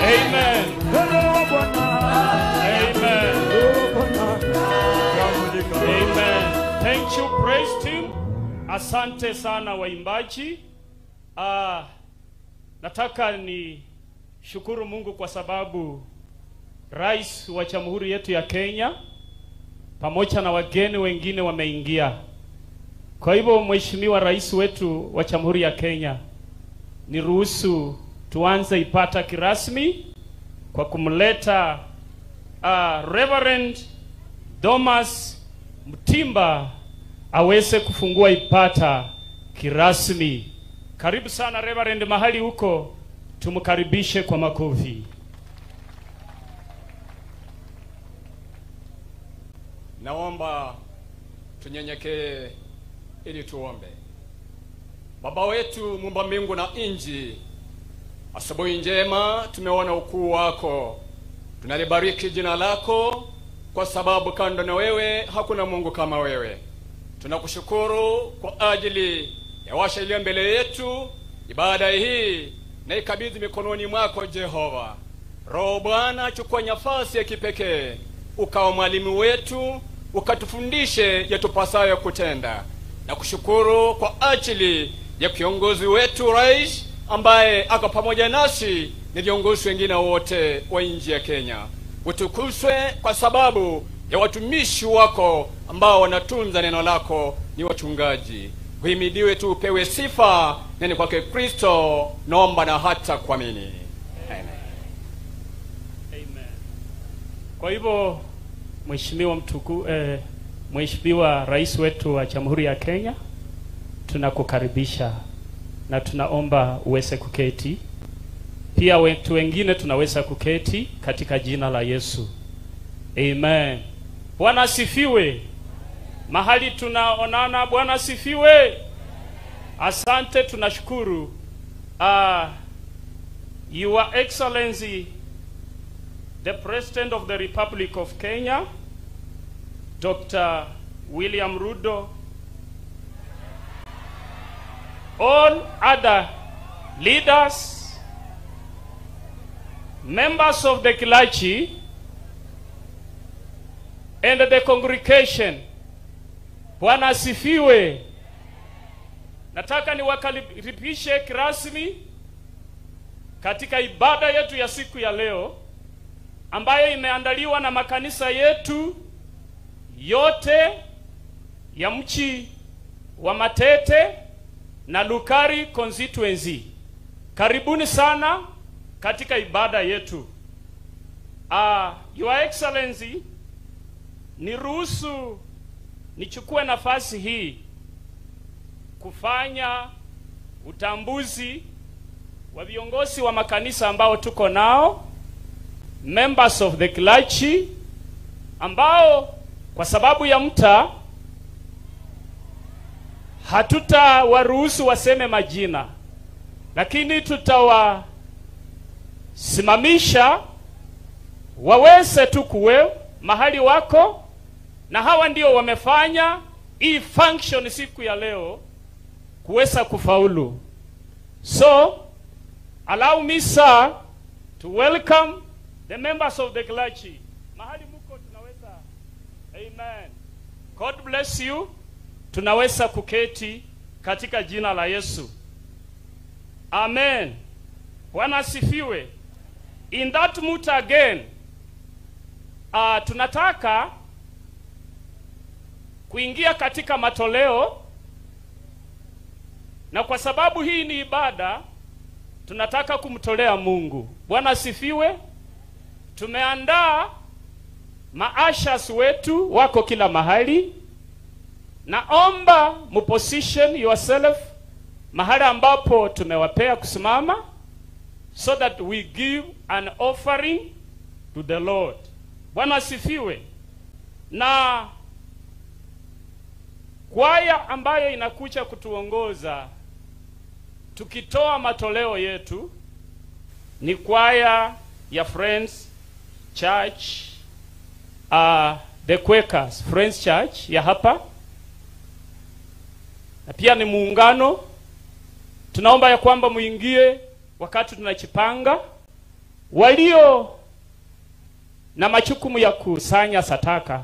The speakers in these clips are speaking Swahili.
Amen. Amen. Amen. Thank you, praise team. Asante sana waimbaji. Nataka ni shukuru Mungu kwa sababu Rais wa Jamhuri yetu ya Kenya pamoja na wageni wengine wameingia. Kwa hivyo Mheshimiwa Rais wetu wa Jamhuri ya Kenya, niruhusu tuanze ipata kirasmi kwa kumleta Reverend Thomas Mtimba aweze kufungua ipata kirasmi. Karibu sana Reverend mahali huko, tumkaribishe kwa makofi. Naomba tunyenyekee ili tuombe. Baba wetu muumba mbingu na nchi, asubuhi njema tumeona ukuu wako. Tunalibariki jina lako kwa sababu kando na wewe hakuna Mungu kama wewe. Tunakushukuru kwa ajili ya washa iliyo mbele yetu. Ibada hii na ikabidhi mikononi mwako Jehova. Roho Bwana, chukua nafasi ya kipekee, ukawa mwalimu wetu, ukatufundishe yatupasayo kutenda. Na kushukuru kwa ajili ya kiongozi wetu rais ambaye ako pamoja nasi na viongozi wengine wote wa nchi ya Kenya. Utukuzwe kwa sababu ya watumishi wako ambao wanatunza neno lako, ni wachungaji. Uhimidiwe tu, upewe sifa, na ni kwake Kristo naomba na hata kuamini. Amen. Amen. Kwa hivyo Mheshimiwa Mheshimiwa Rais wetu wa Jamhuri ya Kenya, tunakukaribisha na tunaomba uweze kuketi. Pia wetu wengine tunaweza kuketi katika jina la Yesu. Amen. Bwana asifiwe. Mahali tunaonana, Bwana asifiwe. Asante, tunashukuru. Your Excellency, the President of the Republic of Kenya, Dr. William Ruto, all other leaders, members of the clergy, and the congregation. Bwana asifiwe. Nataka niwakaribishe kirasmi katika ibada yetu ya siku ya leo ambayo imeandaliwa na makanisa yetu yote ya mchi wa Matete na Lukari constituency. Karibuni sana katika ibada yetu. Your Excellency, niruhusu nichukue nafasi hii kufanya utambuzi wa viongozi wa makanisa ambao tuko nao, members of the clergy, ambao kwa sababu ya mta hatutawaruhusu waseme majina, lakini tutawasimamisha waweze tu kuwe mahali wako, na hawa ndio wamefanya hii function siku ya leo kuweza kufaulu. So allow me, sir, to welcome the members of the clergy. Mahali muko tunaweza. Amen. God bless you. Tunaweza kuketi katika jina la Yesu. Amen. Bwana asifiwe. In that mood again, tunataka kuingia katika matoleo, na kwa sababu hii ni ibada, tunataka kumtolea Mungu. Bwana asifiwe. Tumeandaa maashas wetu wako kila mahali. Naomba muposition yourself mahali ambapo tumewapea kusimama, so that we give an offering to the Lord. Bwana asifiwe. Na kwaya ambayo inakuja kutuongoza tukitoa matoleo yetu ni kwaya ya Friends Church The Quakers Friends Church ya hapa, na pia ni muungano. Tunaomba ya kwamba muingie wakati tunachipanga. Walio na majukumu ya kusanya sadaka,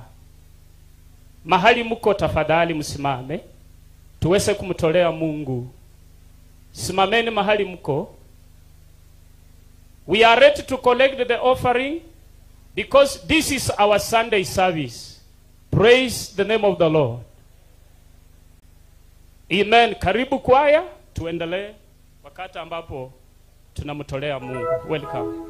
mahali mko tafadhali msimame tuweze kumtolea Mungu. Simameni mahali mko. We are ready to collect the offering because this is our Sunday service. Praise the name of the Lord. Amen. Karibu kwaya, tuendelee wakati ambapo tunamtolea Mungu. Welcome.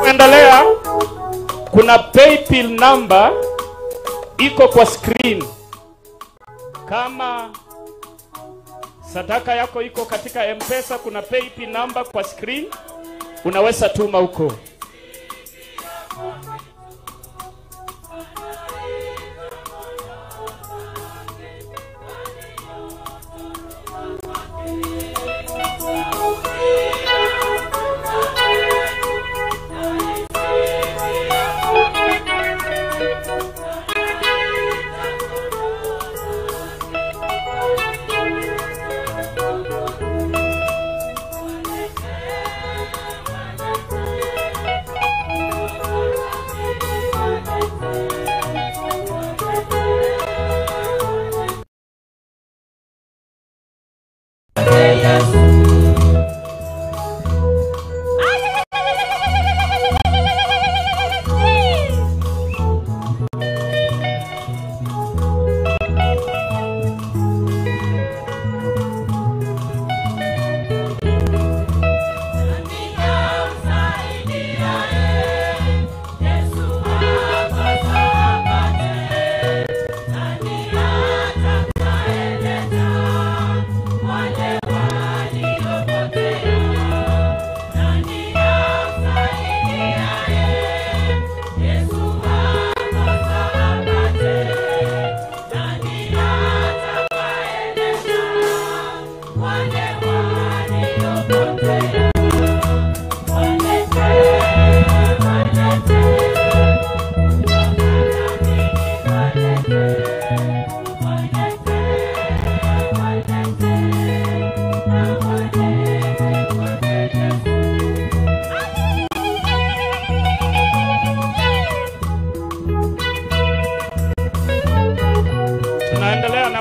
Endelea, kuna PayPal number iko kwa screen. Kama sadaka yako iko katika M-Pesa, kuna PayPal number kwa screen, unaweza tuma huko.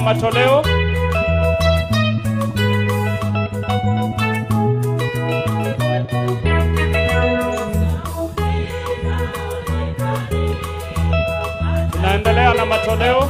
Matoleo. Tunaendelea na matoleo.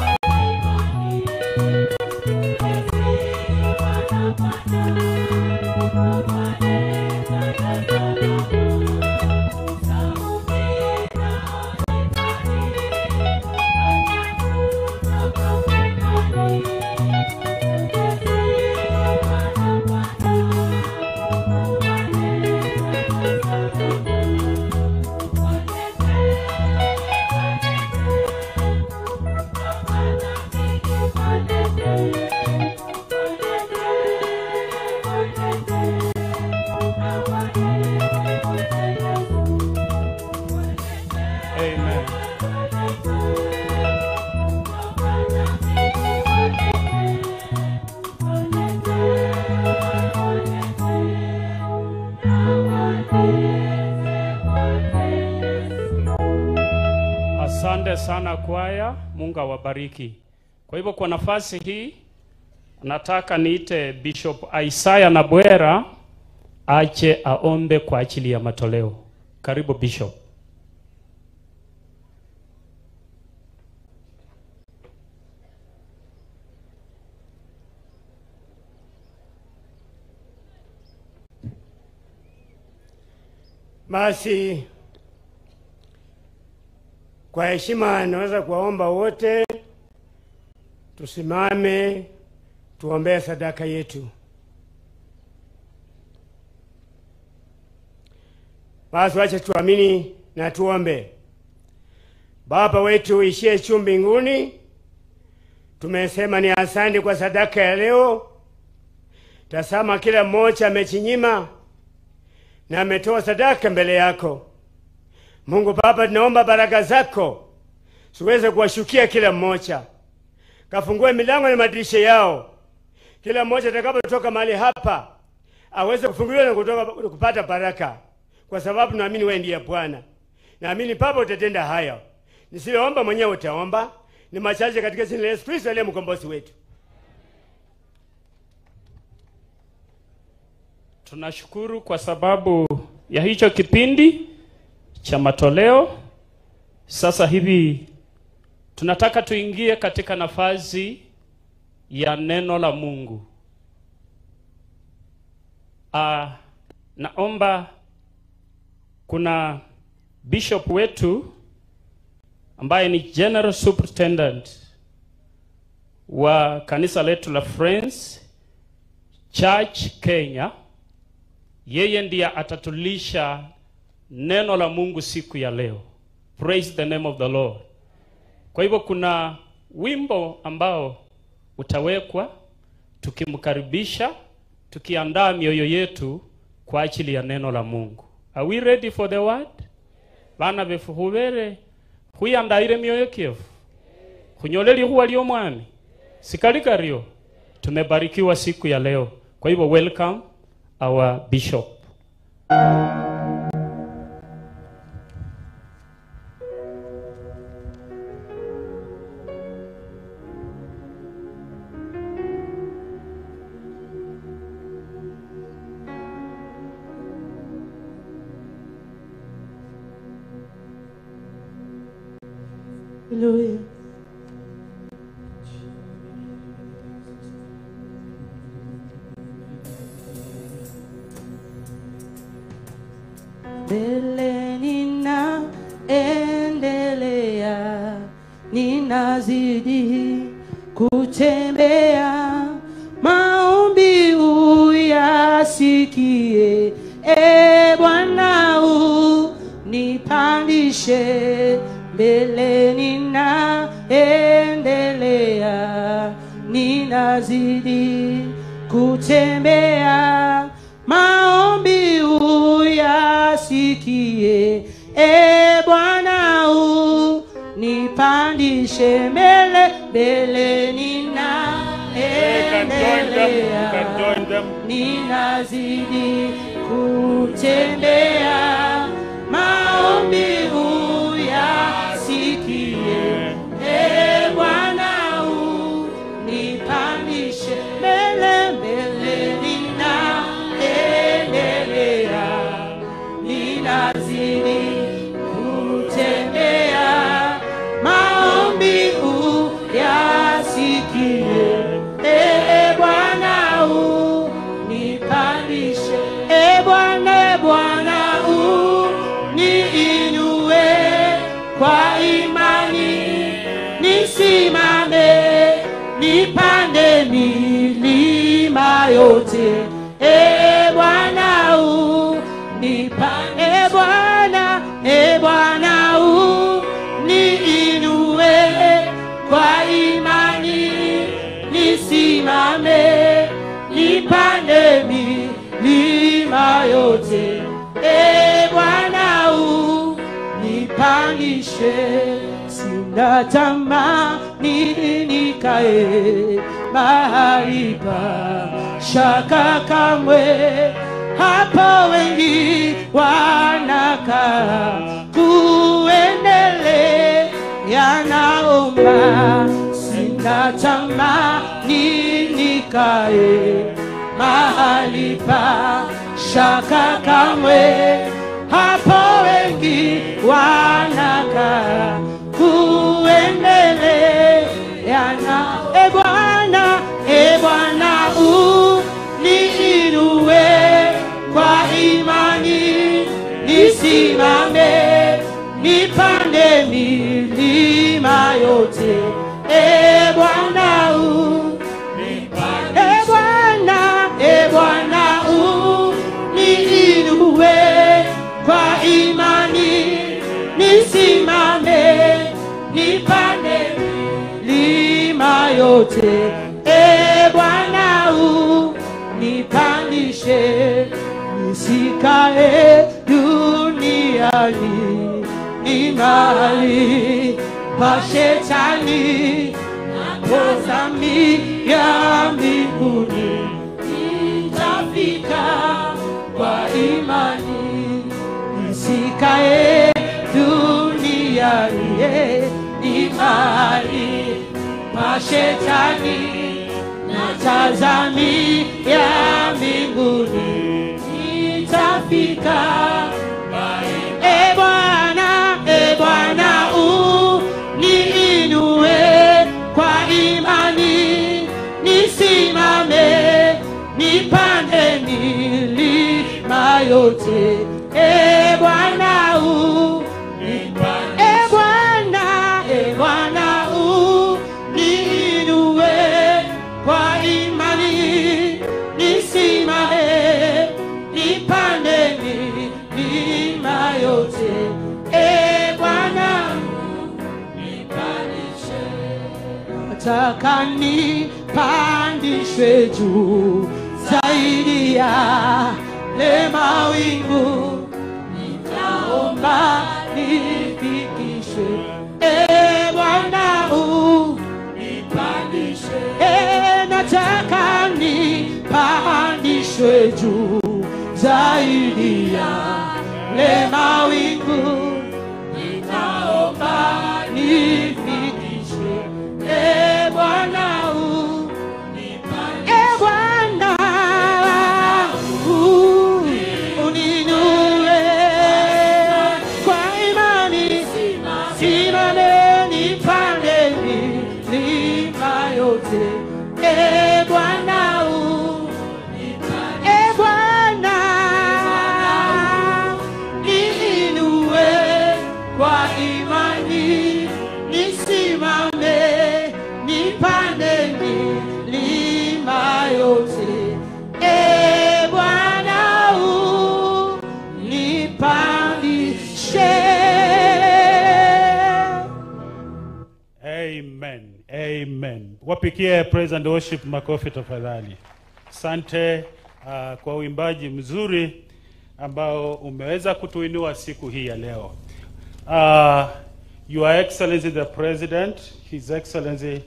Asante sana kwaya, Mungu awabariki. Kwa hivyo kwa nafasi hii nataka niite Bishop Isaiah Nabwera ache aombe kwa ajili ya matoleo. Karibu Bishop. Basi kwa heshima naweza kuwaomba wote tusimame tuombee sadaka yetu. Basi wacha tuamini na tuombe. Baba wetu uishiye juu mbinguni, tumesema ni asante kwa sadaka ya leo. Tazama kila mmoja amejinyima na ametoa sadaka mbele yako. Mungu Baba, tunaomba baraka zako siweze kuwashukia kila mmoja. Kafungue milango na madirisha yao. Kila mmoja atakapotoka mahali hapa aweze kufunguliwa na kutoka kupata baraka, kwa sababu naamini wewe ndiye Bwana. Naamini Baba utatenda haya. Nisiomba mwenyewe utaomba. Ni machache katika jina la Yesu Kristo aliye mkombozi wetu. Tunashukuru kwa sababu ya hicho kipindi cha matoleo. Sasa hivi tunataka tuingie katika nafasi ya neno la Mungu. Naomba kuna bishop wetu ambaye ni General Superintendent wa kanisa letu la Friends Church Kenya. Yeye ndiye atatulisha neno la Mungu siku ya leo. Praise the name of the Lord. Kwa hivyo kuna wimbo ambao utawekwa tukimkaribisha, tukiandaa mioyo yetu kwa ajili ya neno la Mungu. Are we ready for the word? Bana befu hubere huyandaire mioyo kiefu. Hunyoleli huwa lio mwami. Sikali kario. Tumebarikiwa siku ya leo. Kwa hivyo welcome our bishop. Hallelujah. Mbele ninaendelea, ninazidi kutembea, maombi uyasikie, e Bwana unipandishe. Mbele ninaendelea, ninazidi kutembea, maombi uyasikie, e Bwana unipandishe. Mbele mbele ninaendelea, ninazidi kutembea, maombi uyasikie, e Bwana unipandishe. Mbele mbele ninaendelea, ninazidi kutembea, maombi uyasikie, e Bwana unipandishe. E Bwana, Bwana uniinue kwa imani, nisimame nipande milima yote. E Bwana unipande, e Bwana, e Bwana uniinue kwa imani, nisimame nipande milima yote. E Bwana unipandishe. Sina tamani nikae mahali pa shaka kamwe, hapo wengi wanakaa kuendelea naomba. Sina tamani nikae mahali pa shaka kamwe, hapo wengi wanakaa kuendelea na. E Bwana, e Bwana, uniinue kwa imani, nisimame nipande milima yote. E Bwana, e Bwana, e Bwana, uniinue kwa imani, nisimame nipande milima yote. E Bwana, unipandishe, nisikae duniani, ni mahali pa shetani, natazamia mbinguni, nitafika kwa imani, nisikae duniani, ni mahali pa shetani, natazamia mbinguni, nitafika. E Bwana, e Bwana, uniinue kwa imani, nisimame nipande milima yote. E Bwana, e Bwana, e Bwana, uniinue kwa imani, nisimame nipande milima yote. E Bwana, nipandishe, nataka nipandishwe juu zaidi ya le mawingu, nitaomba nifikishwe. E Bwana, unipandishe, e nataka nipandishwe juu zaidi ya le mawingu, nitaomba nifikishwe. E Bwana, e Bwana, uninue kwa imani, simame nipande milima yote. E Bwana, e Bwana, niinue kwa imani, nisimame nipande milima yote. E Bwana, unipandishe. Amen. Amen. Wapikie praise and worship makofi tafadhali. Asante kwa uimbaji mzuri ambao umeweza kutuinua siku hii ya leo. Your Excellency the President, His Excellency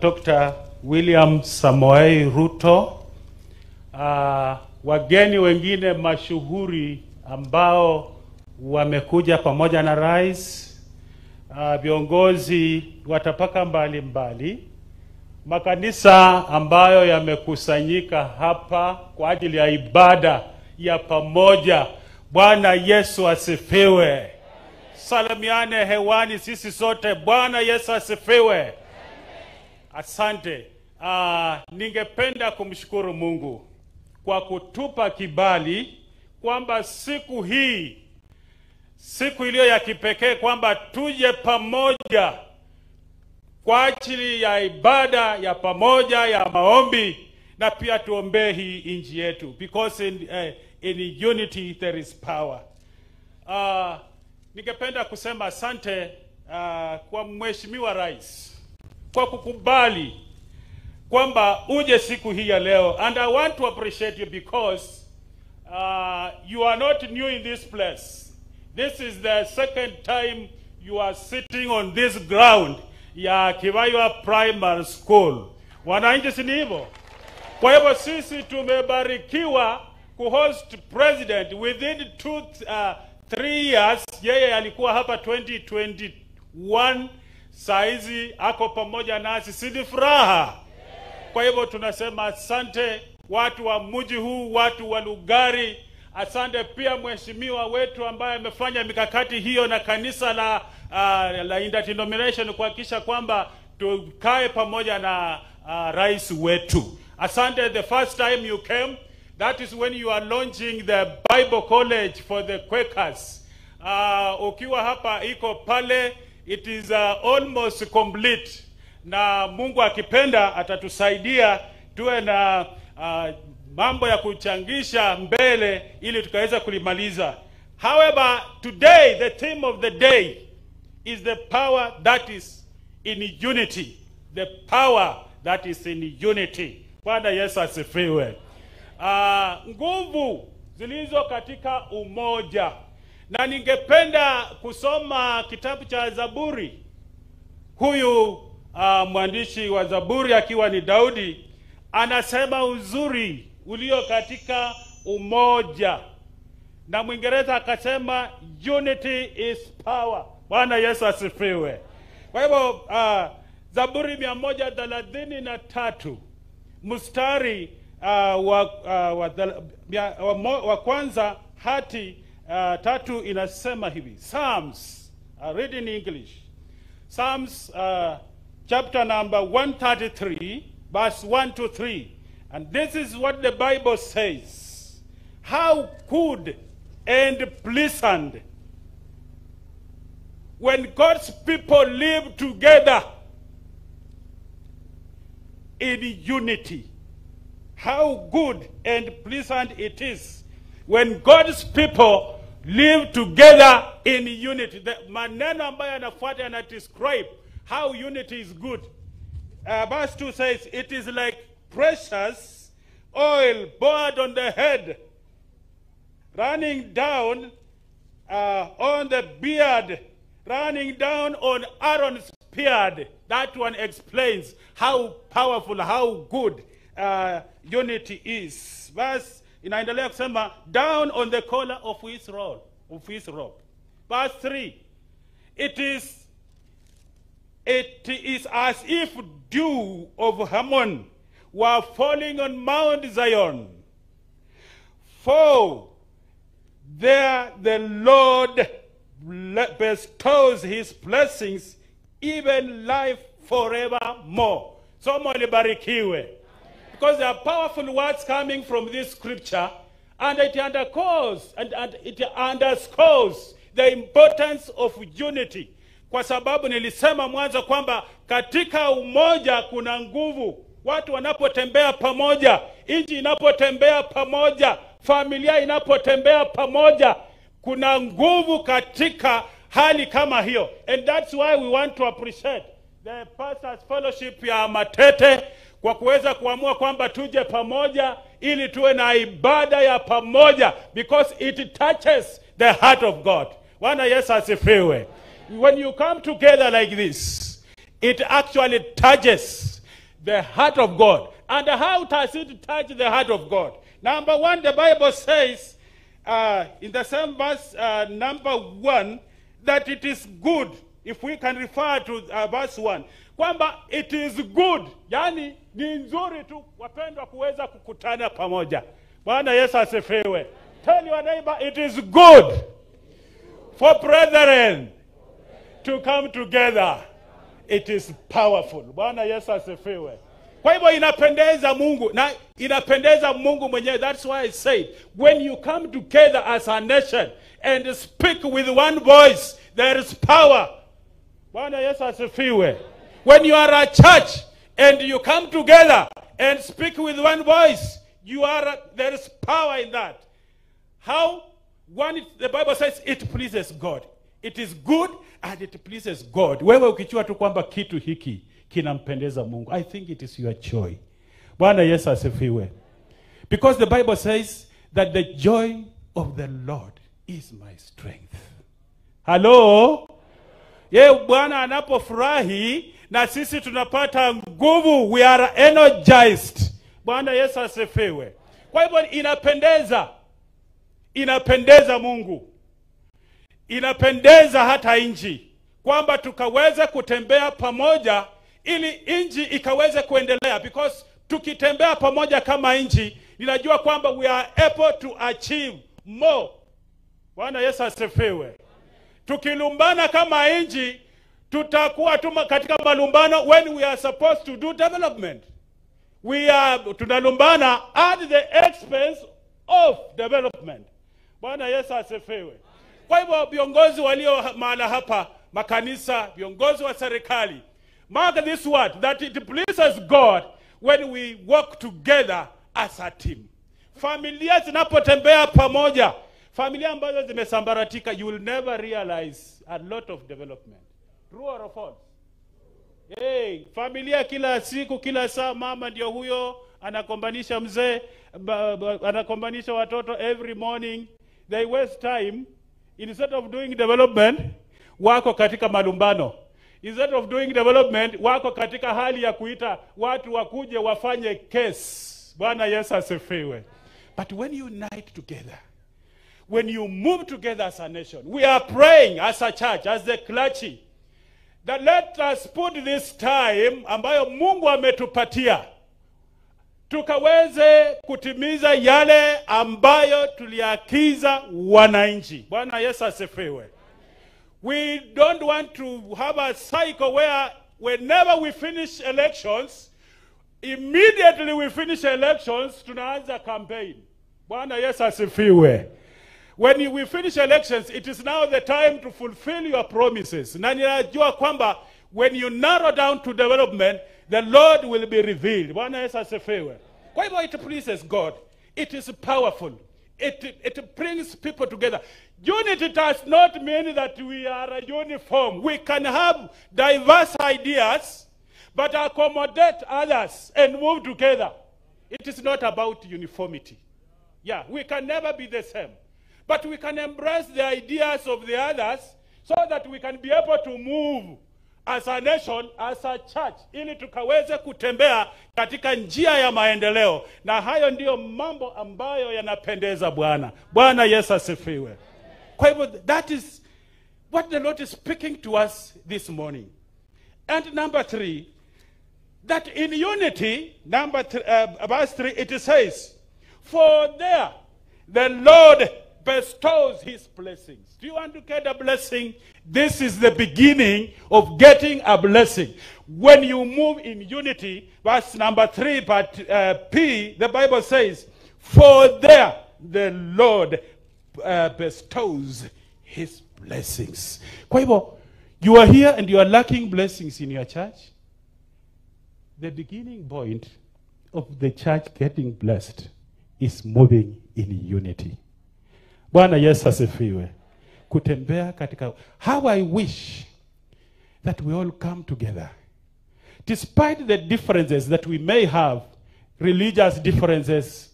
Dr. William Samoei Ruto, wageni wengine mashuhuri ambao wamekuja pamoja na rais, viongozi wa tabaka mbalimbali, makanisa ambayo yamekusanyika hapa kwa ajili ya ibada ya pamoja. Bwana Yesu asifiwe. Salamiane hewani sisi sote. Bwana Yesu asifiwe. Asante. Ningependa kumshukuru Mungu kwa kutupa kibali kwamba siku hii, siku iliyo ya kipekee, kwamba tuje pamoja kwa ajili ya ibada ya pamoja ya maombi, na pia tuombee hii nchi yetu, because in unity there is power. Ningependa kusema asante kwa Mheshimiwa Rais kwa kukubali kwamba uje siku hii ya leo, and I want to appreciate you because you are not new in this place. This is the second time you are sitting on this ground ya Kiwaywa Primary School. Wananchi, si ni hivyo? Kwa hivyo sisi tumebarikiwa kuhost president within 2-3 years. Yeye alikuwa hapa 2021, saizi ako pamoja nasi, si ni furaha? Kwa hivyo tunasema asante. watu wa mji huu, watu wa Lugari. Asante pia mheshimiwa wetu ambaye amefanya mikakati hiyo na kanisa la interdenomination kuhakikisha kwamba tukae pamoja na rais wetu. Asante, the first time you came, that is when you are launching the Bible College for the Quakers. Ukiwa hapa iko pale, it is almost complete. Na Mungu akipenda atatusaidia tuwe na mambo ya kuchangisha mbele ili tukaweza kulimaliza. However, today the theme of the day is the power that is in unity. The power that is in unity. Bwana Yesu asifiwe. Nguvu zilizo katika umoja. Na ningependa kusoma kitabu cha Zaburi. Huyu mwandishi wa Zaburi akiwa ni Daudi anasema uzuri ulio katika umoja. Na Mwingereza akasema unity is power. Bwana Yesu asifiwe. Kwa hivyo Zaburi 133 mstari wa kwanza hadi 3 inasema hivi. Psalms, I read in English. Psalms chapter number 133 verse 1 to 3. And this is what the Bible says. How good and pleasant when God's people live together in unity. How good and pleasant it is when God's people live together in unity. The maneno ambayo yanafuata yana describe how unity is good. Verse 2 says, it is like precious oil poured on the head, running down on the beard, running down on Aaron's beard. That one explains how powerful, how good unity is. Verse inaendelea kusema, down on the collar of his robe, of his robe. Verse 3, it is as if dew of Hermon were falling on Mount Zion. For there the Lord bestows his blessings, even life forevermore. Somo libarikiwe. Because there are powerful words coming from this scripture, and it underscores, and it underscores the importance of unity. Kwa sababu nilisema mwanzo kwamba katika umoja kuna nguvu. Watu wanapotembea pamoja, nchi inapotembea pamoja, familia inapotembea pamoja, kuna nguvu katika hali kama hiyo. And that's why we want to appreciate the Pastors Fellowship ya Matete kwa kuweza kuamua kwamba tuje pamoja ili tuwe na ibada ya pamoja, because it touches the heart of God. Bwana Yesu asifiwe. When you come together like this, it actually touches the heart of God. And how does it touch the heart of God? Number one, the Bible says in the same verse, number 1, that it is good. If we can refer to verse 1, kwamba it is good, yani ni nzuri tu wapendwa kuweza kukutana pamoja. Bwana Yesu asifiwe. Tell your neighbor, it is good for brethren to come together. It is powerful. Bwana Yesu asifiwe. Kwa hivyo inapendeza Mungu na inapendeza Mungu mwenyewe. That's why I said when you come together as a nation and speak with one voice, there is power. Bwana Yesu asifiwe. When you are a church and you come together and speak with one voice, there is power in that. How? One, the Bible says it pleases God. It is good and it pleases God. Wewe ukichua tu kwamba kitu hiki kinampendeza Mungu, I think it is your joy. Bwana Yesu asifiwe. Because the Bible says that the joy of the Lord is my strength. Hello? Ye Bwana anapofurahi na sisi tunapata nguvu, we are energized. Bwana Yesu asifiwe. Kwa hivyo inapendeza. Inapendeza Mungu. Inapendeza hata nchi kwamba tukaweze kutembea pamoja ili nchi ikaweze kuendelea, because Tukitembea pamoja kama nchi, ninajua kwamba we are able to achieve more. Bwana Yesu asifiwe. Tukilumbana kama nchi, tutakuwa tu katika malumbano when we are supposed to do development. We are tunalumbana at the expense of development. Bwana Yesu asifiwe. Kwa hivyo viongozi walio mahala hapa, makanisa, viongozi wa serikali, mark this word, that it pleases God when we work together as a team. Familia zinapotembea pamoja, familia ambazo zimesambaratika, you will never realize a lot of development. True or false? Hey, familia kila siku, kila saa, mama ndio huyo anakombanisha mzee, anakombanisha watoto every morning. They waste time. Instead of doing development, wako katika malumbano. Instead of doing development, wako katika hali ya kuita watu wakuje wafanye case. Bwana Yesu asifiwe. But when you unite together, when you move together as a nation, we are praying as a church, as the clergy, that let us put this time ambayo Mungu ametupatia, tukaweze kutimiza yale ambayo tuliakiza wananchi. Bwana Yesu asifiwe. We don't want to have a cycle where whenever we finish elections, immediately we finish elections, tunaanza campaign. Bwana Yesu asifiwe. When we finish elections, it is now the time to fulfill your promises. Na ninajua kwamba when you narrow down to development, the Lord will be revealed. Bwana Yesu asifiwe. Kwa hivyo it pleases God. It is powerful. It brings people together. Unity does not mean that we are uniform. We can have diverse ideas, but accommodate others and move together. It is not about uniformity. Yeah, we can never be the same. But we can embrace the ideas of the others so that we can be able to move as a nation, as a church, ili tukaweze kutembea katika njia ya maendeleo. Na hayo ndiyo mambo ambayo yanapendeza Bwana. Bwana Yesu asifiwe. Kwa hivyo that is what the Lord is speaking to us this morning. And number 3, that in unity, verse 3, it says, for there the Lord bestows his blessings. Do you want to get a blessing? This is the beginning of getting a blessing. When you move in unity, verse number 3, but P, the Bible says, for there the Lord bestows his blessings. Kwa hivyo, you are here and you are lacking blessings in your church. The beginning point of the church getting blessed is moving in unity. Bwana Yesu asifiwe. Kutembea katika. How I wish that we all come together. Despite the differences that we may have, religious differences,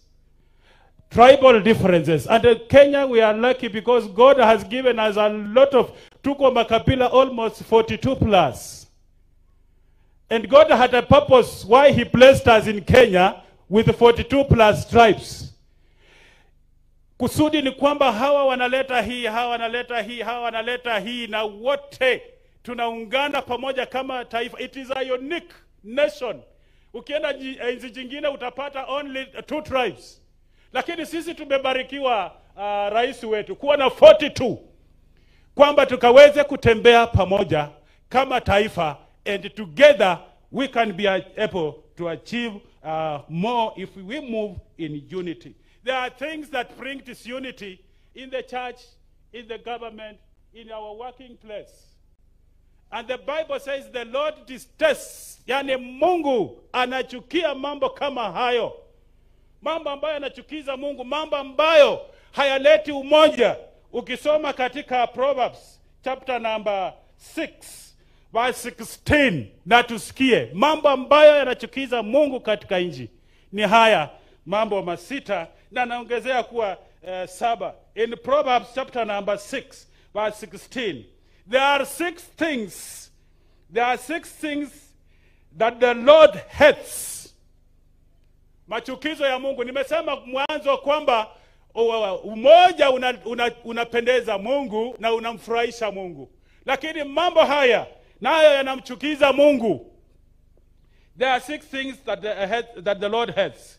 tribal differences. And in Kenya we are lucky because God has given us a lot of, tuko makabila almost 42 plus. And God had a purpose why he placed us in Kenya with 42 plus tribes. Kusudi ni kwamba hawa wanaleta hii, hawa wanaleta hii, hawa wanaleta hii, na wote tunaungana pamoja kama taifa. It is a unique nation. Ukienda nchi nyingine utapata only 2 tribes. Lakini sisi tumebarikiwa rais wetu kuwa na 42, kwamba tukaweze kutembea pamoja kama taifa, and together we can be able to achieve more if we move in unity. There are things that bring disunity in the church, in the government, in our working place. And the Bible says the Lord detests, yani Mungu anachukia mambo kama hayo. Mambo ambayo yanachukiza Mungu, mambo ambayo hayaleti umoja. Ukisoma katika Proverbs chapter number 6 verse 16, na tusikie mambo ambayo yanachukiza Mungu katika nchi ni haya mambo masita, na naongezea kuwa 7. In Proverbs chapter number 6 verse 16, there are 6 things. There are 6 things that the Lord hates. Machukizo ya Mungu. Nimesema mwanzo kwamba umoja unapendeza Mungu na unamfurahisha Mungu. Lakini mambo haya nayo yanamchukiza Mungu. There are 6 things that the Lord hates.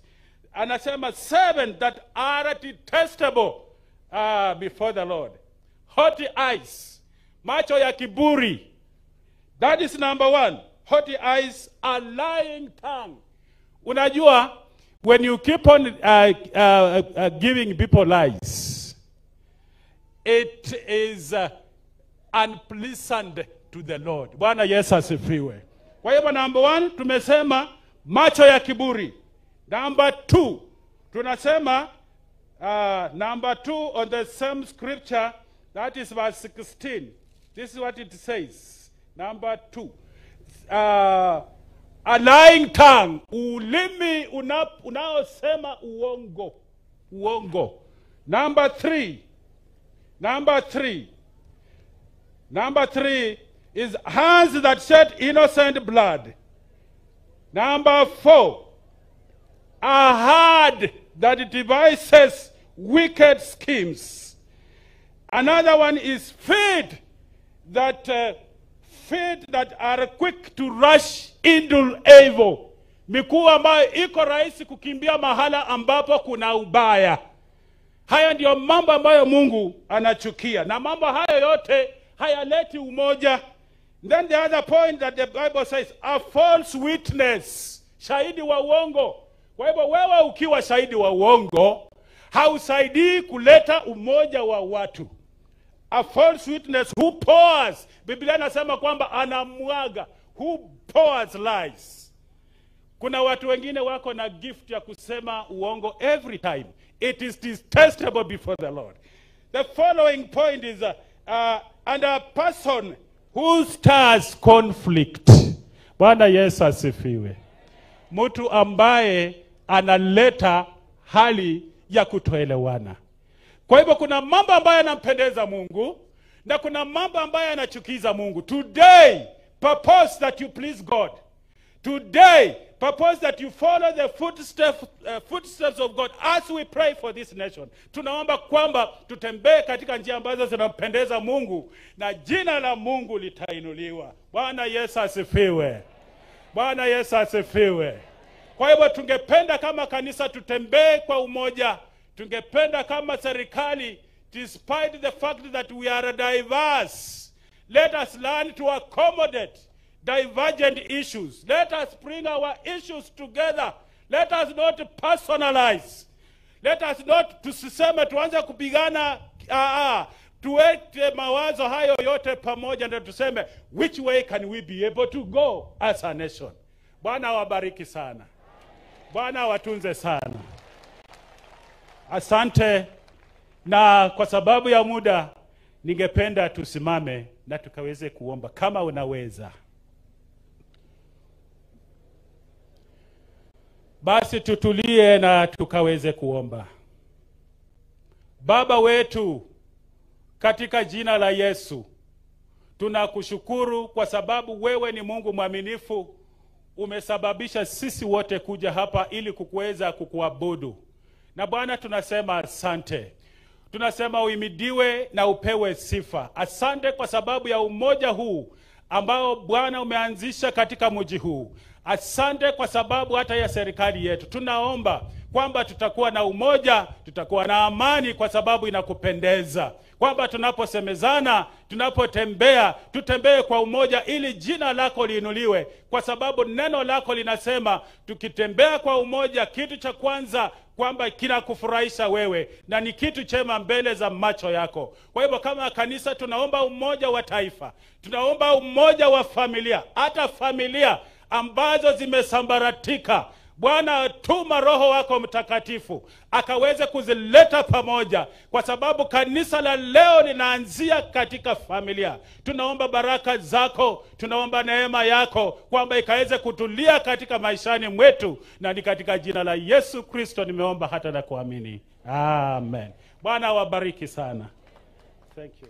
Anasema 7 that are detestable before the Lord. Haughty eyes, macho ya kiburi. That is number 1. Haughty eyes, a lying tongue. Unajua, when you keep on giving people lies, it is unpleasant to the Lord. Bwana Yesu asifiwe. Kwa hivyo number 1 tumesema macho ya kiburi. Number 2 tunasema number 2 on the same scripture, that is verse 16. This is what it says. Number 2. A lying tongue, ulimi unaosema uongo. Uongo. Number 3. Number 3. Number 3 is hands that shed innocent blood. Number 4, a heart that devises wicked schemes. Another one is feet that are quick to rush into evil. Miguu ambayo iko rahisi kukimbia mahala ambapo kuna ubaya. Haya ndiyo mambo ambayo Mungu anachukia. Na mambo hayo yote hayaleti umoja. Then the other point that the Bible says, a false witness, shahidi wa uongo. Kwa hivyo wewe ukiwa shahidi wa uongo, hausaidii kuleta umoja wa watu. A false witness who pours, Biblia inasema kwamba anamwaga, who pours lies. Kuna watu wengine wako na gift ya kusema uongo every time. It is detestable before the Lord. The following point is and a person who stirs conflict. Bwana Yesu asifiwe. Mtu ambaye analeta hali ya kutoelewana. Kwa hivyo kuna mambo ambayo yanampendeza Mungu na kuna mambo ambayo yanachukiza Mungu. Today, purpose that you please God. Today, purpose that you follow the footsteps of God as we pray for this nation. Tunaomba kwamba tutembee katika njia ambazo zinampendeza Mungu na jina la Mungu litainuliwa. Bwana Yesu asifiwe. Bwana Yesu asifiwe. Kwa hivyo tungependa kama kanisa tutembee kwa umoja. Tungependa kama serikali, despite the fact that we are diverse, let us learn to accommodate divergent issues. Let us bring our issues together. Let us not personalize. Let us not tusiseme tuanze kupigana. Tuweke mawazo hayo yote pamoja na tuseme which way can we be able to go as a nation. Bwana awabariki sana. Bwana awatunze sana. Asante. Na kwa sababu ya muda ningependa tusimame na tukaweze kuomba kama unaweza. Basi tutulie na tukaweze kuomba. Baba wetu, katika jina la Yesu, tunakushukuru kwa sababu wewe ni Mungu mwaminifu. Umesababisha sisi wote kuja hapa ili kukuweza kukuabudu. Na Bwana tunasema asante. Tunasema uimidiwe na upewe sifa. Asante kwa sababu ya umoja huu ambao Bwana umeanzisha katika mji huu. Asante kwa sababu hata ya serikali yetu. Tunaomba kwamba tutakuwa na umoja, tutakuwa na amani kwa sababu inakupendeza. Kwamba tunaposemezana, tunapotembea, tutembee kwa umoja ili jina lako liinuliwe. Kwa sababu neno lako linasema tukitembea kwa umoja, kitu cha kwanza kwamba kinakufurahisha wewe na ni kitu chema mbele za macho yako. Kwa hivyo kama kanisa tunaomba umoja wa taifa, tunaomba umoja wa familia, hata familia ambazo zimesambaratika. Bwana, tuma Roho wako Mtakatifu akaweze kuzileta pamoja, kwa sababu kanisa la leo linaanzia katika familia. Tunaomba baraka zako, tunaomba neema yako kwamba ikaweze kutulia katika maishani mwetu, na ni katika jina la Yesu Kristo nimeomba hata na kuamini. Amen. Bwana awabariki sana. Thank you.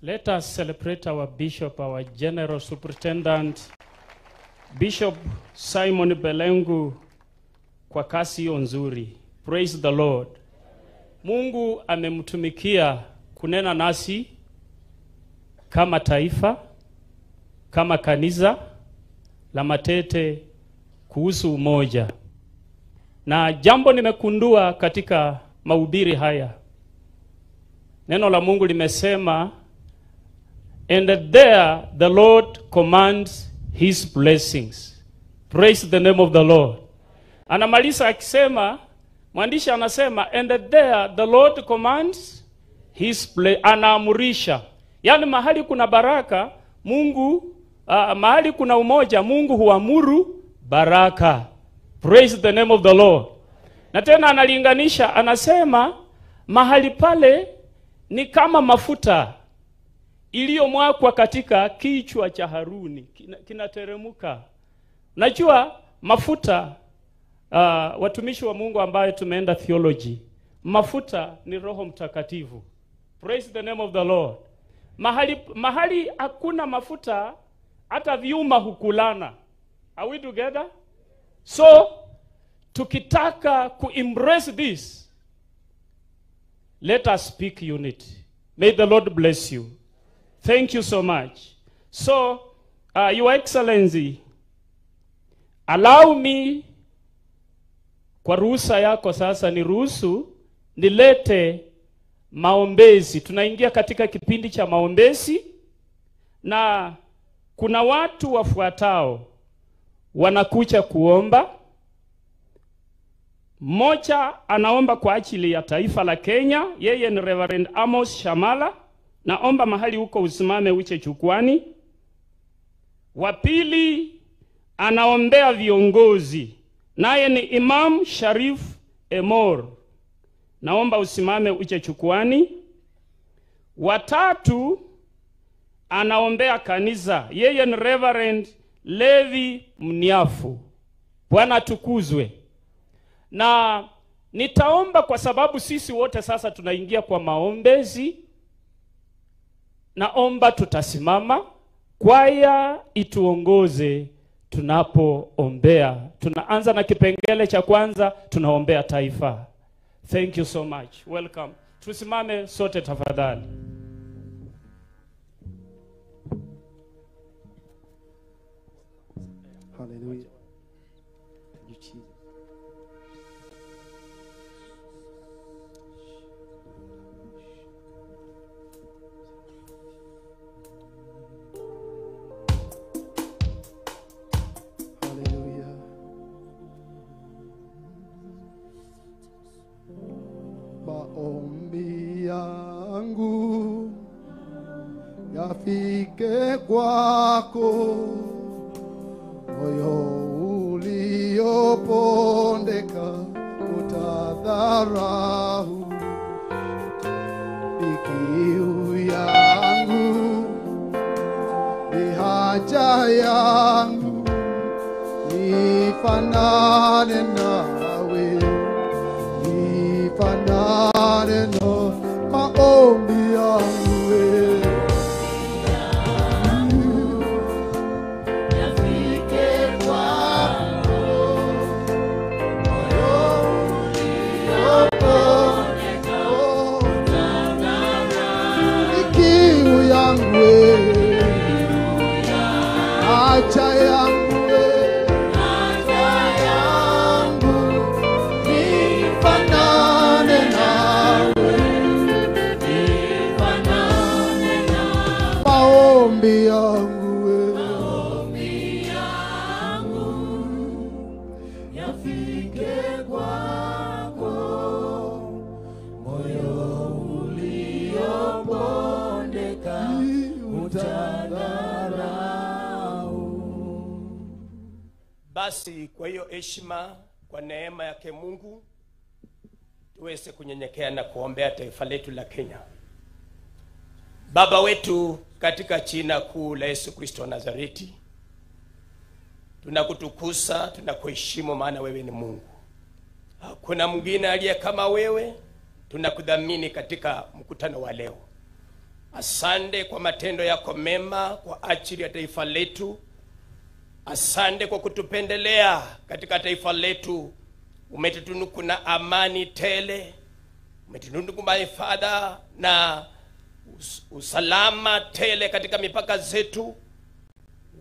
Let us celebrate our bishop, our general superintendent, Bishop Simon Belengu, kwa kazi hiyo nzuri. Praise the Lord. Mungu amemtumikia kunena nasi kama taifa, kama kanisa la Matete kuhusu umoja. Na jambo nimekundua katika mahubiri haya, neno la Mungu limesema, and there the Lord commands his blessings. Praise the name of the Lord. Anamaliza akisema, mwandishi anasema, and there the Lord commands his blessings. Anaamurisha. Yaani mahali kuna baraka, Mungu, mahali kuna umoja, Mungu huamuru baraka. Praise the name of the Lord. Na tena analinganisha, anasema mahali pale ni kama mafuta iliyomwagwa katika kichwa cha Haruni, kinateremuka. Najua mafuta, watumishi wa Mungu ambaye tumeenda theology, mafuta ni Roho Mtakatifu. Praise the name of the Lord. Mahali hakuna mafuta, hata vyuma hukulana. Are we together? So, tukitaka ku embrace this, let us speak unity. May the Lord bless you. Thank you so much. So, Your Excellency, allow me, kwa ruhusa yako sasa niruhusu nilete maombezi. Tunaingia katika kipindi cha maombezi, na kuna watu wafuatao wanakuja kuomba. Mmoja anaomba kwa ajili ya taifa la Kenya, yeye ni Reverend Amos Shamala. Naomba mahali huko usimame uche chukwani. Wa pili anaombea viongozi, naye ni Imam Sharif Emor. Naomba usimame uche chukwani. Watatu anaombea kanisa, yeye ni Reverend Levi Mniafu. Bwana tukuzwe. Na nitaomba kwa sababu sisi wote sasa tunaingia kwa maombezi. Naomba tutasimama, kwaya ituongoze tunapoombea. Tunaanza na kipengele cha kwanza, tunaombea taifa. Thank you so much. Welcome. Tusimame sote tafadhali. Hallelujah. Thank you, Jesus. Hallelujah. Maombi yangu yafike kwako, moyo uliopondeka utadharau. Kiu yangu ni haja yangu, nifanane nawe, nifanane na maombi yangu. Haja yangu nifanane nawe, maombi yangu yafike kwako, moyo uliopondeka utadharau. Basi kwa hiyo heshima, kwa neema yake Mungu, tuweze kunyenyekea na kuombea taifa letu la Kenya. Baba wetu katika jina kuu la Yesu Kristo wa Nazareti, tunakutukuza, tunakuheshimu, maana wewe ni Mungu. Hakuna mwingine aliye kama wewe. Tunakudhamini katika mkutano wa leo. Asante kwa matendo yako mema kwa ajili ya taifa letu. Asante kwa kutupendelea katika taifa letu. Umetutunuku na amani tele. Umetutunuku my Father na usalama tele katika mipaka zetu.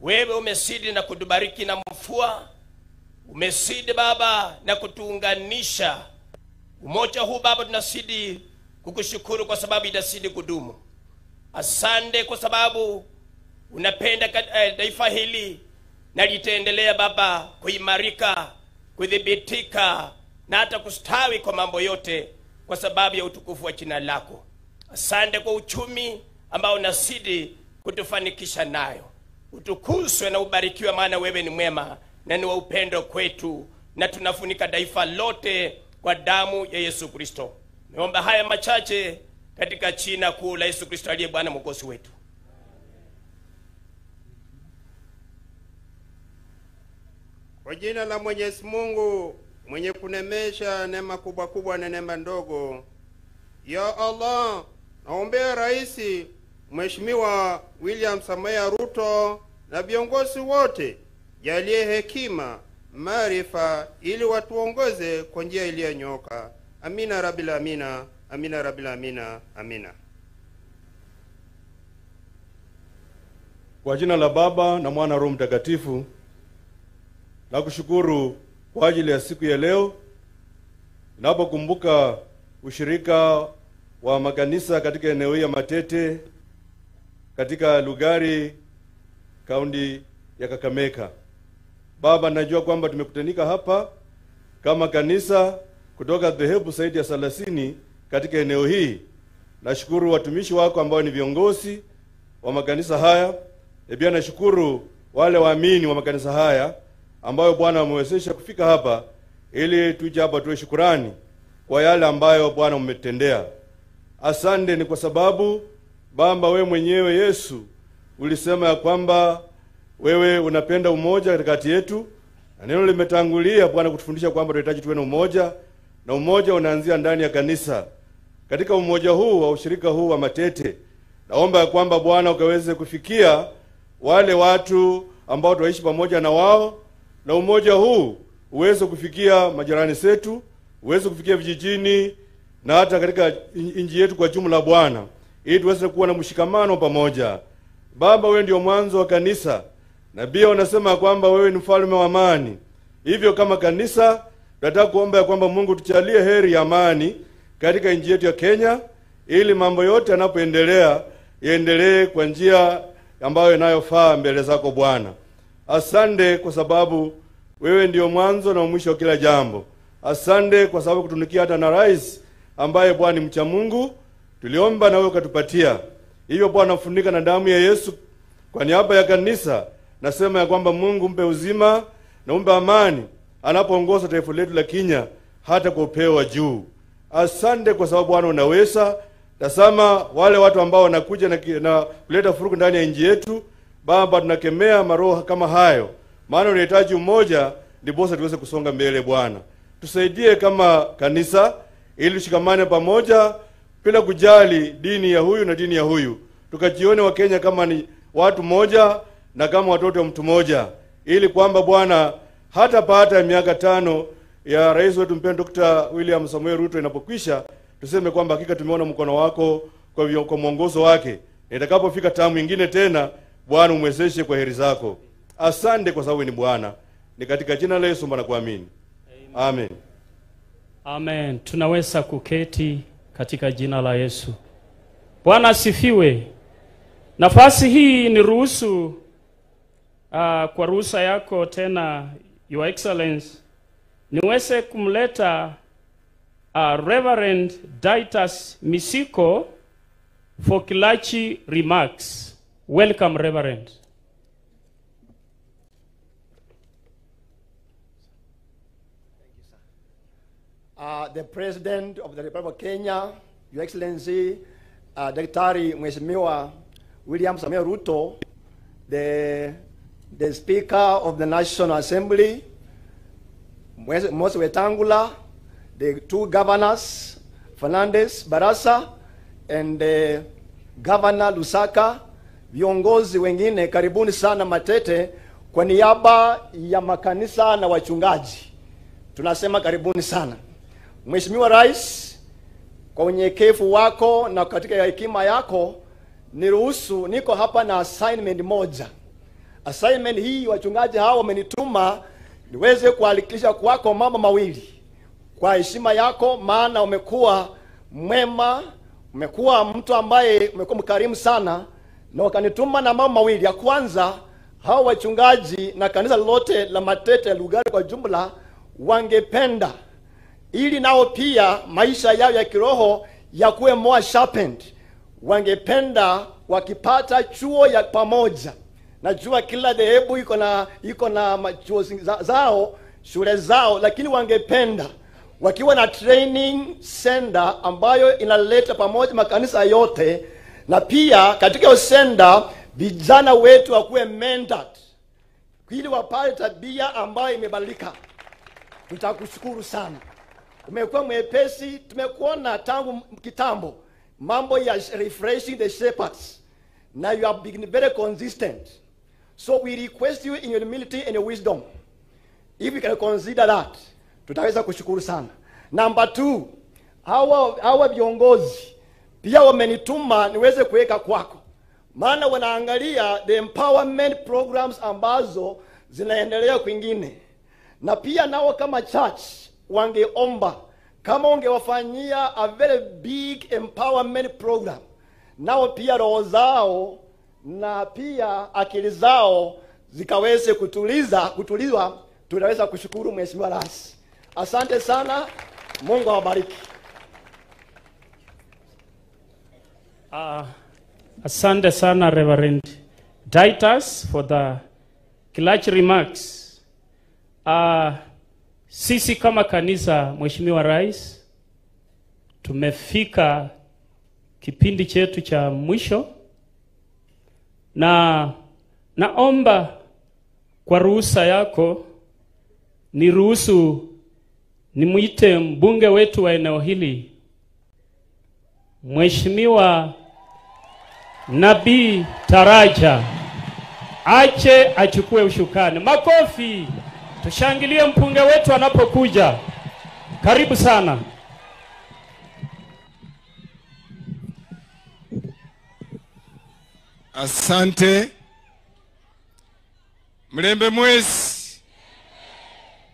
Wewe umesidi na kutubariki na mvua, umesidi Baba na kutuunganisha. Umoja huu Baba tunasidi kukushukuru kwa sababu itasidi kudumu. Asante kwa sababu unapenda taifa hili na litaendelea Baba kuimarika, kudhibitika na hata kustawi kwa mambo yote kwa sababu ya utukufu wa jina lako. Asante kwa uchumi ambao unasidi kutufanikisha nayo. Utukuzwe na ubarikiwe, maana wewe ni mwema na ni wa upendo kwetu, na tunafunika taifa lote kwa damu ya Yesu Kristo. Niomba haya machache katika jina kuu la Yesu Kristo aliye Bwana Mwokozi wetu. Kwa jina la Mwenyezi Mungu mwenye kunemesha neema kubwa kubwa na neema ndogo. Ya Allah, naombea Rais Mheshimiwa William Samoei Ruto na viongozi wote, jalie hekima, maarifa ili watuongoze kwa njia iliyonyooka. Amina rabbil amina, amina rabbil amina, amina. Kwa jina la Baba na Mwana Roho Mtakatifu, nakushukuru kwa ajili ya siku ya leo ninapokumbuka ushirika wa makanisa katika eneo ya Matete katika Lugari, kaunti ya Kakamega. Baba, najua kwamba tumekutanika hapa kama kanisa kutoka dhehebu zaidi ya 30 katika eneo hii. Nashukuru watumishi wako ambao ni viongozi wa makanisa haya. Pia nashukuru wale waamini wa makanisa haya ambayo Bwana amewezesha kufika hapa ili tuje hapa tuwe shukurani kwa yale ambayo Bwana umetendea. Asante ni kwa sababu Baba wewe mwenyewe Yesu ulisema ya kwamba wewe unapenda umoja katikati yetu, na neno limetangulia Bwana kutufundisha kwamba tunahitaji tuwe na umoja, na umoja unaanzia ndani ya kanisa. Katika umoja huu wa ushirika huu wa Matete, naomba ya kwamba Bwana ukaweze kufikia wale watu ambao tunaishi pamoja na wao, na umoja huu uweze kufikia majirani zetu, uweze kufikia vijijini na hata katika nchi yetu kwa jumla Bwana, ili tuweze kuwa na mshikamano pamoja. Baba, wewe ndio mwanzo wa kanisa, na pia unasema kwamba wewe ni mfalme wa amani. Hivyo kama kanisa tunataka kuomba ya kwamba Mungu tujalie heri ya amani katika nchi yetu ya Kenya, ili mambo yote yanapoendelea yaendelee kwa njia ambayo inayofaa mbele zako Bwana. Asante kwa sababu wewe ndio mwanzo na mwisho wa kila jambo. Asante kwa sababu kutunukia hata na rais ambaye Bwana ni mcha Mungu, tuliomba na wewe ukatupatia. Hivyo Bwana, funika na damu ya Yesu. Kwa niaba ya kanisa nasema ya kwamba Mungu mpe uzima na umpe amani anapoongoza taifa letu la Kenya hata kwa upeo wa juu. Asante kwa sababu Bwana unaweza. Tazama wale watu ambao wanakuja na kuleta furuku ndani ya nchi yetu. Baba, tunakemea maroho kama hayo, maana unahitaji umoja ndiposa tuweze kusonga mbele. Bwana, tusaidie kama kanisa ili tushikamane pamoja bila kujali dini ya huyu na dini ya huyu, tukajione wa Kenya kama ni watu moja na kama watoto wa mtu moja, ili kwamba Bwana hata baada ya miaka 5 ya rais wetu mpendwa Dr. William Samoei Ruto inapokwisha, tuseme kwamba hakika tumeona mkono wako kwa mwongozo wake. Itakapofika tamu nyingine tena, Bwana umwezeshe kwa heri zako. Asante kwa sababu ni Bwana. Ni katika jina la Yesu na kuamini. Amen. Amen. Tunaweza kuketi katika jina la Yesu. Bwana asifiwe. Nafasi hii ni ruhusu kwa ruhusa yako tena, Your Excellency, niweze kumleta Reverend Titus Misiko for clergy remarks. Welcome, Reverend. Thank you, sir. The President of the Republic of Kenya, Your Excellency, Daktari Mheshimiwa William Samoei Ruto, the Speaker of the National Assembly, Moses Wetangula, the two governors, Fernandez Barasa and Governor Lusaka, viongozi wengine, karibuni sana Matete. Kwa niaba ya makanisa na wachungaji tunasema karibuni sana. Mheshimiwa Rais, kwa unyenyekevu wako na katika hekima yako, niruhusu, niko hapa na assignment moja. Assignment hii wachungaji hao wamenituma niweze kuwakilisha kwako mambo mawili. Kwa heshima yako, maana umekuwa mwema, umekuwa mtu ambaye umekuwa mkarimu sana, na wakanituma na mambo mawili. Ya kwanza, hao wachungaji na kanisa lote la Matete Lugari kwa jumla wangependa ili nao pia maisha yao ya kiroho yakuwe more sharpened. Wangependa wakipata chuo ya pamoja. Najua kila dhehebu iko na chuo zao, shule zao, lakini wangependa wakiwa na training center ambayo inaleta pamoja makanisa yote, na pia katika hiyo center vijana wetu wakuwe mentored ili wapate tabia ambayo imebadilika. Tutakushukuru sana. Umekuwa mwepesi, tumekuona tangu kitambo mambo ya refreshing the shepherds. Now you have been very consistent. So we request you in your humility and your wisdom, if you can consider that, tutaweza kushukuru sana. Number 2, hawa viongozi pia wamenituma niweze kuweka kwako, maana wanaangalia the empowerment programs ambazo zinaendelea kwingine, na pia nao kama church wangeomba kama ungewafanyia a very big empowerment program, nao pia roho zao na pia akili zao zikaweze kutulizwa, tunaweza kushukuru Mheshimiwa Rais. Asante sana, Mungu awabariki. Asante sana Reverend Titus for the clutch remarks. Sisi kama kanisa, Mheshimiwa Rais, tumefika kipindi chetu cha mwisho, na naomba kwa ruhusa yako niruhusu nimuite mbunge wetu wa eneo hili, Mheshimiwa Nabii Taraja, ache achukue ushukani. Makofi, tushangilie mbunge wetu anapokuja. Karibu sana. Asante. Mlembe mwesi,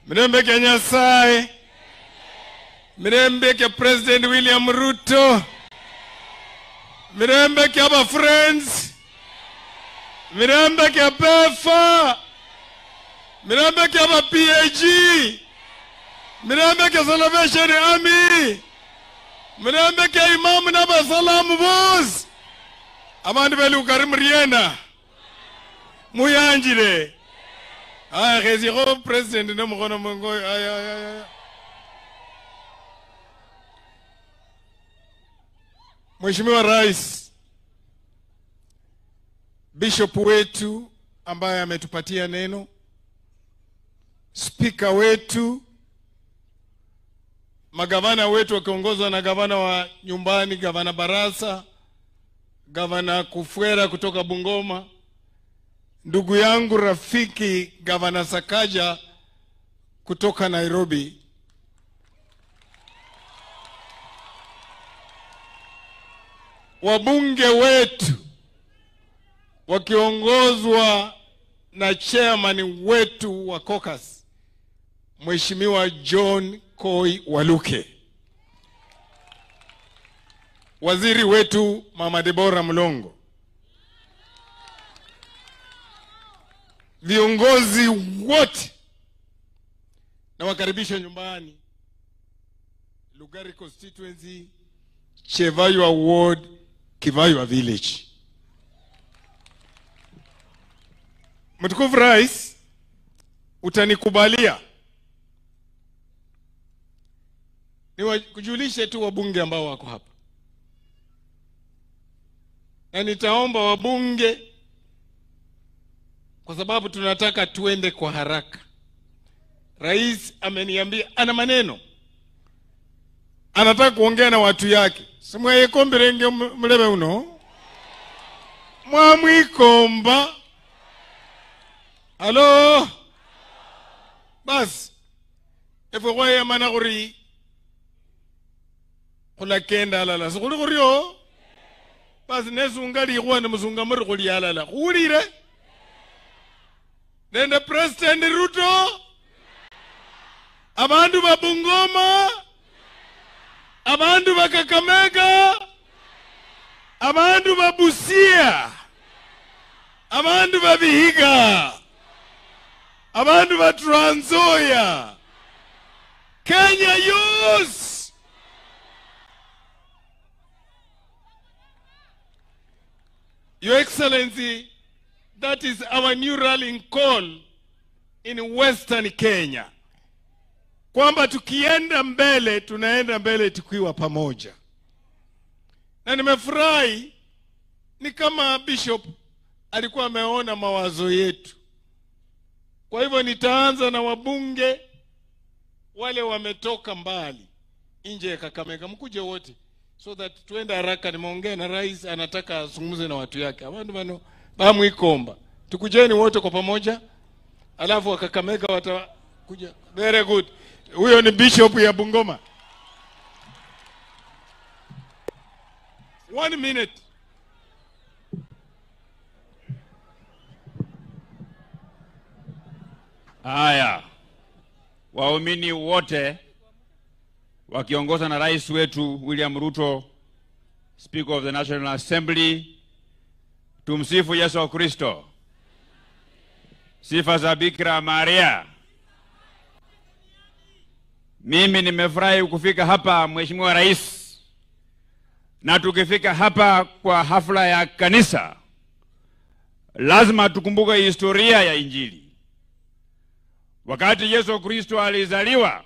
mlembe kya Nyasaye, mlembe kya President William Ruto, mlembe kya ba friends, mlembe kya PEFA, mlembe kya ba PAG, mlembe kya Salvation Army, mlembe kya Imam na ba Salamu Boss. Abandu bali ukarimu riena muyanjire. Aya khezikho president ne mukhono mungo. Aya aya aya. Mheshimiwa Rais, Bishop wetu ambaye ametupatia neno, speaker wetu, magavana wetu wakiongozwa na gavana wa nyumbani, gavana Barasa, gavana Kufwera kutoka Bungoma, ndugu yangu rafiki gavana Sakaja kutoka Nairobi, wabunge wetu wakiongozwa na chairman wetu wa caucus Mheshimiwa John Koi Waluke, waziri wetu Mama Deborah Mlongo, viongozi wote na wakaribisha nyumbani Lugari constituency, Chevaywa ward, Kivaywa village. Mtukufu Rais, utanikubalia niwakujulishe tu wabunge ambao wako hapa, na nitaomba wabunge kwa sababu tunataka tuende kwa haraka. Rais ameniambia ana maneno, anataka kuongea na watu yake. Simwayekombirenge mlebe uno mwamwikomba. Halo bas efo kwa mana gori Khulakenda alala sikhuli khuryo basi nesunga likhuwa nemusunga muri khuli alala khuwulire nende President Ruto, abandu ba Bungoma, abandu ba Kakamega, abandu ba Busia, abandu ba Vihiga, abandu ba Trans Nzoia, Kenya yosi. Your Excellency, that is our new rallying call in Western Kenya. Kwamba tukienda mbele, tunaenda mbele tukiwa pamoja. Na nimefurahi ni kama Bishop alikuwa ameona mawazo yetu. Kwa hivyo nitaanza na wabunge wale wametoka mbali nje ya Kakamega, mkuje wote so that tuende haraka. Nimeongea na rais, anataka azungumze na watu yake. Abantu bano bamwikomba. Tukujeni wote kwa pamoja, alafu wa Kakamega watakuja. Very good. Huyo ni Bishop ya Bungoma. 1 minute. Haya, waumini wote wakiongozwa na rais wetu William Ruto, Speaker of the National Assembly, tumsifu Yesu Kristo. Sifa za Bikira Maria. Mimi nimefurahi kufika hapa Mheshimiwa Rais. Na tukifika hapa kwa hafla ya kanisa, lazima tukumbuke historia ya Injili. Wakati Yesu Kristo alizaliwa,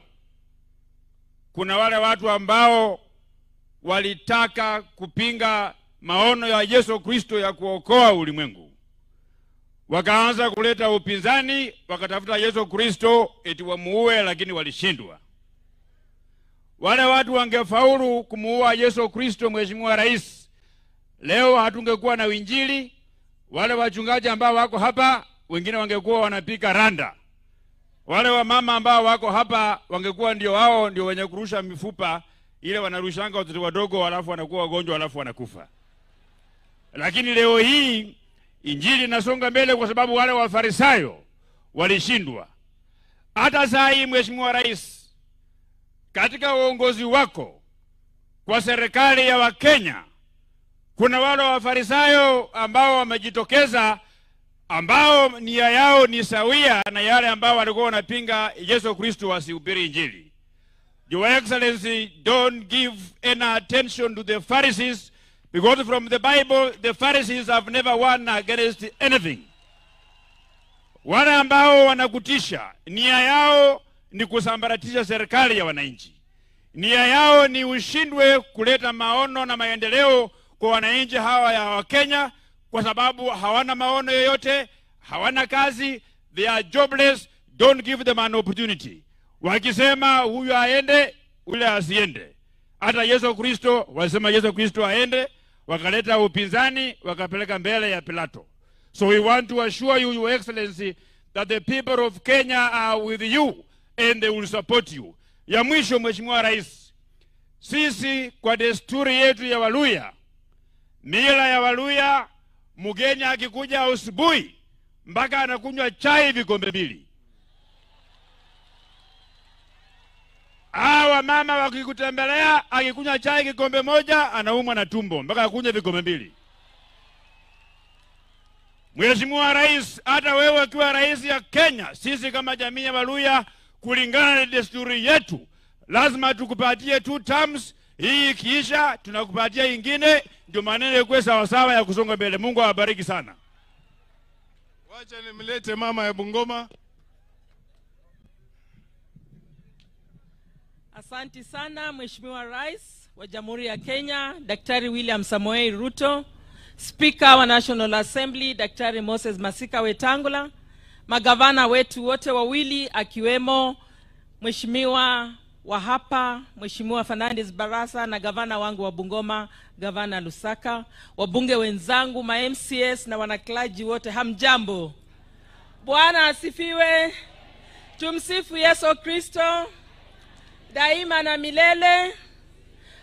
kuna wale watu ambao walitaka kupinga maono ya Yesu Kristo ya kuokoa ulimwengu. Wakaanza kuleta upinzani, wakatafuta Yesu Kristo eti wamuue, lakini walishindwa. Wale watu wangefaulu kumuua Yesu Kristo, Mheshimiwa Rais, leo hatungekuwa na Injili. Wale wachungaji ambao wako hapa, wengine wangekuwa wanapika randa. Wale wamama ambao wako hapa wangekuwa ndio wao ndio wenye kurusha mifupa ile wanarushanga watoto wadogo, alafu wanakuwa wagonjwa, alafu wanakufa. Lakini leo hii Injili inasonga mbele kwa sababu wale Wafarisayo walishindwa. Hata saa hii Mheshimiwa Rais, katika uongozi wako kwa serikali ya Wakenya, kuna wale Wafarisayo ambao wamejitokeza, ambao nia yao ni sawia na yale ambao walikuwa wanapinga Yesu Kristo asihubiri Injili. Your Excellency, don't give any attention to the Pharisees, because from the Bible, the Pharisees have never won against anything. Wale ambao wanakutisha, nia yao ni kusambaratisha serikali ya wananchi. Nia yao ni ushindwe kuleta maono na maendeleo kwa wananchi hawa ya Wakenya, kwa sababu hawana maono yoyote, hawana kazi, they are jobless. Don't give them an opportunity. Wakisema huyu aende, ule asiende. Hata Yesu Kristo, walisema Yesu Kristo aende, wakaleta upinzani, wakapeleka mbele ya Pilato. So we want to assure you, Your Excellency, that the people of Kenya are with you and they will support you. Ya mwisho Mheshimiwa Rais, sisi kwa desturi yetu ya Waluya, mila ya Waluya, mgeni akikuja asubuhi mpaka anakunywa chai vikombe 2. Hawa mama wakikutembelea, akikunywa chai kikombe 1 anaumwa na tumbo mpaka akunywe vikombe 2. Mheshimiwa Rais, hata wewe ukiwa rais ya Kenya, sisi kama jamii ya Waluya, kulingana na desturi yetu, lazima tukupatie 2 terms. Hii ikiisha tunakupatia ingine, ndio maneno yakuwe sawa sawa ya kusonga mbele. Mungu awabariki sana. Wacha nimlete mama ya Bungoma. Asante sana Mheshimiwa Rais wa Jamhuri ya Kenya, Daktari William Samoei Ruto, Speaker wa National Assembly, Daktari Moses Masika Wetangula, magavana wetu wote wawili akiwemo Mheshimiwa wa hapa, Mheshimiwa Fernandez Barasa, na gavana wangu wa Bungoma, Gavana Lusaka, wabunge wenzangu, ma MCS na wanaklaji wote, hamjambo. Bwana asifiwe. Tumsifu Yesu Kristo daima na milele.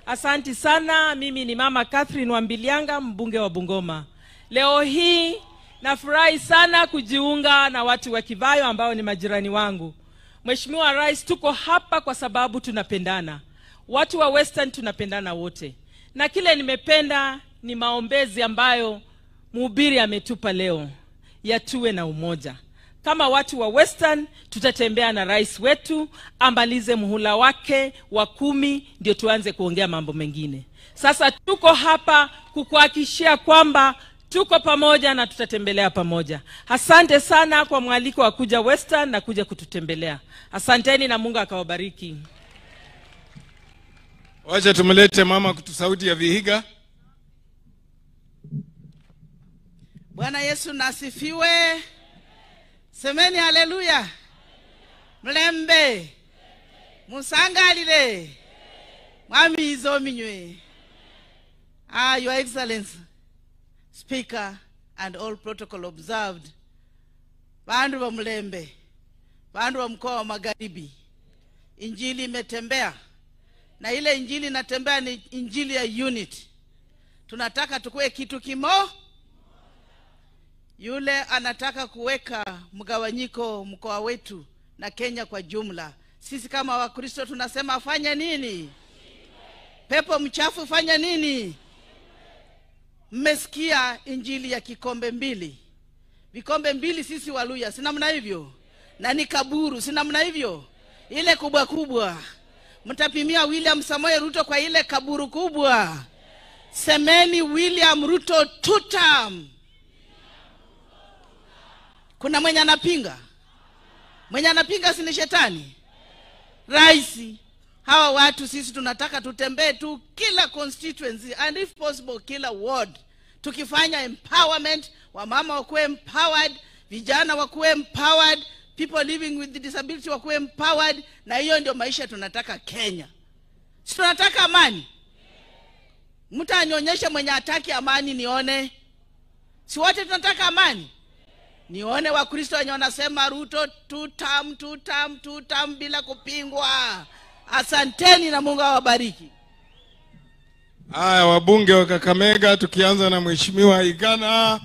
Asanti sana. Mimi ni Mama Catherine Wambilianga, mbunge wa Bungoma. Leo hii nafurahi sana kujiunga na watu wa Kivayo ambao ni majirani wangu. Mheshimiwa Rais, tuko hapa kwa sababu tunapendana. Watu wa Western tunapendana wote. Na kile nimependa ni maombezi ambayo mhubiri ametupa leo, ya tuwe na umoja. Kama watu wa Western tutatembea na rais wetu amalize muhula wake wa 10, ndio tuanze kuongea mambo mengine. Sasa tuko hapa kukuhakikishia kwamba tuko pamoja na tutatembelea pamoja. Asante sana kwa mwaliko wa kuja Western na kuja kututembelea. Asanteni na Mungu akawabariki. Wacha tumlete mama kutusauti ya Vihiga. Bwana Yesu nasifiwe. Semeni haleluya. Mlembe. Musangalile. Mwami izominywe. Your Excellency, Speaker and all protocol observed. Bandu wa Mlembe, bandu wa mkoa wa Magharibi, injili imetembea. Na ile injili inatembea ni injili ya unity. Tunataka tukue kitu kimo. Yule anataka kuweka mgawanyiko mkoa wetu na Kenya kwa jumla. Sisi kama Wakristo tunasema fanya nini? Pepo mchafu fanya nini? Mmesikia injili ya kikombe mbili. Vikombe mbili sisi Waluya, si namna hivyo? Na ni kaburu, si namna hivyo? Ile kubwa kubwa. Mtapimia William Samoei Ruto kwa ile kaburu kubwa. Semeni William Ruto two term. Kuna mwenye anapinga? Mwenye anapinga si ni shetani? Raisi, hawa watu sisi tunataka tutembee tu kila constituency and if possible kila ward. Tukifanya empowerment, wamama wakuwe empowered, vijana wakuwe empowered, people living with disability wakuwe empowered, na hiyo ndio maisha tunataka Kenya. Si tunataka amani? Mtu anyonyeshe mwenye hataki amani nione. Si wote tunataka amani? Nione Wakristo wenye wanasema Ruto two term, two term, two term bila kupingwa. Asanteni na Mungu awabariki. Haya, wabunge wa Kakamega, tukianza na Mheshimiwa Igana,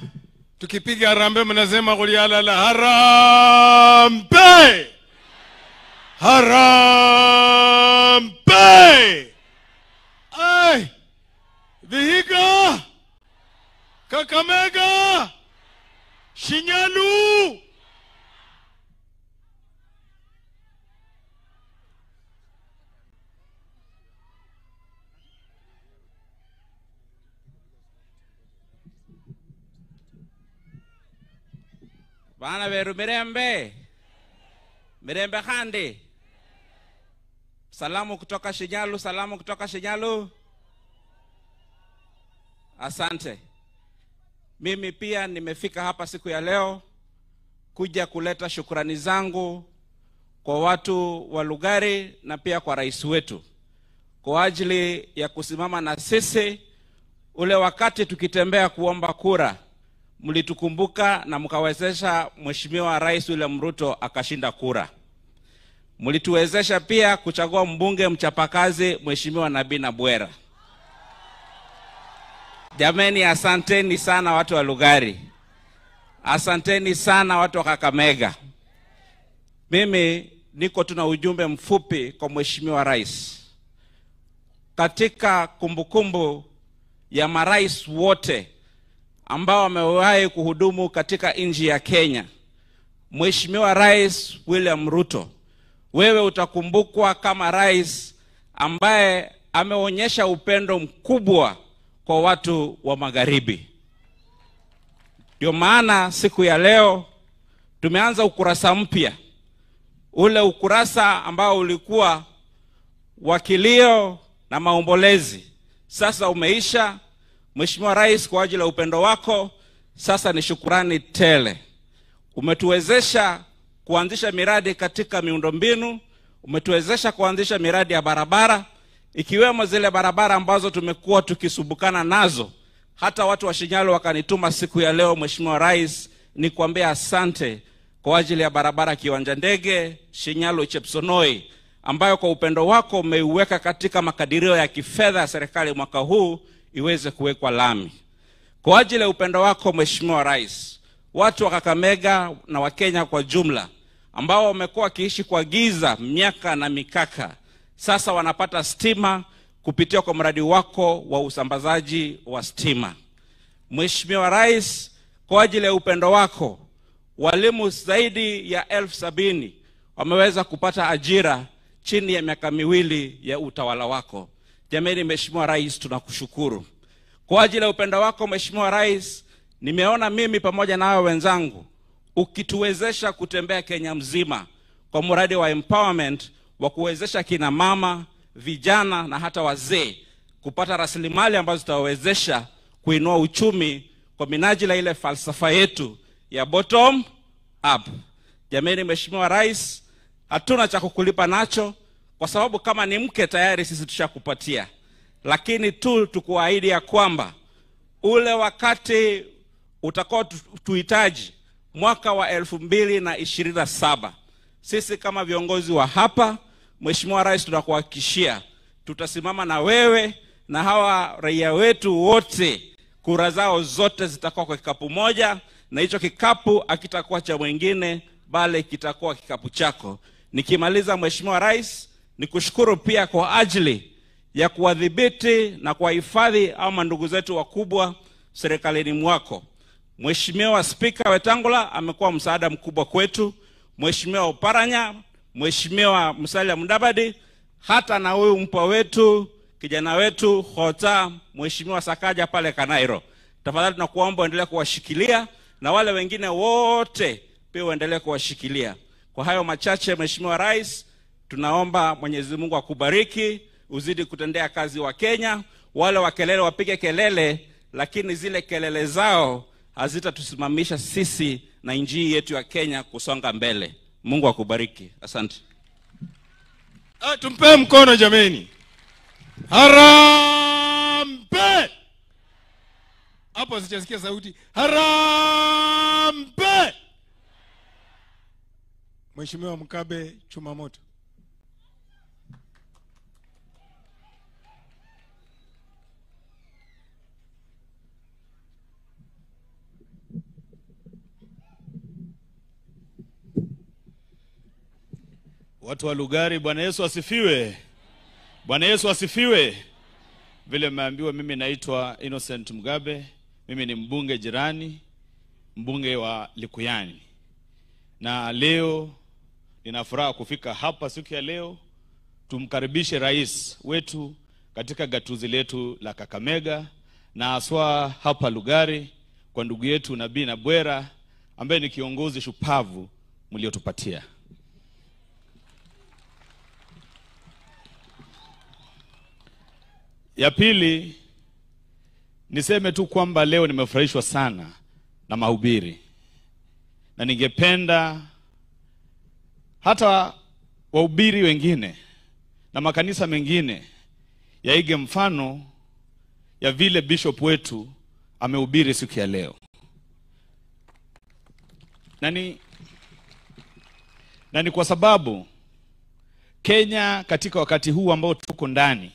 tukipiga harambee mnasema kulialala harambee. Harambee. Ai! Vihiga, Kakamega, Shinyalu. Bana beru mirembe. Mirembe khandi. Salamu kutoka Shinyalu, salamu kutoka Shinyalu. Asante. Mimi pia nimefika hapa siku ya leo kuja kuleta shukrani zangu kwa watu wa Lugari na pia kwa rais wetu kwa ajili ya kusimama na sisi ule wakati tukitembea kuomba kura. Mlitukumbuka na mkawezesha Mheshimiwa Rais William Ruto akashinda kura. Mlituwezesha pia kuchagua mbunge mchapakazi Mheshimiwa Nabina Bwera. Jameni, asanteni sana watu wa Lugari. Asanteni sana watu wa Kakamega. Mimi niko tuna ujumbe mfupi kwa Mheshimiwa Rais. Katika kumbukumbu ya marais wote ambao wamewahi kuhudumu katika nchi ya Kenya, Mheshimiwa Rais William Ruto, wewe utakumbukwa kama rais ambaye ameonyesha upendo mkubwa kwa watu wa Magharibi. Ndio maana siku ya leo tumeanza ukurasa mpya. Ule ukurasa ambao ulikuwa wa kilio na maombolezi sasa umeisha. Mheshimiwa Rais, kwa ajili ya upendo wako sasa ni shukurani tele. Umetuwezesha kuanzisha miradi katika miundombinu, umetuwezesha kuanzisha miradi ya barabara, ikiwemo zile barabara ambazo tumekuwa tukisumbukana nazo. Hata watu wa Shinyalu wakanituma siku ya leo, Mheshimiwa Rais, nikuambia asante kwa ajili ya barabara Kiwanja Ndege Shinyalu Chepsonoi ambayo kwa upendo wako umeiweka katika makadirio ya kifedha ya serikali mwaka huu iweze kuwekwa lami. Kwa ajili ya upendo wako Mheshimiwa Rais, watu wa Kakamega na Wakenya kwa jumla ambao wamekuwa wakiishi kwa giza miaka na mikaka, sasa wanapata stima kupitia kwa mradi wako wa usambazaji wa stima. Mheshimiwa Rais, kwa ajili ya upendo wako, walimu zaidi ya 70,000 wameweza kupata ajira chini ya miaka 2 ya utawala wako. Jamani Mheshimiwa Rais, tunakushukuru. Kwa ajili ya upendo wako Mheshimiwa Rais, nimeona mimi pamoja na hao wenzangu ukituwezesha kutembea Kenya mzima kwa mradi wa empowerment wa kuwezesha kina mama, vijana na hata wazee kupata rasilimali ambazo zitawawezesha kuinua uchumi kwa minajili ya ile falsafa yetu ya bottom up. Jamani Mheshimiwa Rais, hatuna cha kukulipa nacho kwa sababu kama ni mke tayari sisi tushakupatia. Lakini tu tukuahidi ya kwamba ule wakati utakao tuhitaji mwaka wa 2027, sisi kama viongozi wa hapa, Mheshimiwa Rais, tunakuhakikishia tutasimama na wewe na hawa raia wetu wote. Kura zao zote zitakuwa kwa kikapu moja, na hicho kikapu hakitakuwa cha mwingine bali kitakuwa kikapu chako. Nikimaliza Mheshimiwa Rais, nikushukuru pia kwa ajili ya kuwadhibiti na kuwahifadhi au ndugu zetu wakubwa serikalini mwako. Mheshimiwa Spika Wetangula amekuwa msaada mkubwa kwetu, Mheshimiwa Oparanya, Mheshimiwa Musalia Mudavadi, hata na huyu mpwa wetu, kijana wetu Hota, Mheshimiwa Sakaja pale Kanairo. Tafadhali tunakuomba uendelee kuwashikilia na wale wengine wote pia uendelee kuwashikilia. Kwa hayo machache Mheshimiwa Rais, tunaomba Mwenyezi Mungu akubariki, uzidi kutendea kazi wa Kenya. Wale wa kelele wapige kelele, lakini zile kelele zao hazitatusimamisha sisi na nchi yetu ya Kenya kusonga mbele. Mungu akubariki. Asante. Tumpe mkono jameni. Harambee! Hapo sijasikia sauti. Harambee! Mheshimiwa Mkabe Chumamoto. Watu wa Lugari, Bwana Yesu asifiwe. Bwana Yesu asifiwe. Vile mmeambiwa, mimi naitwa Innocent Mugabe. Mimi ni mbunge jirani, mbunge wa Likuyani. Na leo nina furaha kufika hapa siku ya leo tumkaribishe rais wetu katika gatuzi letu la Kakamega na haswa hapa Lugari kwa ndugu yetu Nabii Nabwera ambaye ni kiongozi shupavu mliotupatia. Ya pili, niseme tu kwamba leo nimefurahishwa sana na mahubiri. Na ningependa hata wahubiri wengine na makanisa mengine yaige mfano ya vile bishop wetu amehubiri siku ya leo. Na ni kwa sababu Kenya katika wakati huu ambao tuko ndani,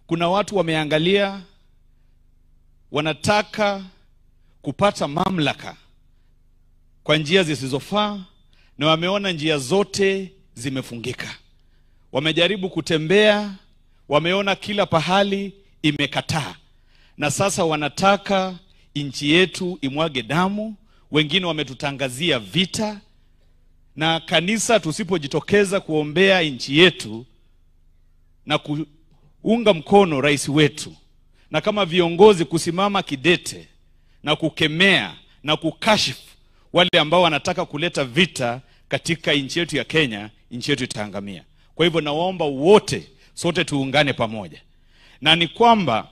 kuna watu wameangalia, wanataka kupata mamlaka kwa njia zisizofaa, na wameona njia zote zimefungika. Wamejaribu kutembea, wameona kila pahali imekataa. Na sasa wanataka nchi yetu imwage damu, wengine wametutangazia vita. Na kanisa tusipojitokeza kuombea nchi yetu na kuunga mkono rais wetu, na kama viongozi kusimama kidete na kukemea na kukashifu wale ambao wanataka kuleta vita katika nchi yetu ya Kenya, nchi yetu itaangamia. Kwa hivyo nawaomba wote, sote tuungane pamoja. Na ni kwamba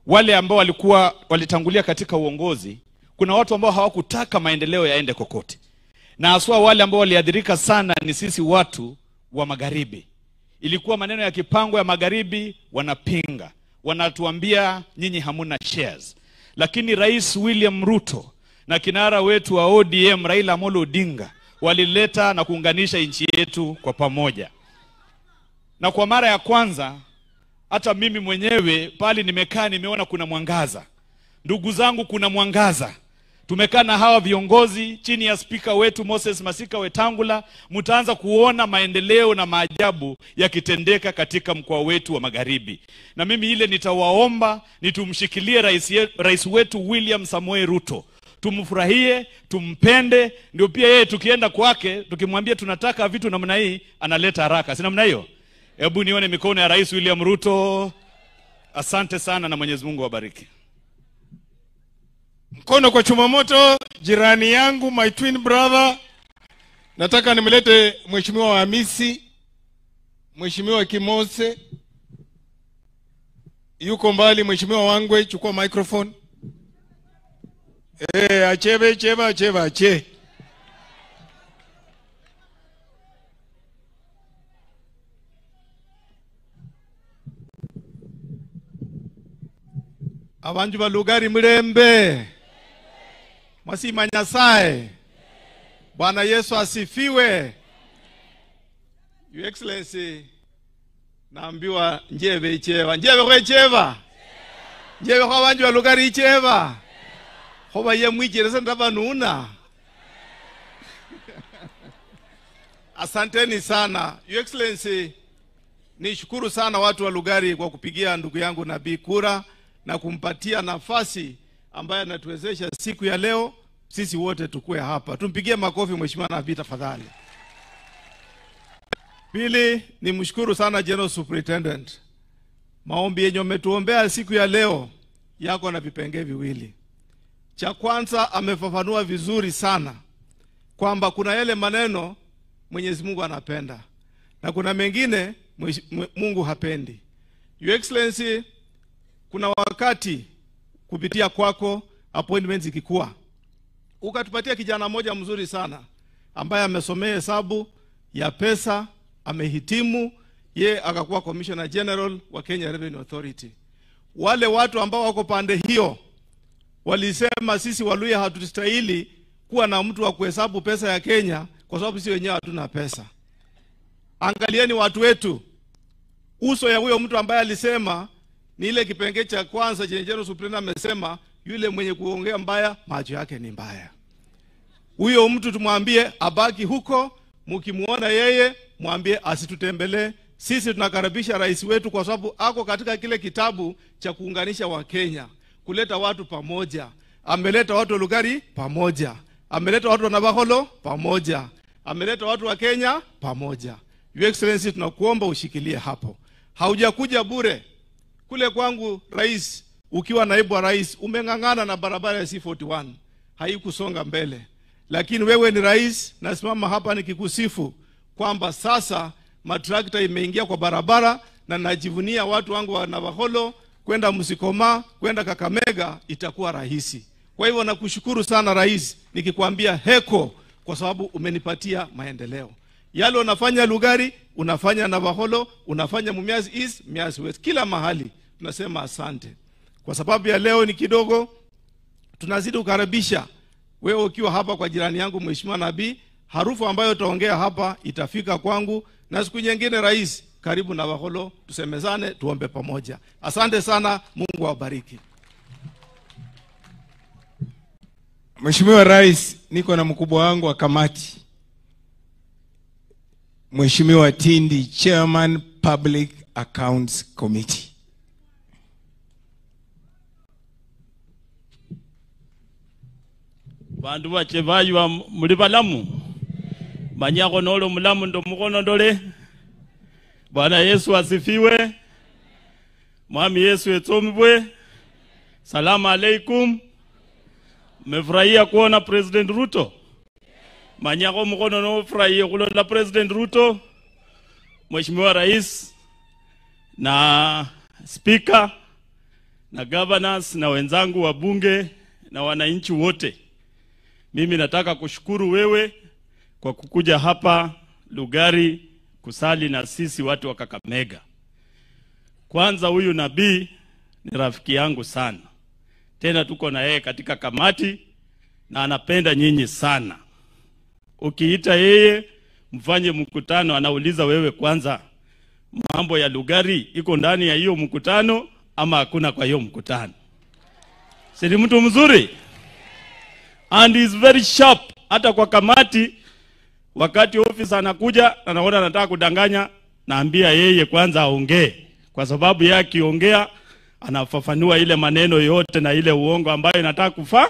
wale ambao walitangulia katika uongozi, kuna watu ambao hawakutaka maendeleo yaende kokote. Na haswa wale ambao waliathirika sana ni sisi watu wa magharibi. Ilikuwa maneno ya kipango ya magharibi wanapinga, wanatuambia nyinyi hamuna shares. Lakini Rais William Ruto na kinara wetu wa ODM Raila Amolo Odinga walileta na kuunganisha nchi yetu kwa pamoja. Na kwa mara ya kwanza hata mimi mwenyewe pale nimekaa nimeona kuna mwangaza. Ndugu zangu, kuna mwangaza. Tumekaa na hawa viongozi chini ya spika wetu Moses Masika Wetangula, mtaanza kuona maendeleo na maajabu yakitendeka katika mkoa wetu wa Magharibi. Na mimi ile nitawaomba ni tumshikilie rais wetu William Samoei Ruto. Tumfurahie, tumpende, ndio pia yeye tukienda kwake tukimwambia tunataka vitu namna hii analeta haraka. Si namna hiyo? Hebu nione mikono ya Rais William Ruto. Asante sana na Mwenyezi Mungu awabariki. Mkono kwa chuma moto, jirani yangu, my twin brother. Nataka nimlete Mheshimiwa Hamisi, Mheshimiwa Kimose. Yuko mbali. Mheshimiwa Wangwe, chukua microphone. Achebe, cheba, acheba, ache. Abanju ba Lugari mulembe. Mwasima Nyasaye. Bwana Yesu asifiwe. Your Excellency, naambiwa njeve icheva. Njeve kwa icheva. Njeve kwa abanju ba Lugari icheva. Hoba ye mwicheresa ndabanuna. Asanteni sana. Your Excellency, nishukuru sana watu wa Lugari kwa kupigia ndugu yangu Nabii kura na kumpatia nafasi ambaye anatuwezesha siku ya leo sisi wote tukue hapa. Tumpigie makofi Mheshimiwa Nabii tafadhali. Pili, nimshukuru sana General Superintendent. Maombi yenye umetuombea siku ya leo yako na vipengee viwili. Cha kwanza, amefafanua vizuri sana kwamba kuna yale maneno Mwenyezi Mungu anapenda na kuna mengine Mungu hapendi. Your Excellency, kuna wakati kupitia kwako appointments ikikua, ukatupatia kijana mmoja mzuri sana ambaye amesomea hesabu ya pesa, amehitimu, ye akakuwa Commissioner General wa Kenya Revenue Authority. Wale watu ambao wako pande hiyo walisema sisi Waluya hatustahili kuwa na mtu wa kuhesabu pesa ya Kenya kwa sababu sisi wenyewe hatuna pesa. Angalieni watu wetu, uso ya huyo mtu ambaye alisema ni ile kipengee cha kwanza chenye General Superintendent amesema, yule mwenye kuongea mbaya macho yake ni mbaya. Huyo mtu tumwambie abaki huko, mkimuona yeye mwambie asitutembelee. Sisi tunakaribisha rais wetu kwa sababu ako katika kile kitabu cha kuunganisha wa Kenya, kuleta watu pamoja. Ameleta watu wa Lugari pamoja, ameleta watu wa Navakholo pamoja, ameleta watu wa Kenya pamoja. Your Excellency, tunakuomba ushikilie hapo. Haujakuja bure. Kule kwangu rais, ukiwa naibu wa rais, umeng'ang'ana na barabara ya C41, haikusonga mbele. Lakini wewe ni rais, nasimama hapa nikikusifu kwamba sasa matrakta imeingia kwa barabara, na najivunia watu wangu wa Navakholo kwenda Musikoma, kwenda Kakamega itakuwa rahisi. Kwa hivyo nakushukuru sana rais, nikikwambia heko kwa sababu umenipatia maendeleo. Yale unafanya Lugari, unafanya Navakholo, unafanya Mumias East, Mumias West, kila mahali tunasema asante. Kwa sababu ya leo ni kidogo, tunazidi kukaribisha wewe ukiwa hapa kwa jirani yangu Mheshimiwa Nabii. Harufu ambayo utaongea hapa itafika kwangu, na siku nyingine rais, karibu Navakholo, tusemezane, tuombe pamoja. Asante sana, Mungu awabariki. Mheshimiwa Rais, niko na mkubwa wangu wa kamati, Mheshimiwa Tindi, Chairman Public Accounts Committee. Bandu bache baywa muli balamu manyako nolo mulamu ndo mukono ndole. Bwana Yesu asifiwe. Mwami Yesu etomibwe. Salamu alaikum. Mmefurahia kuona President Ruto? Manyako mukono no furahia kuona President Ruto, Mheshimiwa Rais na Speaker na governors na wenzangu wa bunge na wananchi wote. Mimi nataka kushukuru wewe kwa kukuja hapa Lugari kusali na sisi watu wa Kakamega. Kwanza huyu nabii ni rafiki yangu sana. Tena tuko na yeye katika kamati na anapenda nyinyi sana. Ukiita yeye mfanye mkutano, anauliza wewe kwanza, Mambo ya Lugari iko ndani ya hiyo mkutano ama hakuna kwa hiyo mkutano? Si ni mtu mzuri? And is very sharp. Hata kwa kamati, wakati officer anakuja anaona anataka kudanganya, naambia yeye kwanza aongee, kwa sababu yeye akiongea anafafanua ile maneno yote na ile uongo ambayo inataka kufaa.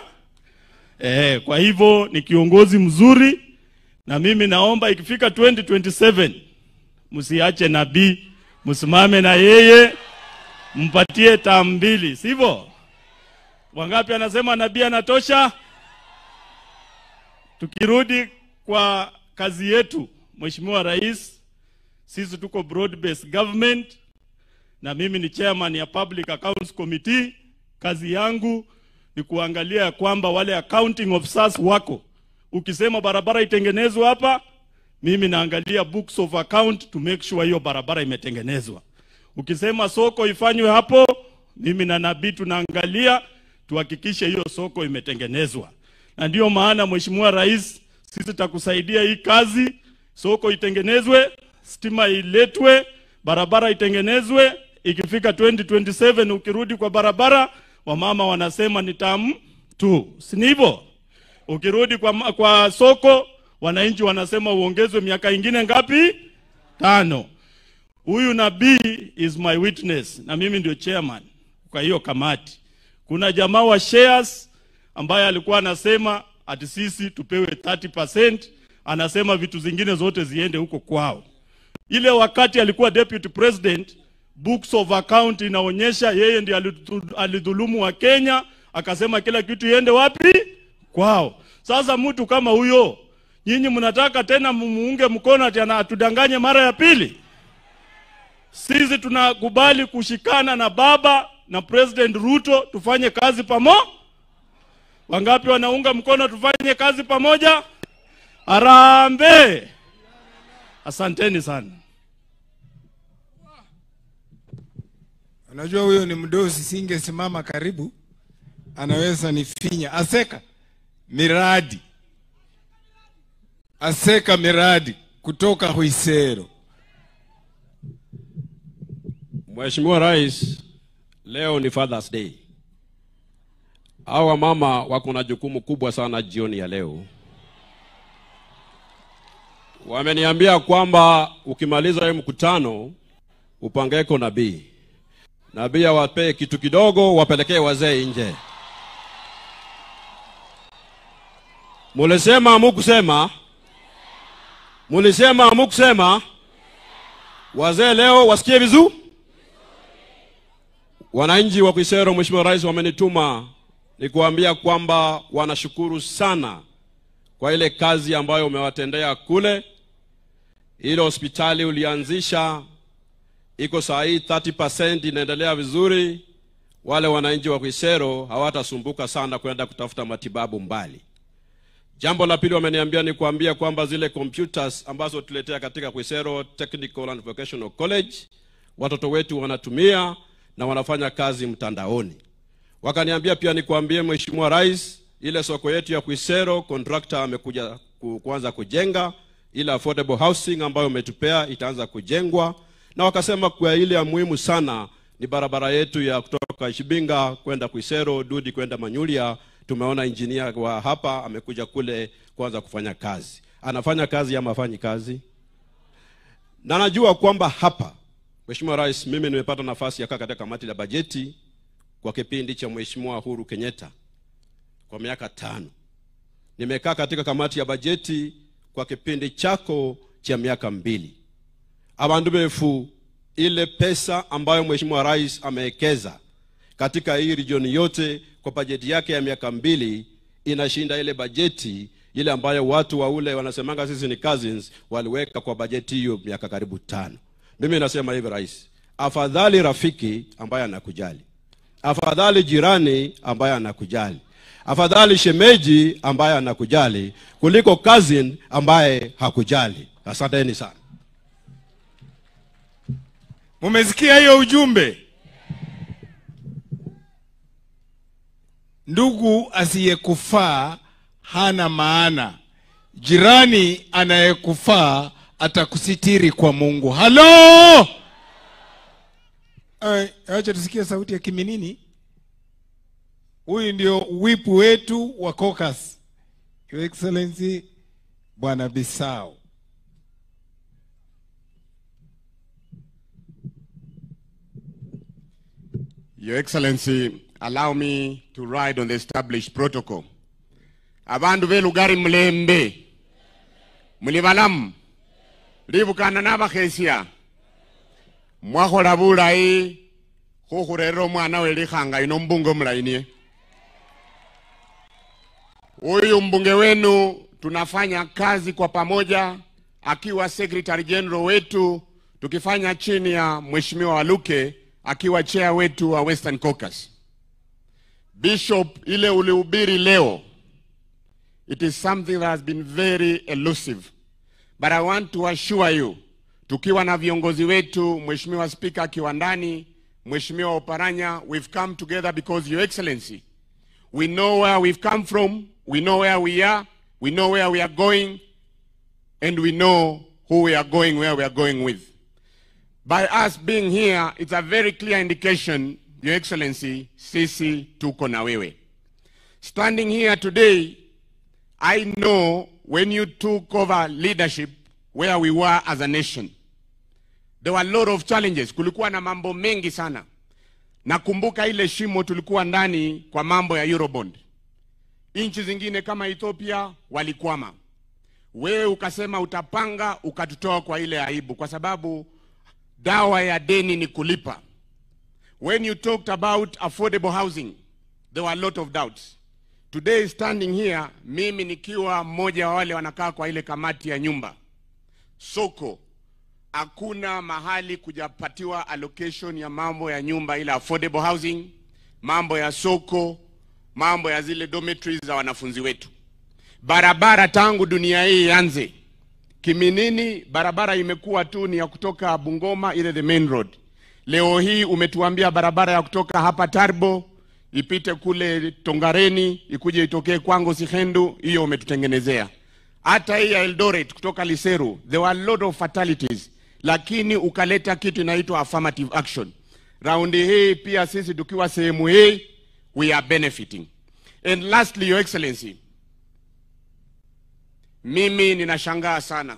Kwa hivyo ni kiongozi mzuri, na mimi naomba ikifika 2027 msiache Nabii, msimame na yeye, mpatie term 2, sivyo? Wangapi anasema Nabii anatosha? Tukirudi kwa kazi yetu, Mheshimiwa Rais, sisi tuko broad based government na mimi ni chairman ya Public Accounts Committee. Kazi yangu ni kuangalia kwamba wale accounting officers wako, ukisema barabara itengenezwe hapa, mimi naangalia books of account to make sure hiyo barabara imetengenezwa. Ukisema soko ifanywe hapo, mimi na Nabii tunaangalia tuhakikishe hiyo soko imetengenezwa. Na ndio maana Mheshimiwa Rais, sisi tutakusaidia hii kazi, soko itengenezwe, stima iletwe, barabara itengenezwe. Ikifika 2027 ukirudi kwa barabara, wamama wanasema ni tamu tu, si hivyo? Ukirudi kwa soko, wananchi wanasema uongezwe miaka ingine ngapi? 5. Huyu Nabii is my witness, na mimi ndio chairman kwa hiyo kamati. Kuna jamaa wa shares ambaye alikuwa anasema ati sisi tupewe 30%, anasema vitu zingine zote ziende huko kwao. Ile wakati alikuwa deputy president, books of account inaonyesha yeye ndiye alidhulumu wa Kenya, akasema kila kitu iende wapi? Kwao. Sasa mtu kama huyo, nyinyi mnataka tena mumuunge mkono ati anatudanganye mara ya pili? Sisi tunakubali kushikana na baba na President Ruto tufanye kazi pamoja. Wangapi wanaunga mkono tufanye kazi pamoja? Harambee! Asanteni sana. Unajua huyo ni mdosi, singesimama karibu anaweza nifinya. Aseka miradi. Aseka miradi kutoka Huisero. Mheshimiwa Rais, leo ni Father's Day. Hawa mama wako na jukumu kubwa sana jioni ya leo. Wameniambia kwamba ukimaliza hii mkutano upangeko Nabii. Nabii awapee kitu kidogo wapelekee wazee nje. Mulisema hamukusema? Mulisema hamukusema? Wazee leo wasikie vizuri? Wananchi wa Kisero, Mheshimiwa Rais, wamenituma nikuambia kwamba wanashukuru sana kwa ile kazi ambayo umewatendea kule. Ile hospitali ulianzisha iko saa hii 30% inaendelea vizuri. Wale wananchi wa Kisero hawatasumbuka sana kwenda kutafuta matibabu mbali. Jambo la pili wameniambia ni kuambia kwamba zile computers ambazo tuletea katika Kisero Technical and Vocational College watoto wetu wanatumia na wanafanya kazi mtandaoni. Wakaniambia pia nikuambie Mheshimiwa Rais, ile soko yetu ya Kisero contractor amekuja kuanza kujenga, ile affordable housing ambayo umetupea itaanza kujengwa. Na wakasema kwa ile ya muhimu sana ni barabara yetu ya kutoka Shibinga kwenda Kisero, Dudi kwenda Manyulia. Tumeona engineer wa hapa amekuja kule kuanza kufanya kazi. Anafanya kazi ama hafanyi kazi? Na najua kwamba hapa Mheshimiwa Rais, mimi nimepata nafasi ya kukaa katika kamati la bajeti kwa kipindi cha Mheshimiwa Uhuru Kenyatta kwa miaka 5. Nimekaa katika kamati ya bajeti kwa kipindi chako cha miaka 2. Abandu befu, ile pesa ambayo Mheshimiwa Rais ameekeza katika hii region yote kwa bajeti yake ya miaka 2 inashinda ile bajeti ile ambayo watu wa ule wanasemanga sisi ni cousins waliweka kwa bajeti hiyo miaka karibu 5. Mimi nasema hivi Rais, afadhali rafiki ambaye anakujali, afadhali jirani ambaye anakujali, afadhali shemeji ambaye anakujali kuliko cousin ambaye hakujali. Asanteni sana. Mumesikia hiyo ujumbe? Ndugu asiyekufaa hana maana. Jirani anayekufaa atakusitiri kwa Mungu. Halo! Acha tusikie sauti ya Kiminini. Huyu ndio whip wetu wa caucus. Your Excellency Bwana Bisau. Your Excellency, allow me to ride on the established protocol. Abandu belugari mulembe. Mulibalamu. Libukana nabakhesia. Mwakhola bulayi khukhurera omwana welikhanga ino mbunge omulayi. Huyu mbunge wenu tunafanya kazi kwa pamoja akiwa Secretary General wetu, tukifanya chini ya Mheshimiwa Waluke akiwa chair wetu wa Western Caucus. Bishop, ile ulihubiri leo, it is something that has been very elusive. But I want to assure you, tukiwa na viongozi wetu, Mheshimiwa Speaker akiwa ndani, Mheshimiwa Oparanya, we've come together because, Your Excellency, we know where we've come from, we know where we are, we know where we are going, and we know who we are going, where we are going with. By us being here, it's a very clear indication, Your Excellency, sisi tuko na wewe. Standing here today, I know when you took over leadership, where we were as a nation. There were a lot of challenges. Kulikuwa na mambo mengi sana. Nakumbuka ile shimo tulikuwa ndani kwa mambo ya Eurobond. Nchi zingine kama Ethiopia walikwama. Wewe ukasema utapanga, ukatutoa kwa ile aibu, kwa sababu dawa ya deni ni kulipa. When you talked about affordable housing, there were a lot of doubts. Today standing here, mimi nikiwa mmoja wa wale wanakaa kwa ile kamati ya nyumba. Soko, hakuna mahali kujapatiwa allocation ya mambo ya nyumba ila affordable housing, mambo ya soko, mambo ya zile dormitories za wanafunzi wetu. Barabara tangu dunia hii ianze, Kiminini barabara imekuwa tu ni ya kutoka Bungoma ile the main road. Leo hii umetuambia barabara ya kutoka hapa Tarbo ipite kule Tongareni ikuje itokee Kwango Sihendu, hiyo umetutengenezea. Hata hii ya Eldoret kutoka Liseru, there were a lot of fatalities, lakini ukaleta kitu inaitwa affirmative action. Raundi hii pia sisi tukiwa sehemu hii, we are benefiting. And lastly, Your Excellency, mimi ninashangaa sana.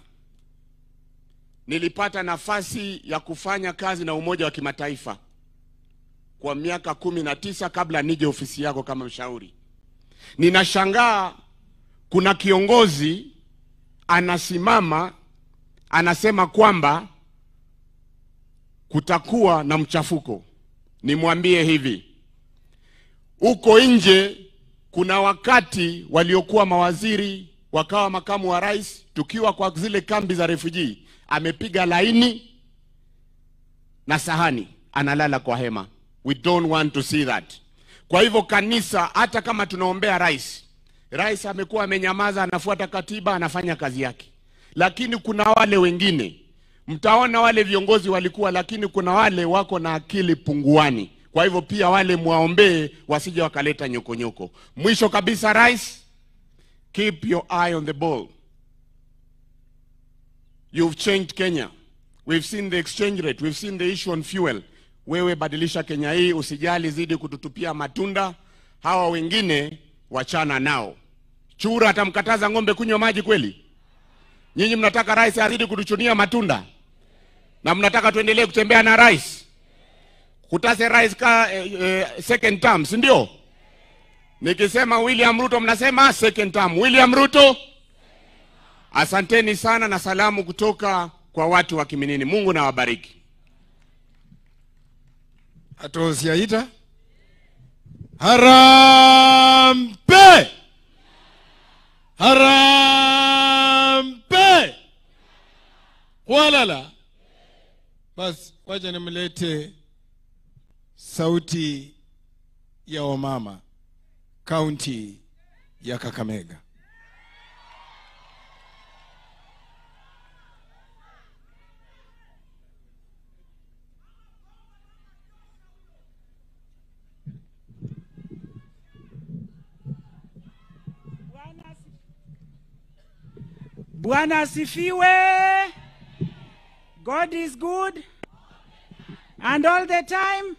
Nilipata nafasi ya kufanya kazi na Umoja wa Kimataifa kwa miaka 19 kabla nije ofisi yako kama mshauri. Ninashangaa kuna kiongozi anasimama anasema kwamba kutakuwa na mchafuko. Nimwambie hivi, uko nje kuna wakati waliokuwa mawaziri wakawa makamu wa rais, tukiwa kwa zile kambi za refugee, amepiga laini na sahani, analala kwa hema. We don't want to see that. Kwa hivyo kanisa, hata kama tunaombea rais, rais amekuwa amenyamaza, anafuata katiba, anafanya kazi yake. Lakini kuna wale wengine, mtaona wale viongozi walikuwa, lakini kuna wale wako na akili punguani. Kwa hivyo pia wale muwaombee wasije wakaleta nyokonyoko. Mwisho kabisa, rais, keep your eye on the ball. You've changed Kenya. We've seen the exchange rate. We've seen the issue on fuel. Wewe badilisha Kenya hii, usijali, zidi kututupia matunda. Hawa wengine wachana nao. Chura atamkataza ng'ombe kunywa maji kweli? Nyinyi mnataka rais azidi kutuchunia matunda? Na mnataka tuendelee kutembea na rais? Kutase rais ka second term, si ndio? Nikisema William Ruto mnasema second term. William Ruto. Asanteni sana na salamu kutoka kwa watu wa Kiminini. Mungu na wabariki. Atosiaita. Harambe! Harambe! Walala. Bas, wacha nimlete sauti ya wamama kaunti ya Kakamega. Bwana asifiwe. God is good. And all the time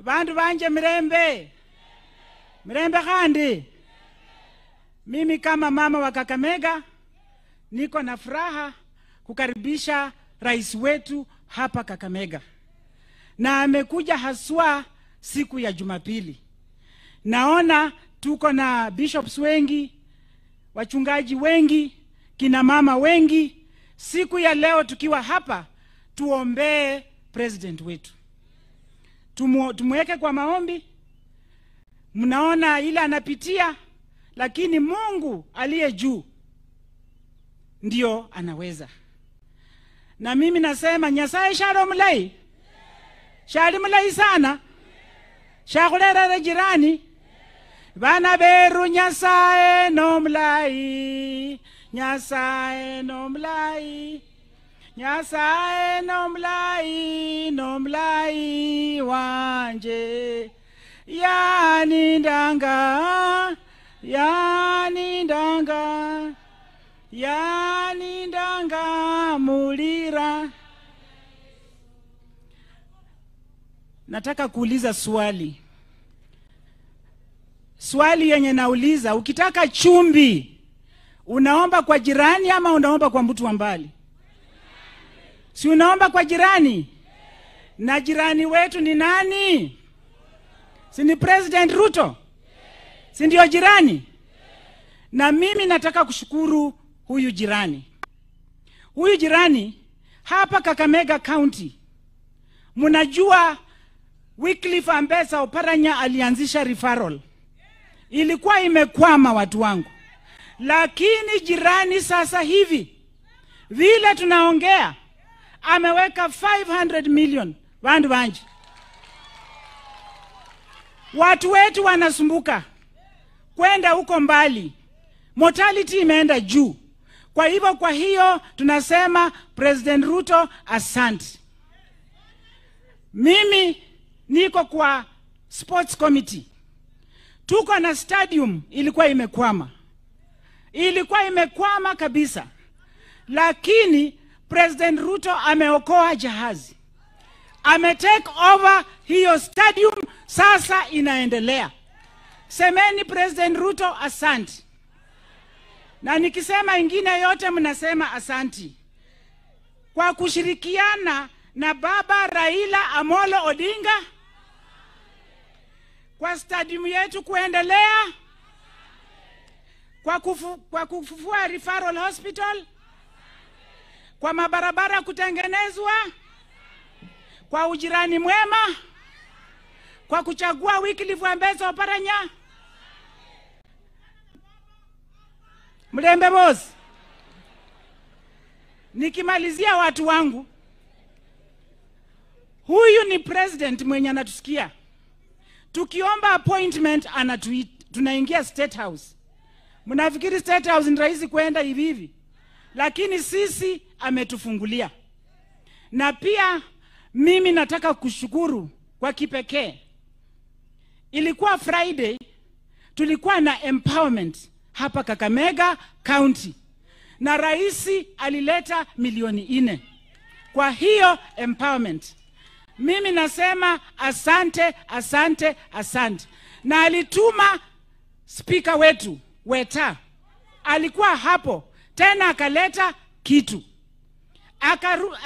bandu banje mirembe mirembe khandi. Mimi kama mama wa Kakamega niko na furaha kukaribisha rais wetu hapa Kakamega, na amekuja haswa siku ya Jumapili. Naona tuko na bishops wengi, wachungaji wengi, kina mama wengi. Siku ya leo tukiwa hapa, tuombee president wetu, tumweke kwa maombi. Mnaona ile anapitia, lakini Mungu aliye juu ndio anaweza. Na mimi nasema Nyasaye shalo mulai, shali mulai sana, shakhulera jirani bana beru. Nyasaye no mulai, Nyasaye no mulai, Nyasaye no mulai, no mulai wanje yani ndanga, yani ndanga, yani ndanga mulira. Nataka kuuliza swali. Swali yenye nauliza, ukitaka chumvi unaomba kwa jirani ama unaomba kwa mtu wa mbali? Si unaomba kwa jirani? Na jirani wetu ni nani? Si ni President Ruto? Si ndio jirani? Na mimi nataka kushukuru huyu jirani. Huyu jirani hapa Kakamega County, mnajua Wycliffe Ambetsa Oparanya alianzisha referral. Ilikuwa imekwama watu wangu. Lakini jirani sasa hivi vile tunaongea ameweka 500 million bandu banje. Watu wetu wanasumbuka kwenda huko mbali. Mortality imeenda juu. Kwa hivyo, kwa hiyo tunasema President Ruto asante. Mimi niko kwa sports committee. Tuko na stadium ilikuwa imekwama. Ilikuwa imekwama kabisa. Lakini President Ruto ameokoa jahazi. Ame take over hiyo stadium, sasa inaendelea. Semeni President Ruto asante. Na nikisema ingine yote mnasema asanti. Kwa kushirikiana na baba Raila Amolo Odinga kwa stadium yetu kuendelea, kwa kufufua referral hospital, kwa mabarabara kutengenezwa, kwa ujirani mwema, kwa kuchagua Wycliffe Ambetsa Oparanya. Mlembe boss. Nikimalizia watu wangu, huyu ni president mwenye anatusikia. Tukiomba appointment tunaingia State House. Mnafikiri State House ni rahisi kwenda hivi hivi? Lakini sisi ametufungulia. Na pia mimi nataka kushukuru kwa kipekee. Ilikuwa Friday, tulikuwa na empowerment hapa Kakamega County. Na rais alileta milioni 4. Kwa hiyo empowerment, mimi nasema asante, asante, asante. Na alituma speaker wetu, Weta. Alikuwa hapo, tena akaleta kitu.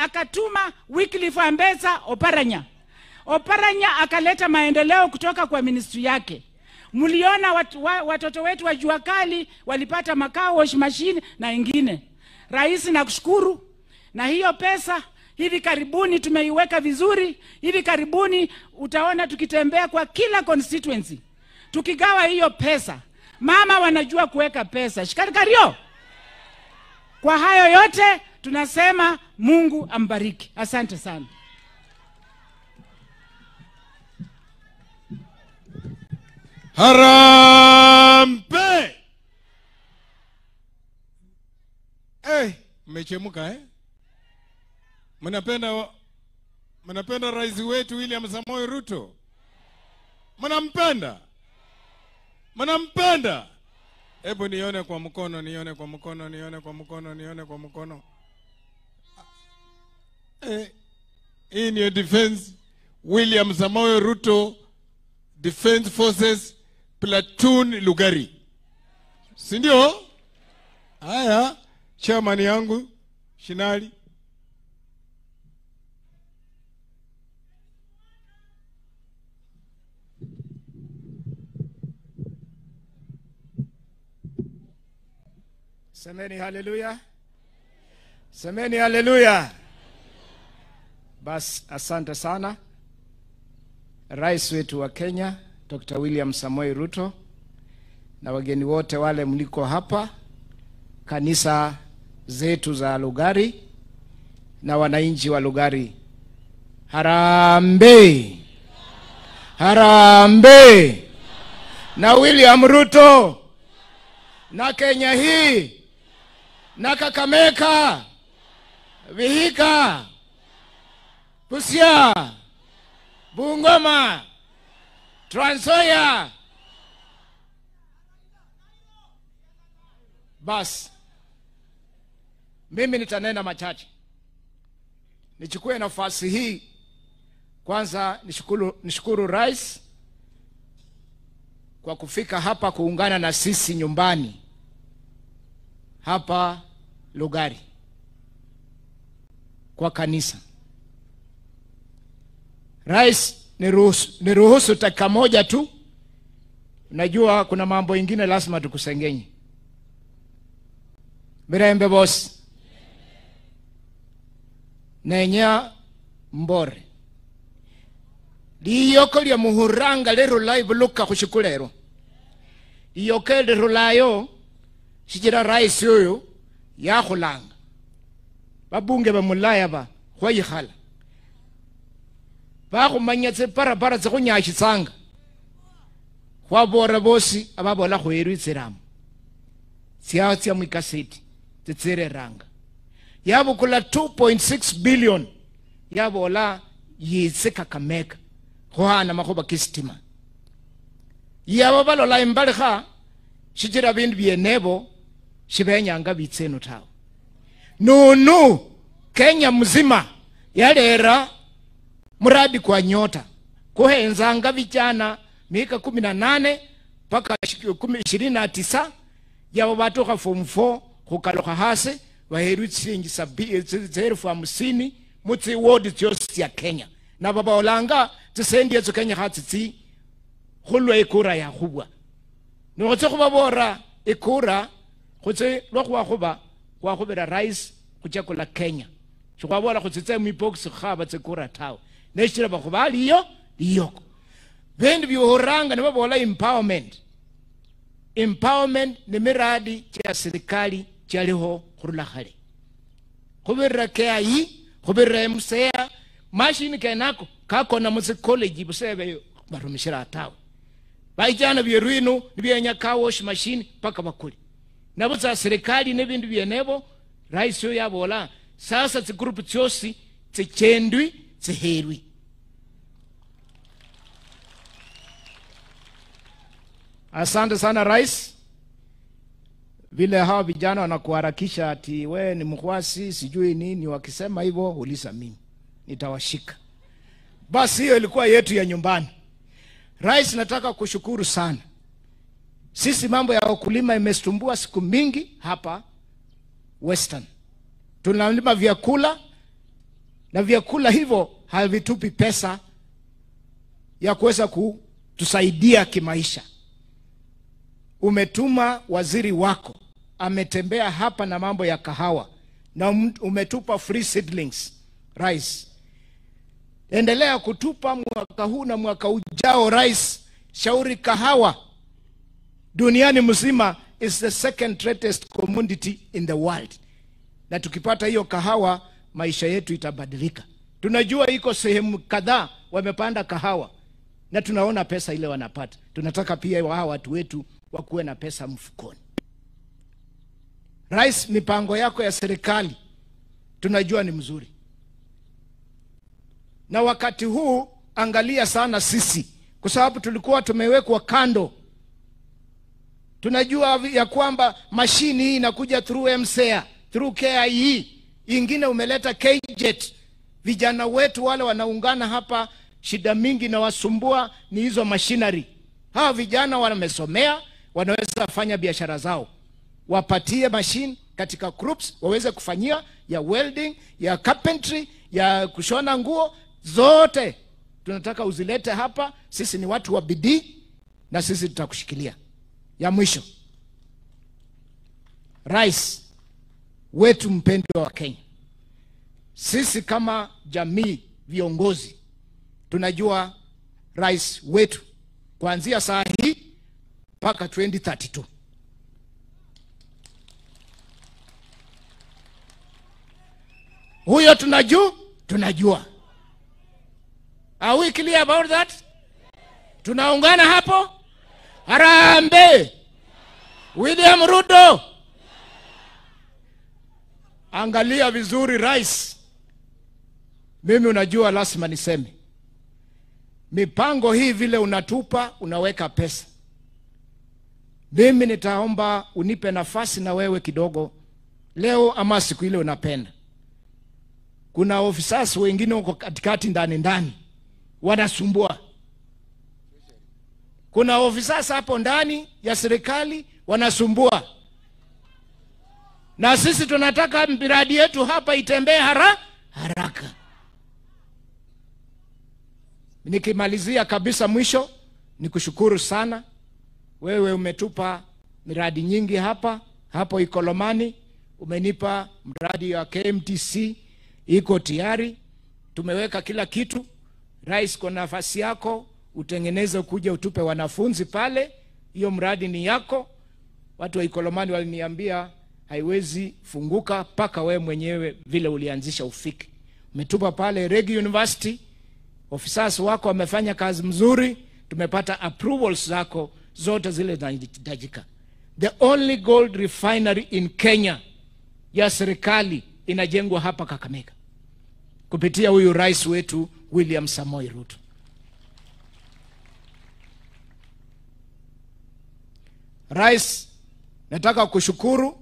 Akatuma Wycliffe Ambetsa Oparanya. Oparanya akaleta maendeleo kutoka kwa ministry yake. Mliona watoto wetu wa jua kali walipata makao, wash machine na ingine. Rais nakushukuru. Na hiyo pesa hivi karibuni tumeiweka vizuri. Hivi karibuni utaona tukitembea kwa kila constituency tukigawa hiyo pesa. Mama wanajua kuweka pesa. Shikarikario. Kwa hayo yote tunasema Mungu ambariki. Asante sana. Harambe! Mmechemuka eh? Mnapenda rais wetu William Samoei Ruto? Mnampenda? Mnampenda? Hebu nione kwa mkono, nione kwa mkono, nione kwa mkono, nione kwa mkono. In your defense, William Samoei Ruto Defense Forces Platoon Lugari. Si ndio? Haya, chairman yangu Shinali. Semeni haleluya. Semeni haleluya. Bas, asante sana Rais wetu wa Kenya Dr. William Samoei Ruto na wageni wote wale mliko hapa, kanisa zetu za Lugari na wananchi wa Lugari. Harambee! Harambee! Na William Ruto na Kenya hii na Kakamega, Vihiga, Busia, Bungoma, Trans Nzoia. Bas, mimi nitanena machache. Nichukue nafasi hii kwanza nishukuru Rais kwa kufika hapa kuungana na sisi nyumbani hapa Lugari kwa kanisa. Rais, niruhusu dakika moja tu. Najua kuna mambo ingine lazima tukusengenye. Mirembe boss. Nenya mbore. Liyoko lya muhuranga lero live luka khushikulero. Liyoke lirulayo shijira rais uyu yakhulanga. Babunge bamulaya ba khwayikhala. Bakhumanya tsiparapara tsikhunyashitsanga. Khwabora bosi ababola khwerwi tsiramu. Tsiatsia mwikaseti tsitsireranga. Yabukula 2.6 billion yabola yitse Kakamega khuhana makhuba kisitima. Yabo balola imbalikha shijira bindu byenebo shibenyanga bitseno tawe. Nunu Kenya mzima yalera muradi kwa nyota kuhenzanga vijana miaka 18 mpaka 29 yabo batoka form 4 khukalukha hasi waheru shilingi 70,000 mutsi ward tsosi ya Kenya. Na baba olanga tsisendi etso Kenya khatsitsi khulwa ikura ya khubwa. Nokhotse khubabora ikura khotse lwa khuba khwakhubira rais khuchakula Kenya. Shikhwabola khutsitse mwibox khaba tsikura tawe. Neshira bakhubaliyo liyoko. Bindu byohuranga nibabola empowerment. Empowerment ni miradi cha serikali chaliho khurula khale. Khubirira KIE, khubirira MCA, mashini kenako kakona mutsi college busebe barumishira tawe. Baijana byerwino nibyenya car wash machine paka bakuli. Nabo za serikali nebindu byenebo rais yo yabola sasa tsi group tsosi tsichendwi tsiherwi. Asante sana Rais. Vile hawa vijana wanakuharakisha ati we ni mkwasi sijui nini, wakisema hivyo uliza mimi nitawashika. Basi hiyo ilikuwa yetu ya nyumbani. Rais, nataka kushukuru sana. Sisi mambo ya wakulima imestumbua siku mingi hapa Western. Tunalima vyakula na vyakula hivyo havitupi pesa ya kuweza kutusaidia kimaisha. Umetuma waziri wako ametembea hapa na mambo ya kahawa na umetupa free seedlings. Rais, endelea kutupa mwaka huu na mwaka ujao. Rais, shauri kahawa duniani mzima is the second greatest commodity in the world. Na tukipata hiyo kahawa maisha yetu itabadilika. Tunajua iko sehemu kadhaa wamepanda kahawa na tunaona pesa ile wanapata. Tunataka pia hawa watu wetu wakuwe na pesa mfukoni. Rais, mipango yako ya serikali tunajua ni mzuri. Na wakati huu angalia sana sisi, kwa sababu tulikuwa tumewekwa kando. Tunajua ya kwamba mashini hii inakuja through MCA, through KIE, ingine umeleta KJET. Vijana wetu wale wanaungana hapa, shida mingi na wasumbua ni hizo machinery. Hawa vijana wamesomea, wanaweza fanya biashara zao. Wapatie machine katika groups waweze kufanyia ya welding, ya carpentry, ya kushona nguo zote. Tunataka uzilete hapa. Sisi ni watu wa bidii na sisi tutakushikilia. Ya mwisho, Rais wetu mpendwa wa Kenya, sisi kama jamii viongozi tunajua rais wetu kuanzia saa hii mpaka 2032. Huyo tunajua. Are we clear about that? Tunaungana hapo? Harambee! William Ruto. Angalia vizuri rais. Mimi unajua lazima niseme. Mipango hii vile unatupa, unaweka pesa. Mimi nitaomba unipe nafasi na wewe kidogo leo ama siku ile unapenda. Kuna officers wengine huko katikati ndani ndani wanasumbua. Kuna officers hapo ndani ya serikali wanasumbua. Na sisi tunataka miradi yetu hapa itembee haraka. Nikimalizia kabisa mwisho, nikushukuru sana. Wewe umetupa miradi nyingi hapa, hapo Ikolomani umenipa mradi wa KMTC iko tayari. Tumeweka kila kitu. Rais, kwa nafasi yako utengeneze kuja utupe wanafunzi pale. Hiyo mradi ni yako. Watu wa Ikolomani waliniambia haiwezi funguka paka wewe mwenyewe vile ulianzisha ufike. Umetupa pale Regi University, officers wako wamefanya kazi mzuri, tumepata approvals zako zote zile zinahitajika. The only gold refinery in Kenya ya serikali inajengwa hapa Kakamega kupitia huyu rais wetu William Samoei Ruto. Rais, nataka kushukuru.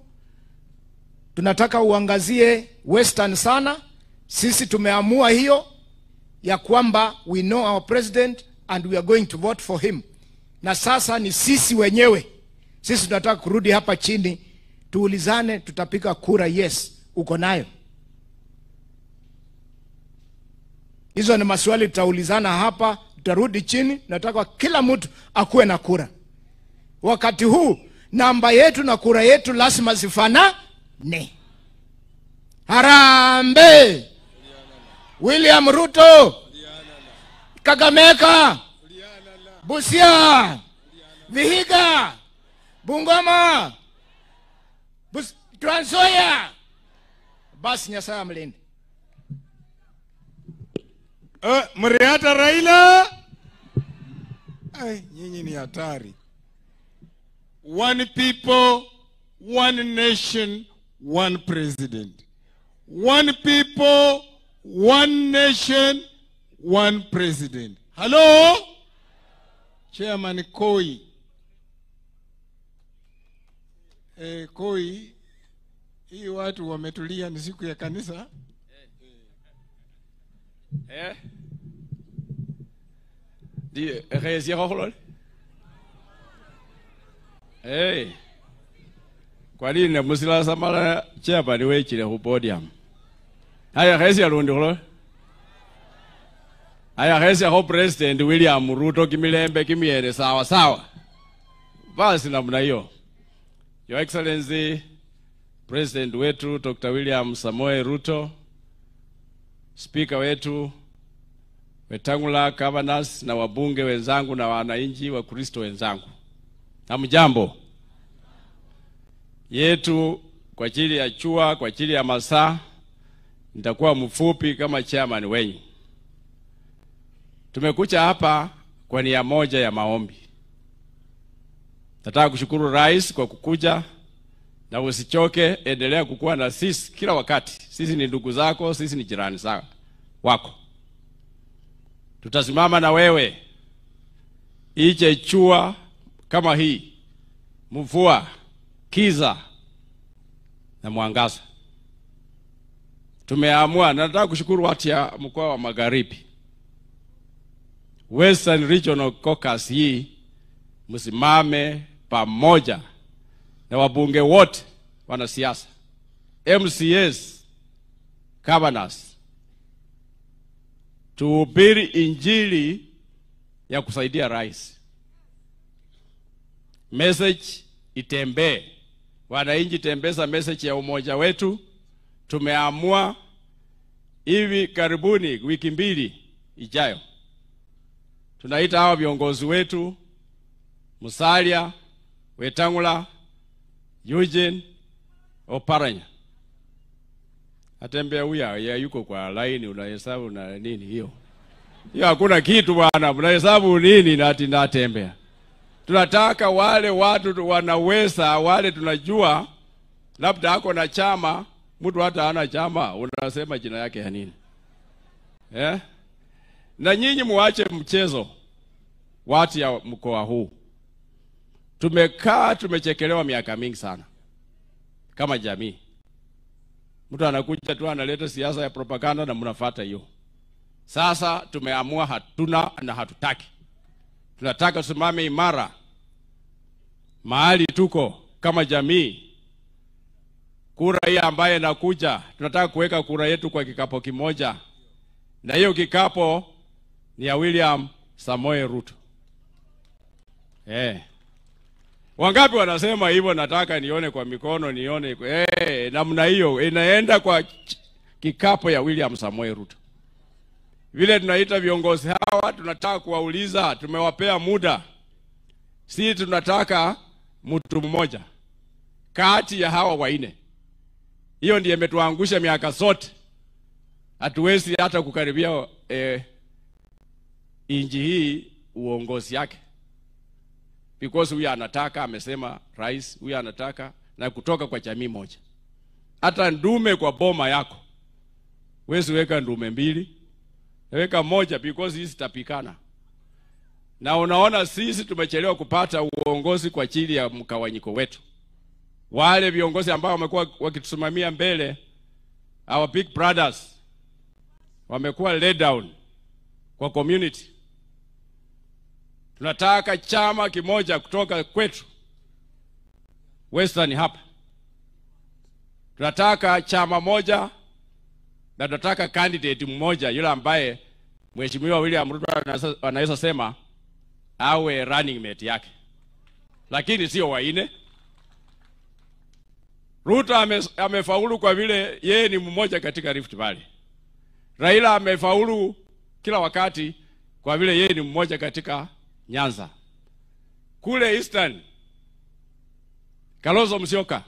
Tunataka uangazie Western sana. Sisi tumeamua hiyo ya kwamba we know our president and we are going to vote for him. Na sasa ni sisi wenyewe. Sisi tunataka kurudi hapa chini tuulizane, tutapiga kura yes, uko nayo. Hizo ni maswali tutaulizana hapa, tutarudi chini. Nataka kila mtu akuwe na kura. Wakati huu namba yetu na kura yetu lazima zifanane. Harambee! William Ruto, Kakamega, Busia, Vihiga, Bungoma, Trans Nzoia. Basi Nyasaye amlinde. Mriata Raila. Ay, nyinyi ni hatari. One people, one nation, one president. One people, one nation, one president. Hello? Chairman Koi. Koi, hii watu wametulia, ni siku ya kanisa. Di rezirohlol. Kwa nini musila samala chairman wechile ku podium? Haya rezi alundi kholo. Haya rezi ho President William Ruto kimilembe kimiere sawa sawa. Basi namna hiyo. Your Excellency President wetu Dr. William Samoei Ruto, Speaker wetu Wetangula, governors na wabunge wenzangu na wananchi wa Kristo wenzangu. Hamjambo. Yetu kwa ajili ya chua, kwa ajili ya masaa, nitakuwa mfupi kama chairman wenyu. Tumekuja hapa kwa nia moja ya maombi. Nataka kushukuru rais kwa kukuja, na usichoke, endelea kukua na sisi kila wakati. Sisi ni ndugu zako, sisi ni jirani zako wako. Tutasimama na wewe. Ije chua kama hii, mvua, kiza na mwangaza. Tumeamua, na nataka kushukuru watu ya mkoa wa Magharibi. Western Regional Caucus hii msimame pamoja na wabunge wote, wanasiasa, MCAs, governors, tuhubiri injili ya kusaidia rais. Message itembee, wananchi tembeza message ya umoja wetu. Tumeamua hivi karibuni, wiki 2 ijayo, tunaita hawa viongozi wetu Musalia, Wetangula, Eugene Oparanya. Atembea huya ya yuko kwa line, unahesabu na nini hiyo? Hiyo hakuna kitu bwana, unahesabu nini na ati natembea? Tunataka wale watu wanaweza, wale tunajua labda ako na chama, mtu hata hana chama, unasema jina yake ya nini? Eh? Na nyinyi muache mchezo watu ya mkoa huu. Tumekaa tumechekelewa miaka mingi sana kama jamii. Mtu anakuja tu analeta siasa ya propaganda na mnafuata hiyo. Sasa tumeamua hatuna na hatutaki. Tunataka tusimame imara mahali tuko kama jamii. Kura hii ambaye inakuja, tunataka kuweka kura yetu kwa kikapo kimoja. Na hiyo kikapo ni ya William Samoei Ruto. Wangapi wanasema hivyo? Nataka nione kwa mikono, nione namna hiyo inaenda kwa kikapo ya William Samoei Ruto. Vile tunaita viongozi hawa, tunataka kuwauliza, tumewapea muda. Si tunataka mtu mmoja kati ya hawa wanne. Hiyo ndiye imetuangusha miaka zote. Hatuwezi hata kukaribia inji hii uongozi yake. Because huyu anataka, amesema rais, huyu anataka, na kutoka kwa jamii moja. Hata ndume kwa boma yako, huwezi weka ndume mbili, weka moja, because hizi zitapikana. Na unaona sisi tumechelewa kupata uongozi kwa ajili ya mkawanyiko wetu. Wale viongozi ambao wamekuwa wakitusimamia mbele, our big brothers, wamekuwa laid down kwa community. Tunataka chama kimoja kutoka kwetu Western hapa. Tunataka chama moja na tunataka candidate mmoja yule ambaye Mheshimiwa William Ruto anaweza sema awe running mate yake. Lakini sio waine. Ruto amefaulu kwa vile yeye ni mmoja katika Rift Valley. Raila amefaulu kila wakati kwa vile yeye ni mmoja katika Nyanza. Kule Eastern, Kalonzo Musyoka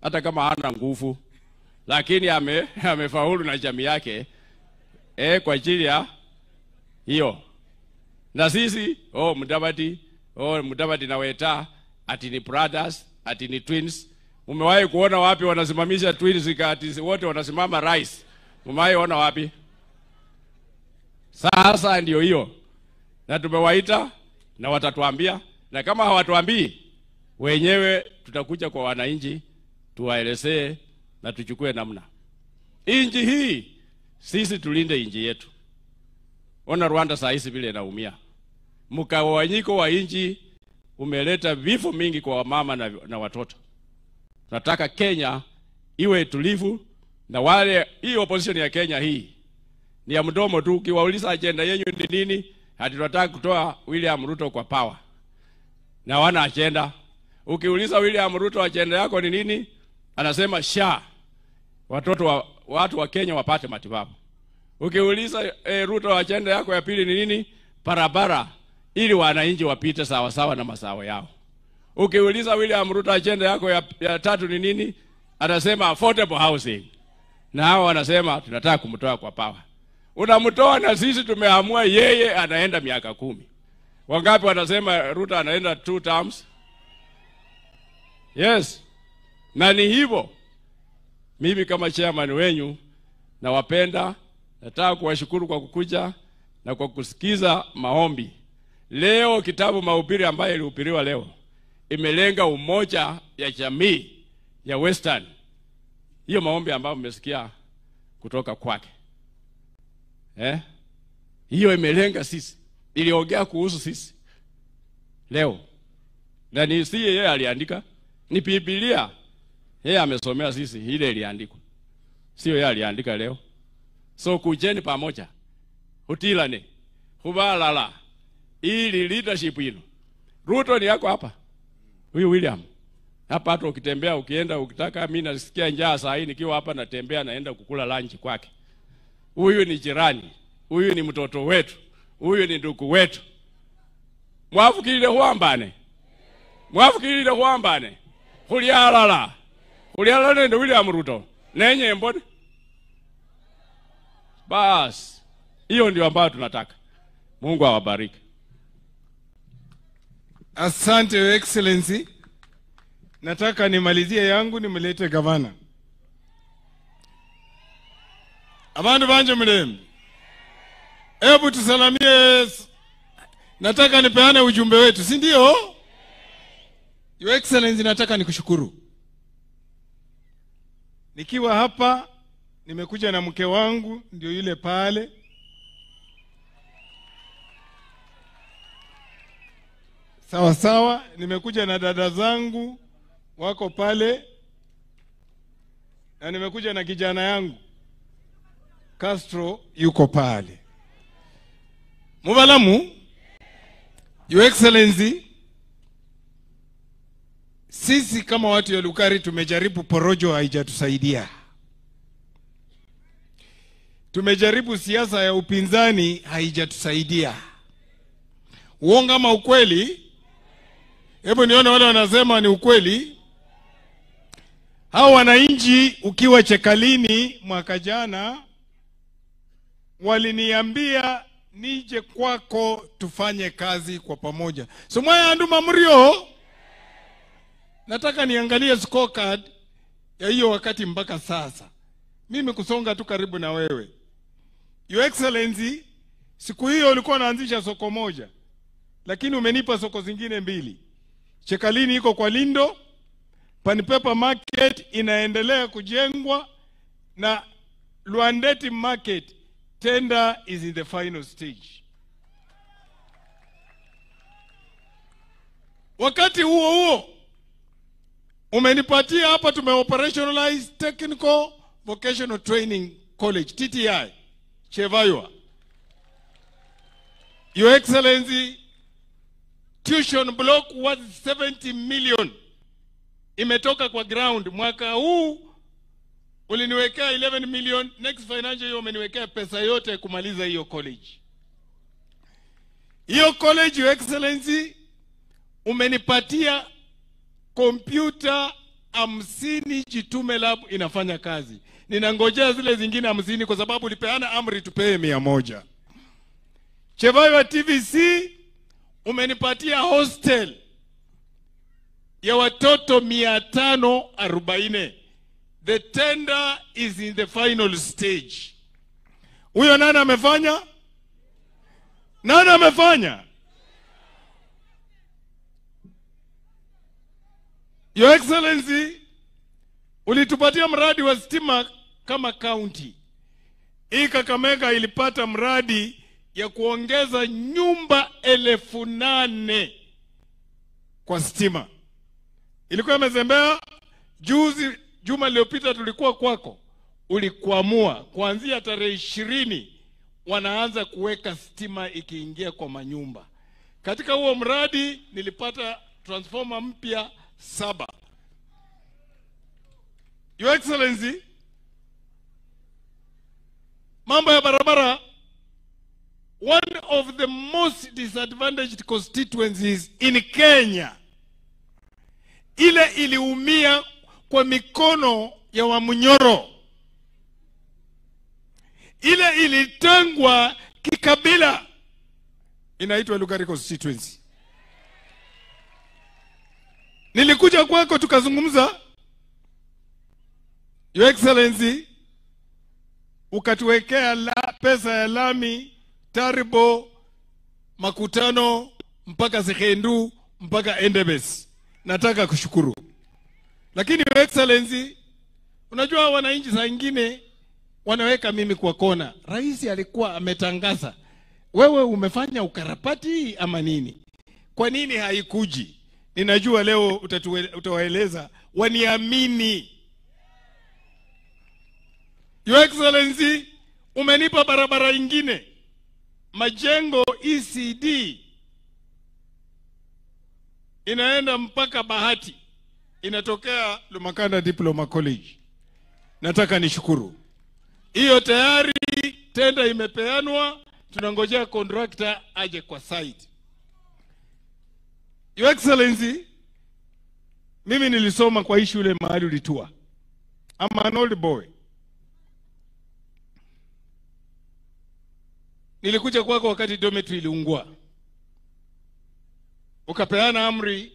hata kama hana nguvu, lakini amefaulu na jamii yake kwa ajili ya hiyo. Na sisi Mudavadi, Mudavadi na Weta ati ni brothers, ati ni twins. Umewahi kuona wapi wanasimamisha twins ati wote wanasimama rais? Umewahi ona wapi? Sasa ndio hiyo. Na tumewaita na watatuambia, na kama hawatuambii wenyewe tutakuja kwa wananchi tuwaelezee na tuchukue namna. Inji hii sisi tulinde inji yetu. Ona Rwanda saa hizi vile inaumia. Mkawanyiko wa inji umeleta vifo mingi kwa mama na watoto. Nataka Kenya iwe tulivu, na wale hii opposition ya Kenya hii ni ya mdomo tu. Ukiwauliza agenda yenu ni nini, hadi tunataka kutoa William Ruto kwa power. Na wana agenda. Ukiuliza William Ruto agenda yako ni nini, anasema SHA, watoto watu wa Kenya wapate matibabu. Ukiuliza Ruto agenda yako ya pili ni nini, barabara ili wananchi wapite sawa sawa na mazao yao. Ukiuliza William Ruto agenda yako ya tatu ni nini, anasema affordable housing. Na hao wanasema tunataka kumtoa kwa power. Unamtoa na sisi tumeamua yeye anaenda miaka 10. Wangapi wanasema Ruto anaenda 2 terms? Yes. Na ni hivyo. Mimi kama chairman wenyu nawapenda, nataka kuwashukuru kwa kukuja na kwa kusikiza maombi. Leo kitabu mahubiri ambaye ilihubiriwa leo imelenga umoja ya jamii ya Western. Hiyo maombi ambayo mmesikia kutoka kwake. Hiyo imelenga sisi, iliongea kuhusu sisi leo. Na ni si yeye aliandika, ni Biblia. Yeye amesomea sisi ile iliandikwa, sio yeye aliandika leo. So kujeni pamoja, hutilane, hubalala, ili leadership ino. Ruto ni yako hapa, huyu William hapa, hata ukitembea ukienda ukitaka, mimi nasikia njaa saa hii nikiwa hapa natembea naenda kukula lunch kwake. Huyu ni jirani, huyu ni mtoto wetu, huyu ni ndugu wetu. Mwafukirire huambane, mwafukirire huambane, hulialala, hulialala nende William Ruto nenye mbone. Bas, hiyo ndio ambayo tunataka. Mungu awabariki. Asante Your Excellency. Nataka nimalizie yangu nimlete gavana. Abandu banje mlembe, hebu tusalamie. Nataka nipeane ujumbe wetu, si ndio? Your Excellency, nataka nikushukuru. Nikiwa hapa nimekuja na mke wangu, ndio yule pale. Sawa sawa, nimekuja na dada zangu wako pale, na nimekuja na kijana yangu Castro yuko pale. Mubalamu, Your Excellency, sisi kama watu ya Lugari tumejaribu porojo, haijatusaidia. Tumejaribu siasa ya upinzani, haijatusaidia. Uongo ama ukweli? Hebu nione wale wanasema ni ukweli. Hao wananchi ukiwa Chekalini mwaka jana waliniambia nije kwako tufanye kazi kwa pamoja. So mwaya anduma mrio, nataka niangalie scorecard ya hiyo wakati mpaka sasa. Mimi kusonga tu karibu na wewe. Your Excellency, siku hiyo ulikuwa unaanzisha soko moja, lakini umenipa soko zingine mbili. Chekalini iko kwa Lindo, Panipepa Market inaendelea kujengwa, na Luandeti Market tender is in the final stage. Wakati huo huo umenipatia hapa, tume operationalize Technical Vocational Training College TTI Chevaywa. Your Excellency, tuition block was 70 million. Imetoka kwa ground. Mwaka huu uliniwekea 11 million, next financial year umeniwekea pesa yote kumaliza hiyo college. Hiyo college, Your Excellency, umenipatia kompyuta 50 Jitume Lab inafanya kazi. Ninangojea zile zingine 50 kwa sababu ulipeana amri tupee 100. Chevaywa TVC umenipatia hostel ya watoto 540. The tender is in the final stage. Huyo nani amefanya? Nani amefanya? Your Excellency, ulitupatia mradi wa stima kama county. Hii Kakamega ilipata mradi ya kuongeza nyumba 8,000 kwa stima. Ilikuwa imezembea. Juzi juma lililopita tulikuwa kwako, ulikuamua kuanzia tarehe 20 wanaanza kuweka stima ikiingia kwa manyumba. Katika huo mradi nilipata transformer mpya 7. Your Excellency, mambo ya barabara, one of the most disadvantaged constituencies in Kenya, ile iliumia kwa mikono ya Wamunyoro, ile ilitengwa kikabila, inaitwa Lugari constituency. Nilikuja kwako tukazungumza, Your Excellency, ukatuwekea pesa ya lami Taribo, Makutano, mpaka Sekhendu, mpaka Endebess. Nataka kushukuru. Lakini Your Excellency, unajua wananchi saa nyingine Wanaweka mimi kwa kona. Rais alikuwa ametangaza, wewe umefanya ukarabati ama nini? Kwa nini haikuji? Ninajua leo utawaeleza waniamini. Your Excellency, umenipa barabara ingine, Majengo ECD inaenda mpaka Bahati, inatokea Lumakanda Diploma College. Nataka nishukuru. Hiyo tayari tenda imepeanwa, tunangojea contractor aje kwa site. Your Excellency, mimi nilisoma kwa hii shule mahali ulitua. I'm an old boy. Nilikuja kwako wakati dormitory iliungua. Ukapeana amri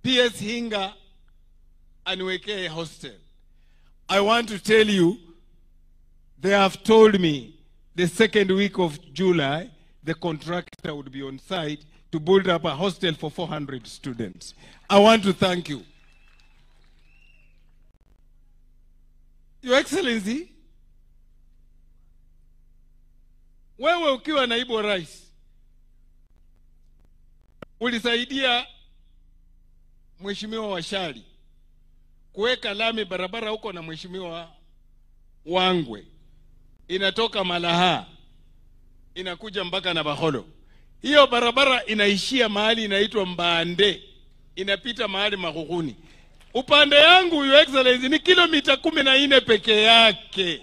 PS Hinga aniwekee hostel. I want to tell you, they have told me the second week of July, the contractor would be on site to build up a hostel for 400 students. I want to thank you. Your Excellency, wewe ukiwa naibu wa rais, ulisaidia Mheshimiwa Washali kuweka lami barabara huko na Mheshimiwa Wangwe. Inatoka Malaha inakuja mpaka na Baholo. Hiyo barabara inaishia mahali inaitwa Mbande, inapita mahali Mahuhuni. Upande yangu, Your Excellency, ni kilomita 14 peke yake.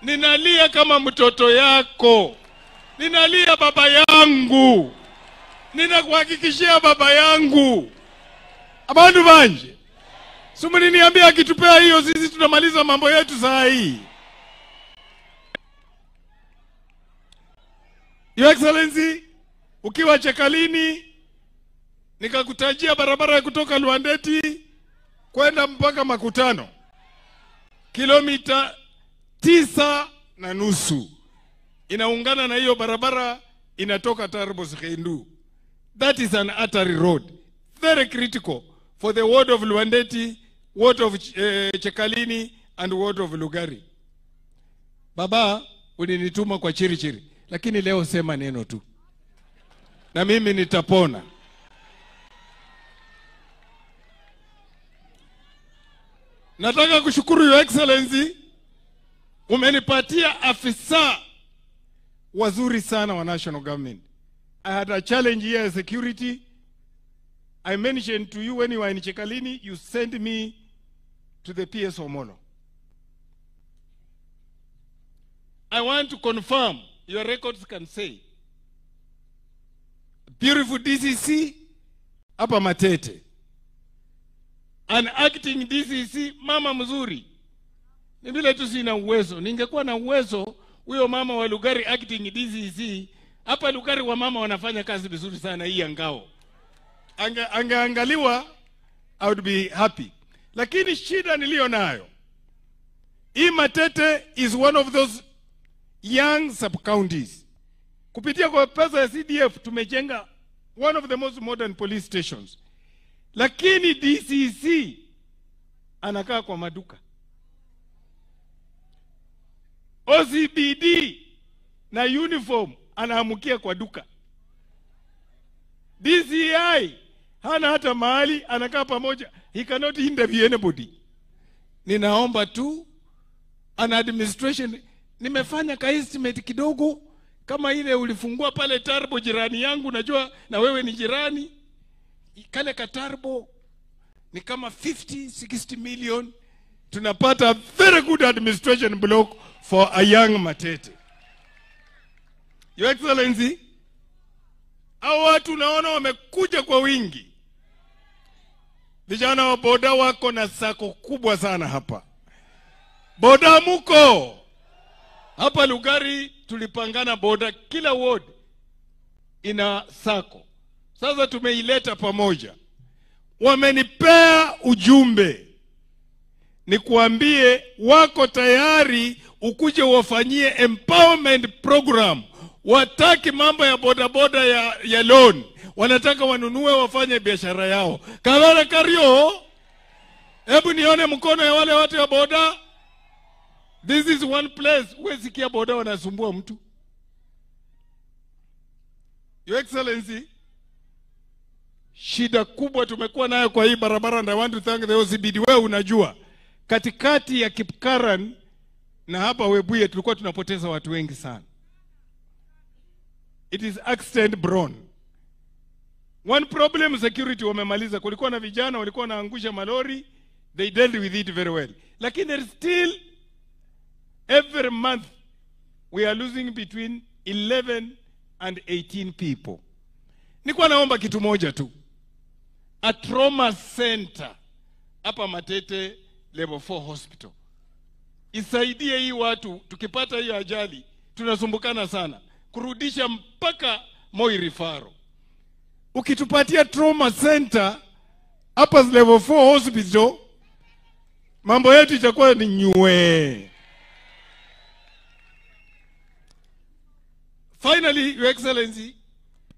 Ninalia kama mtoto yako. Ninalia baba yangu. Ninakuhakikishia baba yangu. Abandu banje, sumuliniambia akitupea hiyo sisi tunamaliza mambo yetu saa hii. Your Excellency, ukiwa Chekalini nikakutajia barabara ya kutoka Luandeti kwenda mpaka Makutano, kilomita 9.5, inaungana na hiyo barabara inatoka Tarbos Khendu. That is an artery road, very critical for the ward of Luandeti, ward of Chekalini and ward of Lugari. Baba, ulinituma kwa chirichiri, lakini leo sema neno tu na mimi nitapona. Nataka kushukuru Your Excellency, umenipatia afisa wazuri sana wa national government. I had a challenge here, security. I mentioned to you when you were in Chekalini, you sent me to the PS Omolo. I want to confirm, your records can say, beautiful DCC, hapa Matete. An acting DCC, mama mzuri. Ni vile tu sina uwezo. Ningekuwa na uwezo, huyo mama wa Lugari acting DCC, hapa Lugari wa mama wanafanya kazi vizuri sana hii ya ngao. Angeangaliwa, I would be happy. Lakini shida niliyo nayo, hii Matete is one of those young sub-counties. Kupitia kwa pesa ya CDF tumejenga one of the most modern police stations. Lakini DCC anakaa kwa maduka. OCBD na uniform anaamukia kwa duka. DCI hana hata mahali, anakaa pamoja. He cannot interview anybody. Ninaomba tu an administration. Nimefanya ka estimate kidogo kama ile ulifungua pale Tarbo jirani yangu, najua na wewe ni jirani. Kale ka Tarbo ni kama 50-60 million. Tunapata very good administration block for a young Matete. Your Excellency, hao watu naona wamekuja kwa wingi. Vijana wa boda wako na sako kubwa sana hapa. Boda muko. Hapa Lugari tulipangana boda, kila ward ina sako. Sasa tumeileta pamoja. Wamenipea ujumbe, nikuambie wako tayari ukuje wafanyie empowerment program. Wataki mambo ya boda boda ya loan. Wanataka wanunue wafanye biashara yao. Kalala kario. Hebu nione mkono ya wale watu ya boda. This is one place huwezi sikia boda wanasumbua mtu. Your Excellency, shida kubwa tumekuwa nayo kwa hii barabara, and I want to thank the OCBD. Wewe unajua katikati ya Kipkaran na hapa Webuye tulikuwa tunapoteza watu wengi sana. It is accident prone. One problem, security wamemaliza. Kulikuwa na vijana walikuwa wanaangusha malori, they dealt with it very well. Lakini there is still every month we are losing between 11 and 18 people. Nilikuwa naomba kitu moja tu. A trauma center hapa Matete Level 4 Hospital. Isaidie hii watu, tukipata hii ajali tunasumbukana sana kurudisha mpaka Moi Referral. Ukitupatia trauma center hapa Level 4 Hospital, mambo yetu itakuwa ni nywe. Finally, Your Excellency,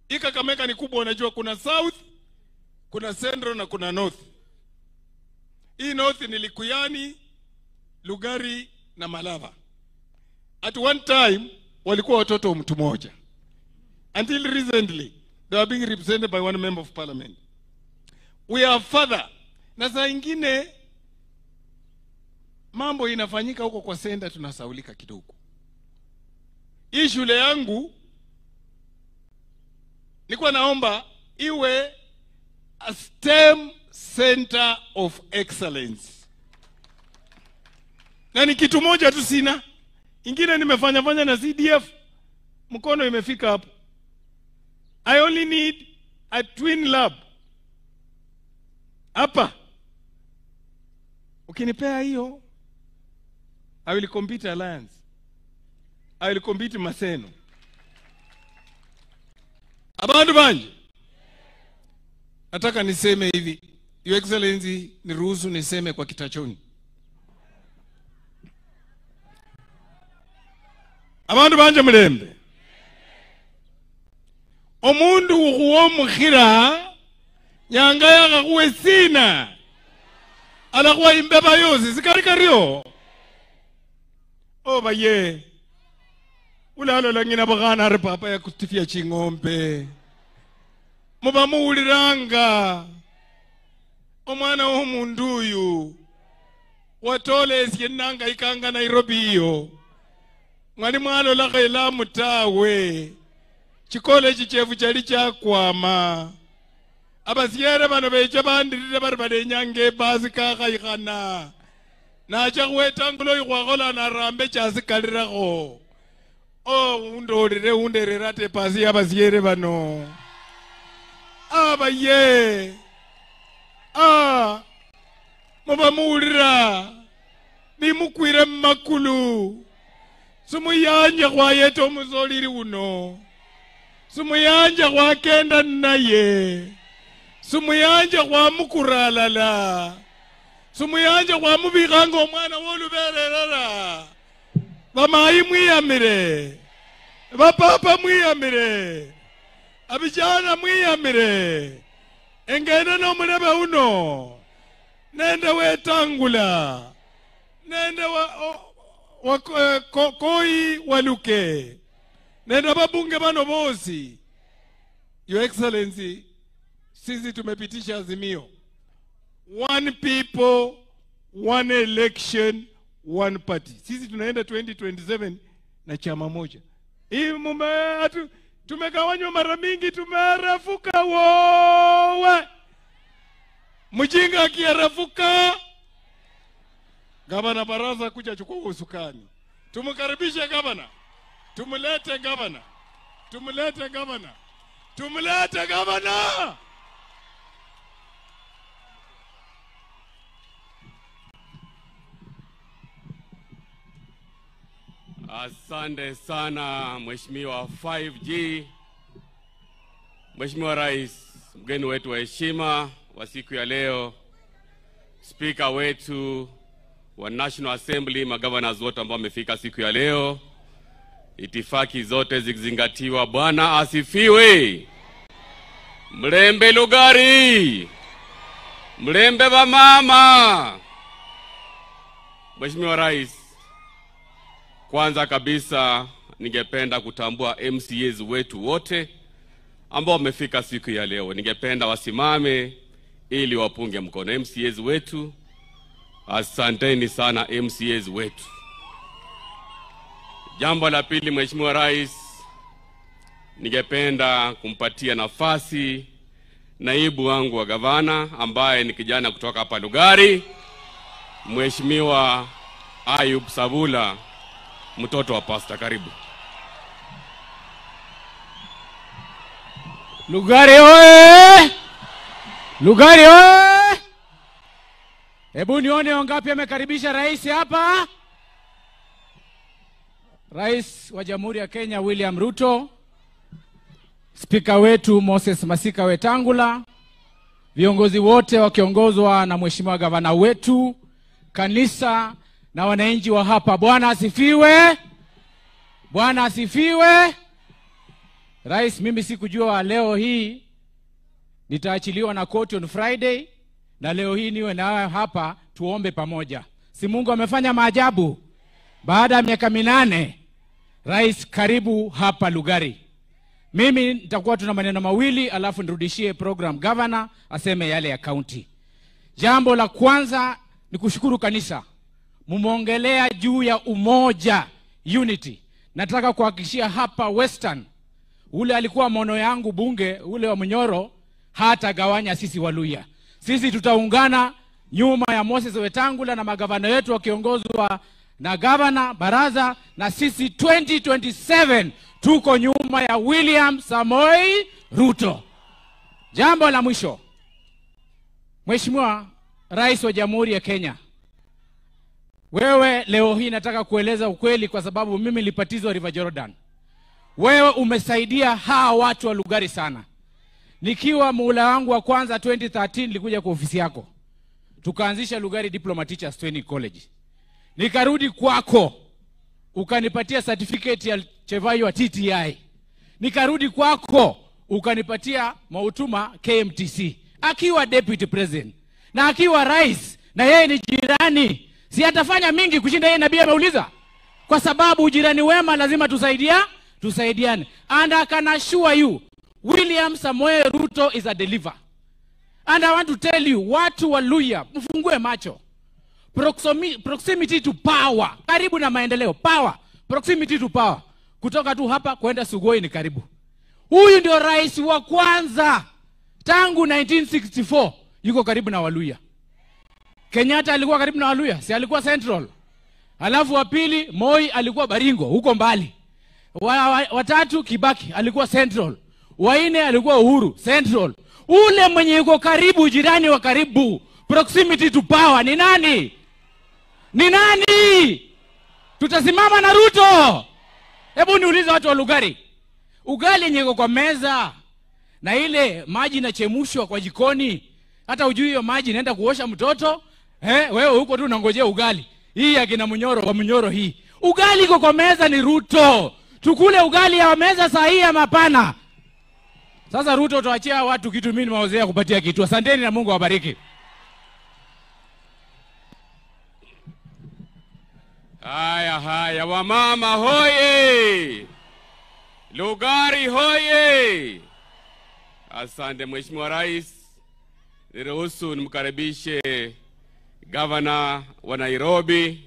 hii Kakamega ni kubwa, unajua kuna South, kuna Central na kuna North. Hii North ni Likuyani, Lugari na Malava. At one time walikuwa watoto mtu mmoja. Until recently they were being represented by one member of parliament. We are father. Na saa ingine mambo inafanyika huko kwa senda tunasaulika kidogo. Hii shule yangu nilikuwa naomba iwe a STEM Center of Excellence. Na ni kitu moja tu sina. Ingine nimefanya fanya na CDF, mkono imefika hapo. I only need a twin lab. Hapa. Ukinipea hiyo, I will compete Alliance. I will compete Maseno. Abandu banje, nataka niseme hivi. Your Excellency, niruhusu niseme kwa kitachoni. Abandu banje mulembe. Omundu uhuo mukhira nyanga yakakuwe sina alakuwa imbeba yosi sikari kario. Oba ye ulalo langina bagana ari papa ya kutifia ching'ombe muba muwuliranga omwana w'omundu uyu watole esye nanga ikanga Nairobi iyo mwali mwalolakho elamu tawe chikole chichefu chali chakwama abasyere bano becha bandirire bari balenyanga ebasi kakhaikhana nacha khuwetangula oyu khwakhola narambe chasikalilakho o undolile underere ate epasi yabasyere bano abaye muba muwulira nimukwire mumakulu simuyanja khwayeta omusolili uno simuyanja khwakenda naye simuyanja khwamukuralala simuyanja khwamubikhanga omwana wolubererera. Bamayi mwiyamire, bapapa mwiyamire, abijana mwiyamire, engende nomulebe uno nende wetangula nende koi waluke nende babunge bano bosi. Your Excellency, sisi tumepitisha azimio one people, one election, one party. Sisi tunaenda 2027 na chama moja. Hii tumegawanywa mara mingi, tumerafuka wowe. Mjinga akiarafuka, gavana Baraza kuja chukua usukani. Tumkaribishe gavana. Tumlete gavana. Tumlete gavana. Tumlete gavana. Asante sana Mheshimiwa 5G. Mheshimiwa Rais, mgeni wetu wa heshima wa siku ya leo, Speaker wetu wa National Assembly, magovernors wote ambao wamefika siku ya leo, itifaki zote zikizingatiwa. Bwana asifiwe. Mlembe Lugari, mlembe ba mama. Mheshimiwa Rais, Kwanza kabisa ningependa kutambua MCAs wetu wote ambao wamefika siku ya leo. Ningependa wasimame ili wapunge mkono. MCAs wetu, asanteni sana MCAs wetu. Jambo la pili, Mheshimiwa Rais, ningependa kumpatia nafasi naibu wangu wa gavana ambaye ni kijana kutoka hapa Lugari, Mheshimiwa Ayub Savula, mtoto wa pasta. Karibu. Lugari oye! Lugari oye! Hebu nione wangapi amekaribisha rais hapa. Rais wa Jamhuri ya Kenya William Ruto, Spika wetu Moses Masika Wetangula, viongozi wote wakiongozwa na Mheshimiwa gavana wetu, kanisa na wananchi wa hapa. Bwana asifiwe. Bwana asifiwe. Rais, mimi sikujua leo hii nitaachiliwa na court on Friday, na leo hii niwe na hapa tuombe pamoja. Si Mungu amefanya maajabu? Baada ya miaka 8, Rais, karibu hapa Lugari. Mimi nitakuwa tuna maneno mawili alafu nirudishie program governor aseme yale ya county. Jambo la kwanza ni kushukuru kanisa. Mumeongelea juu ya umoja, unity. Nataka kuhakikishia hapa Western, ule alikuwa mono yangu bunge, ule wa Munyoro, hata gawanya sisi Waluya. Sisi tutaungana nyuma ya Moses Wetangula na magavana wetu wakiongozwa na gavana baraza, na sisi 2027 tuko nyuma ya William Samoei Ruto. Jambo la mwisho, Mheshimiwa Rais wa Jamhuri ya Kenya, wewe leo hii nataka kueleza ukweli kwa sababu mimi nilipatizwa River Jordan. Wewe umesaidia hawa watu wa Lugari sana. Nikiwa muhula wangu wa kwanza 2013 nilikuja kwa ofisi yako. Tukaanzisha Lugari Diploma Teachers Training College. Nikarudi kwako, ukanipatia certificate ya Chevayo wa TTI. Nikarudi kwako, ukanipatia Mautuma KMTC. Akiwa deputy president na akiwa rais, na yeye ni jirani, si atafanya mingi kushinda yeye? Nabii ameuliza. Kwa sababu ujirani wema lazima tusaidiane. And I can assure you, William Samoei Ruto is a deliverer. And I want to tell you, watu wa Luya, mfungue macho. Proximity to power, karibu na maendeleo, power, proximity to power. Kutoka tu hapa kwenda Sugoi ni karibu. Huyu ndio rais wa kwanza tangu 1964 yuko karibu na Waluya. Kenyatta alikuwa karibu na Waluya, si alikuwa Central. Alafu wa pili Moi alikuwa Baringo, huko mbali. Watatu Kibaki alikuwa Central. Wa nne alikuwa Uhuru, Central. Ule mwenye yuko karibu, jirani wa karibu, proximity to power ni nani? Ni nani? Tutasimama na Ruto. Hebu niulize watu wa Lugari. Ugali yenye iko kwa meza na ile maji inachemushwa kwa jikoni, hata ujui hiyo maji inaenda kuosha mtoto, wewe huko tu unangojea ugali. Hii akina Munyoro wa Munyoro hii. Ugali iko kwa meza ni Ruto. Tukule ugali ya meza saa hii ama hapana? Sasa Ruto, tuachia watu kitu, mimi nimewazoea kupatia kitu. Asanteni na Mungu awabariki. Haya haya, wamama hoye! Lugari hoye! Asante Mheshimiwa Rais. Niruhusu nimkaribishe Governor wa Nairobi,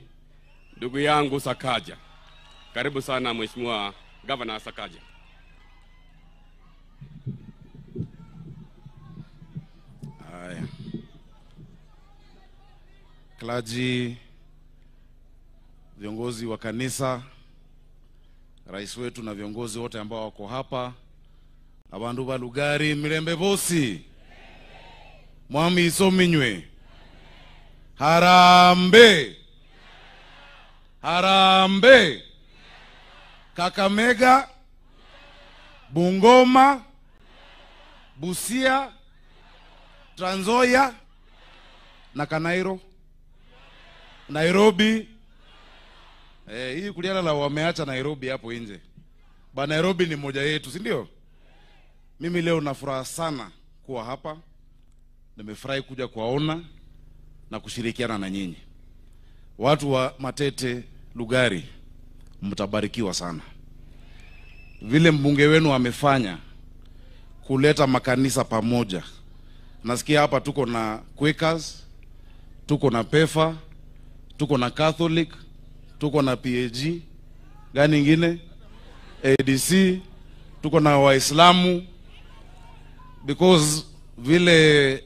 ndugu yangu Sakaja. Karibu sana Mheshimiwa Governor Sakaja. Haya. Clergy, viongozi wa kanisa, rais wetu na viongozi wote ambao wako hapa, abandu ba Lugari mirembe bosi, mwami isominywe, harambe, harambe, Kakamega, Bungoma, Busia, Trans Nzoia na Kanairo, Nairobi. Hii kuliala la wameacha Nairobi hapo nje. Ba Nairobi ni moja yetu, si ndio? Mimi leo na furaha sana kuwa hapa. Nimefurahi kuja kuwaona na kushirikiana na nyinyi. Watu wa Matete Lugari, Mtabarikiwa sana. Vile mbunge wenu amefanya kuleta makanisa pamoja. Nasikia hapa tuko na Quakers, tuko na PEFA, tuko na Catholic, tuko na PAG, gani ingine? ADC, tuko na Waislamu. Because vile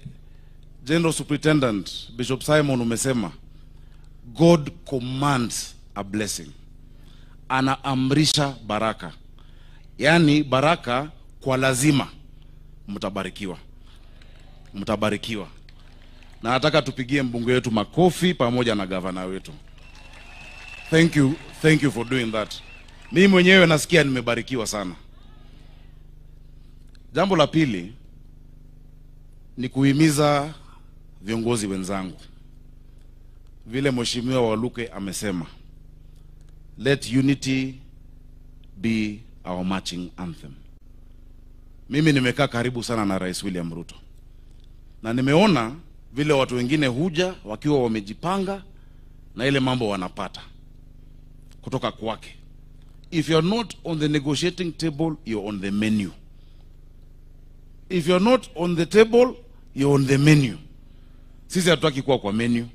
General Superintendent Bishop Simon umesema, God commands a blessing. Anaamrisha baraka. Yani baraka kwa lazima mtabarikiwa. Mtabarikiwa. Na nataka tupigie mbunge wetu makofi pamoja na gavana wetu. Thank you, thank you for doing that. Mimi mwenyewe nasikia nimebarikiwa sana. Jambo la pili ni kuhimiza viongozi wenzangu. Vile Mheshimiwa Waluke amesema, let unity be our marching anthem. Mimi nimekaa karibu sana na Rais William Ruto. Na nimeona vile watu wengine huja wakiwa wamejipanga na ile mambo wanapata kutoka kwake. If you're not on the negotiating table, you're on the menu. If you're not on the table, you're on the menu. Sisi hatutaki kuwa kwa menu.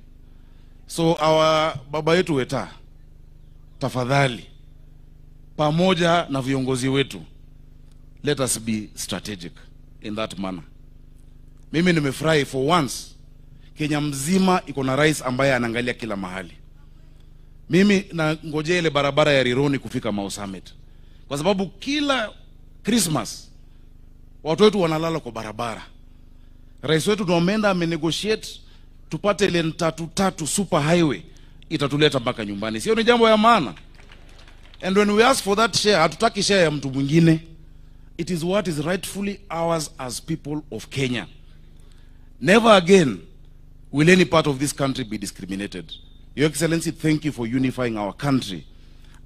So our baba yetu Weta, tafadhali, pamoja na viongozi wetu, let us be strategic in that manner. Mimi nimefurahi for once, Kenya mzima iko na rais ambaye anaangalia kila mahali. Mimi na ngojea ile barabara ya Rironi kufika Mau Summit. Kwa sababu kila Christmas watu wetu wanalala kwa barabara. Rais wetu ndo ameenda amenegotiate tupate ile 3 super highway itatuleta mpaka nyumbani. Sio ni jambo ya maana? And when we ask for that share, hatutaki share ya mtu mwingine. It is what is rightfully ours as people of Kenya. Never again will any part of this country be discriminated. Your Excellency, thank you for unifying our country.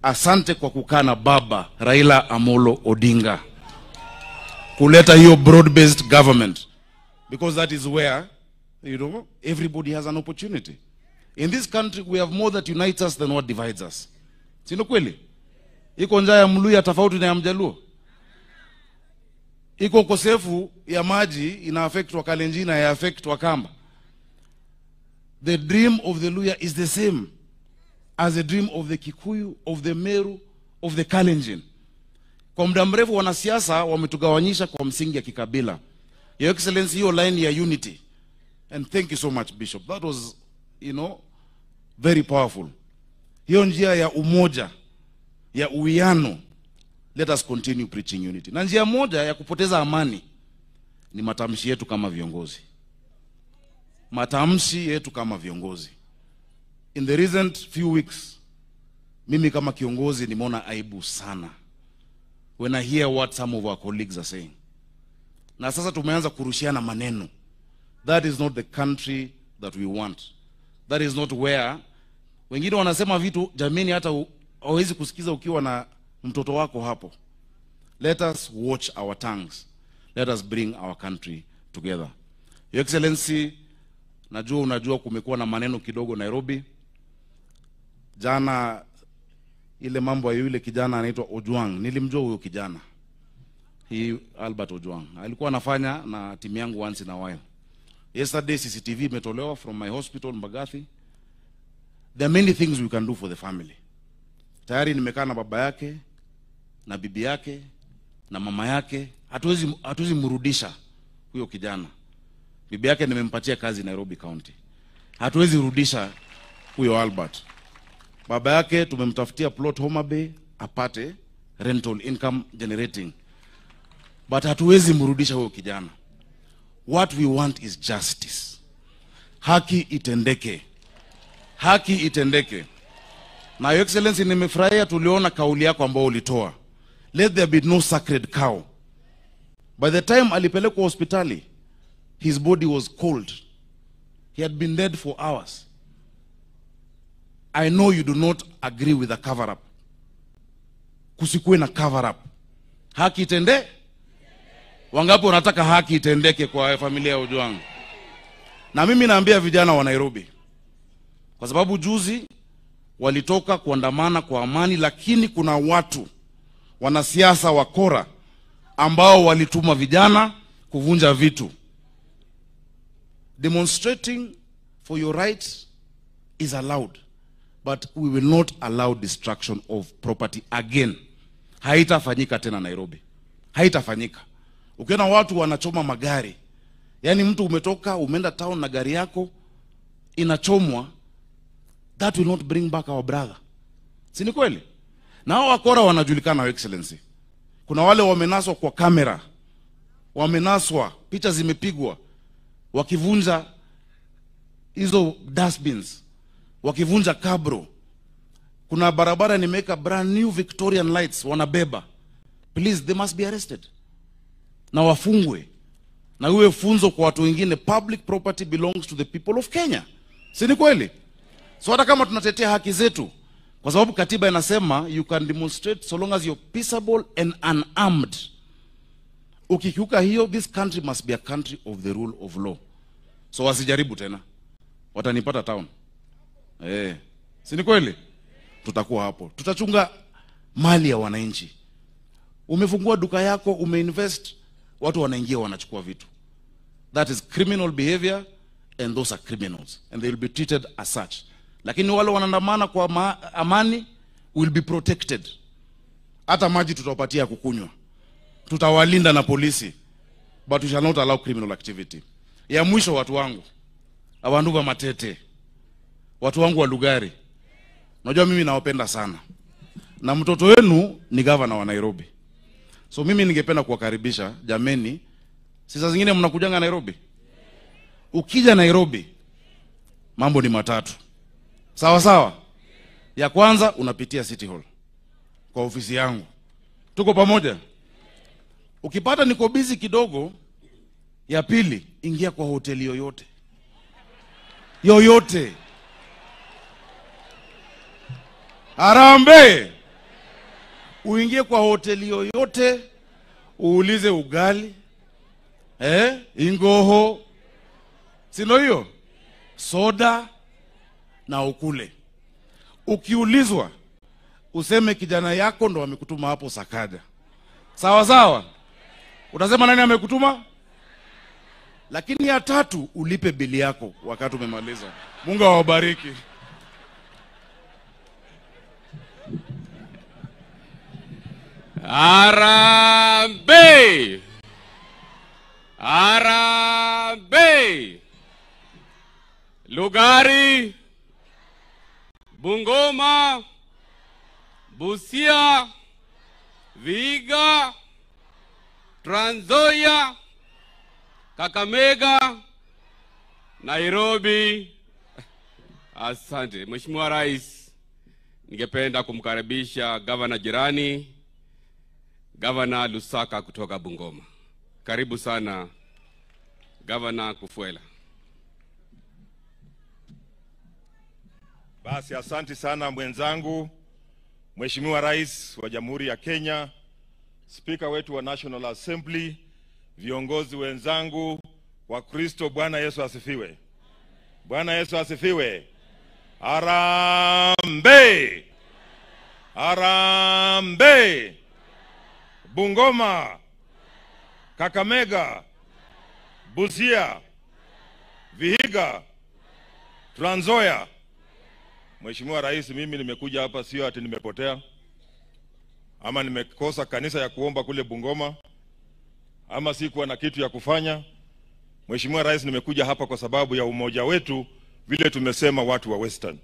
Asante kwa kukaa na baba Raila Amolo Odinga kuleta hiyo broad-based government, because that is where, you know, everybody has an opportunity. In this country we have more that unites us than what divides us. Si ndio kweli? Iko njaa ya Mluya tofauti na ya Mjaluo. Iko ukosefu ya maji ina affect wa Kalenjin na ya affect wa Kamba. The dream of the Luya is the same as the dream of the Kikuyu, of the Meru, of the Kalenjin. Kwa muda mrefu wanasiasa wametugawanyisha kwa msingi ya kikabila. Your Excellency, hiyo line ya unity. And thank you so much, Bishop. That was, you know, very powerful. Hiyo njia ya umoja, ya uwiano, let us continue preaching unity. Na njia moja ya kupoteza amani ni matamshi yetu kama viongozi. Matamshi yetu kama viongozi. In the recent few weeks, mimi kama kiongozi nimeona aibu sana when I hear what some of our colleagues are saying. Na sasa tumeanza kurushiana maneno. That is not the country that we want. That is not where wengine wanasema vitu jameni hata hawezi kusikiza ukiwa na mtoto wako hapo. Let us watch our tongues. Let us bring our country together. Your Excellency, najua unajua kumekuwa na maneno kidogo Nairobi. Jana ile mambo ya yule kijana anaitwa Ojwang. Nilimjua huyo kijana. He Albert Ojwang. Alikuwa anafanya na timu yangu once in a while. Yesterday CCTV imetolewa from my hospital Mbagathi. There are many things we can do for the family. Tayari nimekaa na baba yake, na bibi yake, na mama yake. Hatuwezi mrudisha huyo kijana. Bibi yake nimempatia kazi Nairobi County. Hatuwezi rudisha huyo Albert. Baba yake tumemtafutia plot Homa Bay apate rental income generating. But hatuwezi mrudisha huyo kijana. What we want is justice. Haki itendeke. Haki itendeke. Na Your Excellency, nimefurahia tuliona kauli yako ambayo ulitoa. Let there be no sacred cow. By the time alipelekwa hospitali, his body was cold. He had been dead for hours. I know you do not agree with the cover-up. Kusikuwe na cover-up. Haki itende? Wangapi wanataka haki itendeke kwa familia ya Ojwang? Na mimi naambia vijana wa Nairobi, kwa sababu juzi Walitoka kuandamana kwa amani, lakini kuna watu wanasiasa wakora ambao walituma vijana kuvunja vitu. Demonstrating for your rights is allowed, but we will not allow destruction of property again. Haitafanyika tena Nairobi. Haitafanyika. Ukiona watu wanachoma magari, yani mtu umetoka umeenda town na gari yako inachomwa, that will not bring back our brother. Si ni kweli? Na hao wakora wanajulikana, Your Excellency. Kuna wale wamenaswa kwa kamera, wamenaswa, picha zimepigwa, wakivunja hizo dustbins, wakivunja kabro. Kuna barabara nimeweka brand new Victorian lights, wanabeba. Please, they must be arrested. Na wafungwe. Na uwe funzo kwa watu wengine, public property belongs to the people of Kenya. Si ni kweli? So hata kama tunatetea haki zetu, kwa sababu katiba inasema you can demonstrate so long as you're peaceable and unarmed. Ukikiuka hiyo, this country must be a country of the rule of law. So wasijaribu tena. Watanipata town. Si ni kweli? Tutakuwa hapo. Tutachunga mali ya wananchi. Umefungua duka yako, umeinvest, watu wanaingia wanachukua vitu. That is criminal behavior and those are criminals and they will be treated as such. Lakini wale wanaandamana kwa amani will be protected. Hata maji tutawapatia kukunywa. Tutawalinda na polisi. But we shall not allow criminal activity. Ya mwisho, watu wangu, abandu wa Matete, watu wangu wa Lugari. Unajua mimi nawapenda sana. Na mtoto wenu ni governor wa Nairobi. So mimi ningependa kuwakaribisha jameni. Sasa zingine mnakujanga Nairobi. Ukija Nairobi, mambo ni matatu. Sawa sawa. Ya kwanza unapitia City Hall kwa ofisi yangu. Tuko pamoja. Ukipata niko busy kidogo, ya pili ingia kwa hoteli yoyote. Yoyote. Harambee. Uingie kwa hoteli yoyote, uulize ugali, ingoho, si ndio hiyo? Soda na ukule. Ukiulizwa useme kijana yako ndo amekutuma hapo Sakaja. Sawa sawa. Utasema nani amekutuma? Lakini ya tatu ulipe bili yako wakati umemaliza. Mungu awabariki. Harambee! Harambee! Lugari, Bungoma, Busia, Vihiga, Trans Nzoia, Kakamega, Nairobi. Asante. Mheshimiwa Rais, ningependa kumkaribisha Governor jirani, Governor Lusaka kutoka Bungoma. Karibu sana Governor Kufuela. Basi asante sana mwenzangu, Mheshimiwa Rais wa Jamhuri ya Kenya, Speaker wetu wa National Assembly, viongozi wenzangu wa Kristo, Bwana Yesu asifiwe. Bwana Yesu asifiwe. Harambee! Harambee! Bungoma, Kakamega, Busia, Vihiga, Trans Nzoia. Mheshimiwa Rais, mimi nimekuja hapa sio ati nimepotea ama nimekosa kanisa ya kuomba kule Bungoma ama sikuwa na kitu ya kufanya. Mheshimiwa Rais, nimekuja hapa kwa sababu ya umoja wetu, vile tumesema watu wa Western.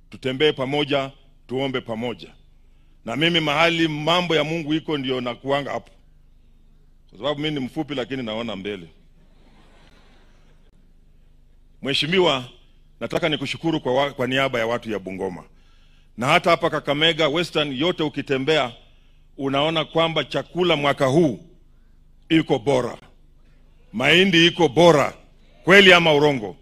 Tutembee pamoja, tuombe pamoja. Na mimi mahali mambo ya Mungu iko ndio nakuanga hapo. Kwa sababu mimi ni mfupi lakini naona mbele. Mheshimiwa, nataka nikushukuru kwa niaba ya watu ya Bungoma. Na hata hapa Kakamega, Western yote ukitembea unaona kwamba chakula mwaka huu iko bora. Mahindi iko bora. Kweli ama urongo?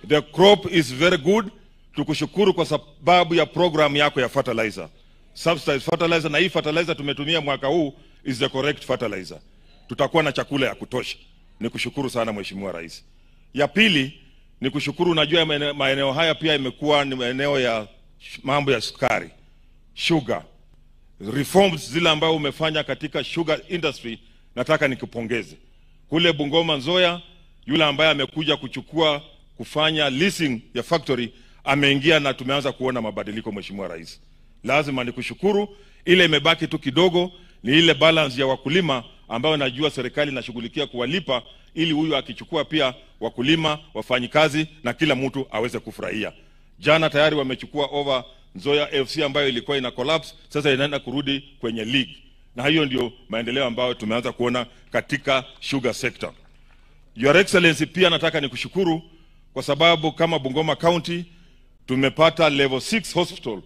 The crop is very good. Tukushukuru kwa sababu ya program yako ya fertilizer. Subsidized fertilizer, na hii fertilizer tumetumia mwaka huu is the correct fertilizer. Tutakuwa na chakula ya kutosha. Nikushukuru sana Mheshimiwa Rais. Ya pili, nikushukuru, najua maeneo haya pia imekuwa ni maeneo ya Mambo ya sukari, sugar reforms zile ambayo umefanya katika sugar industry, nataka nikupongeze. Kule Bungoma Nzoia, yule ambaye amekuja kuchukua kufanya leasing ya factory ameingia na tumeanza kuona mabadiliko. Mheshimiwa Rais, lazima nikushukuru. Ile imebaki tu kidogo ni ile balance ya wakulima ambayo najua serikali inashughulikia kuwalipa, ili huyu akichukua pia wakulima, wafanyikazi na kila mtu aweze kufurahia. Jana tayari wamechukua over Nzoia FC ambayo ilikuwa ina collapse, sasa inaenda kurudi kwenye league. Na hiyo ndio maendeleo ambayo tumeanza kuona katika sugar sector. Your Excellency, pia nataka nikushukuru kwa sababu kama Bungoma County tumepata level 6 hospital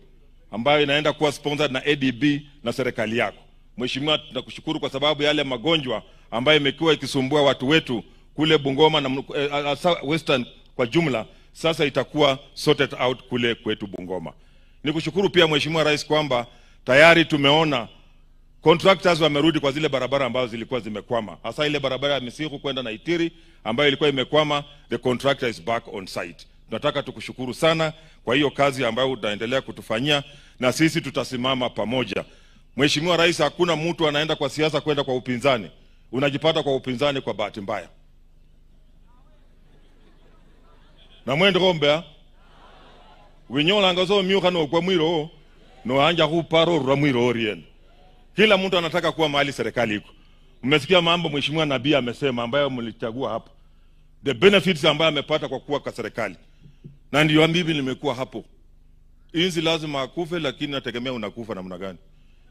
ambayo inaenda kuwa sponsored na ADB na serikali yako. Mheshimiwa, tunakushukuru kwa sababu yale magonjwa ambayo imekuwa ikisumbua watu wetu kule Bungoma na Western kwa jumla, sasa itakuwa sorted out kule kwetu Bungoma. Nikushukuru pia Mheshimiwa Rais kwamba tayari tumeona contractors wamerudi kwa zile barabara ambazo zilikuwa zimekwama, hasa ile barabara ya Misiku kwenda Naitiri ambayo ilikuwa imekwama, the contractor is back on site. Tunataka tukushukuru sana kwa hiyo kazi ambayo utaendelea kutufanyia, na sisi tutasimama pamoja. Mheshimiwa Rais, hakuna mtu anaenda kwa siasa kwenda kwa upinzani. Unajipata kwa upinzani kwa bahati mbaya. Na mwendo gombea winyola ngazo myuka no kwa mwiro no anja kuparo rwa mwiro orien. Kila mtu anataka kuwa mahali serikali iko. Mmesikia mambo Mheshimiwa Nabii amesema ambayo mlichagua hapa. The benefits ambayo amepata kwa kuwa kwa serikali. Na ndio mimi nimekuwa hapo. Inzi lazima akufe, lakini nategemea unakufa namna gani.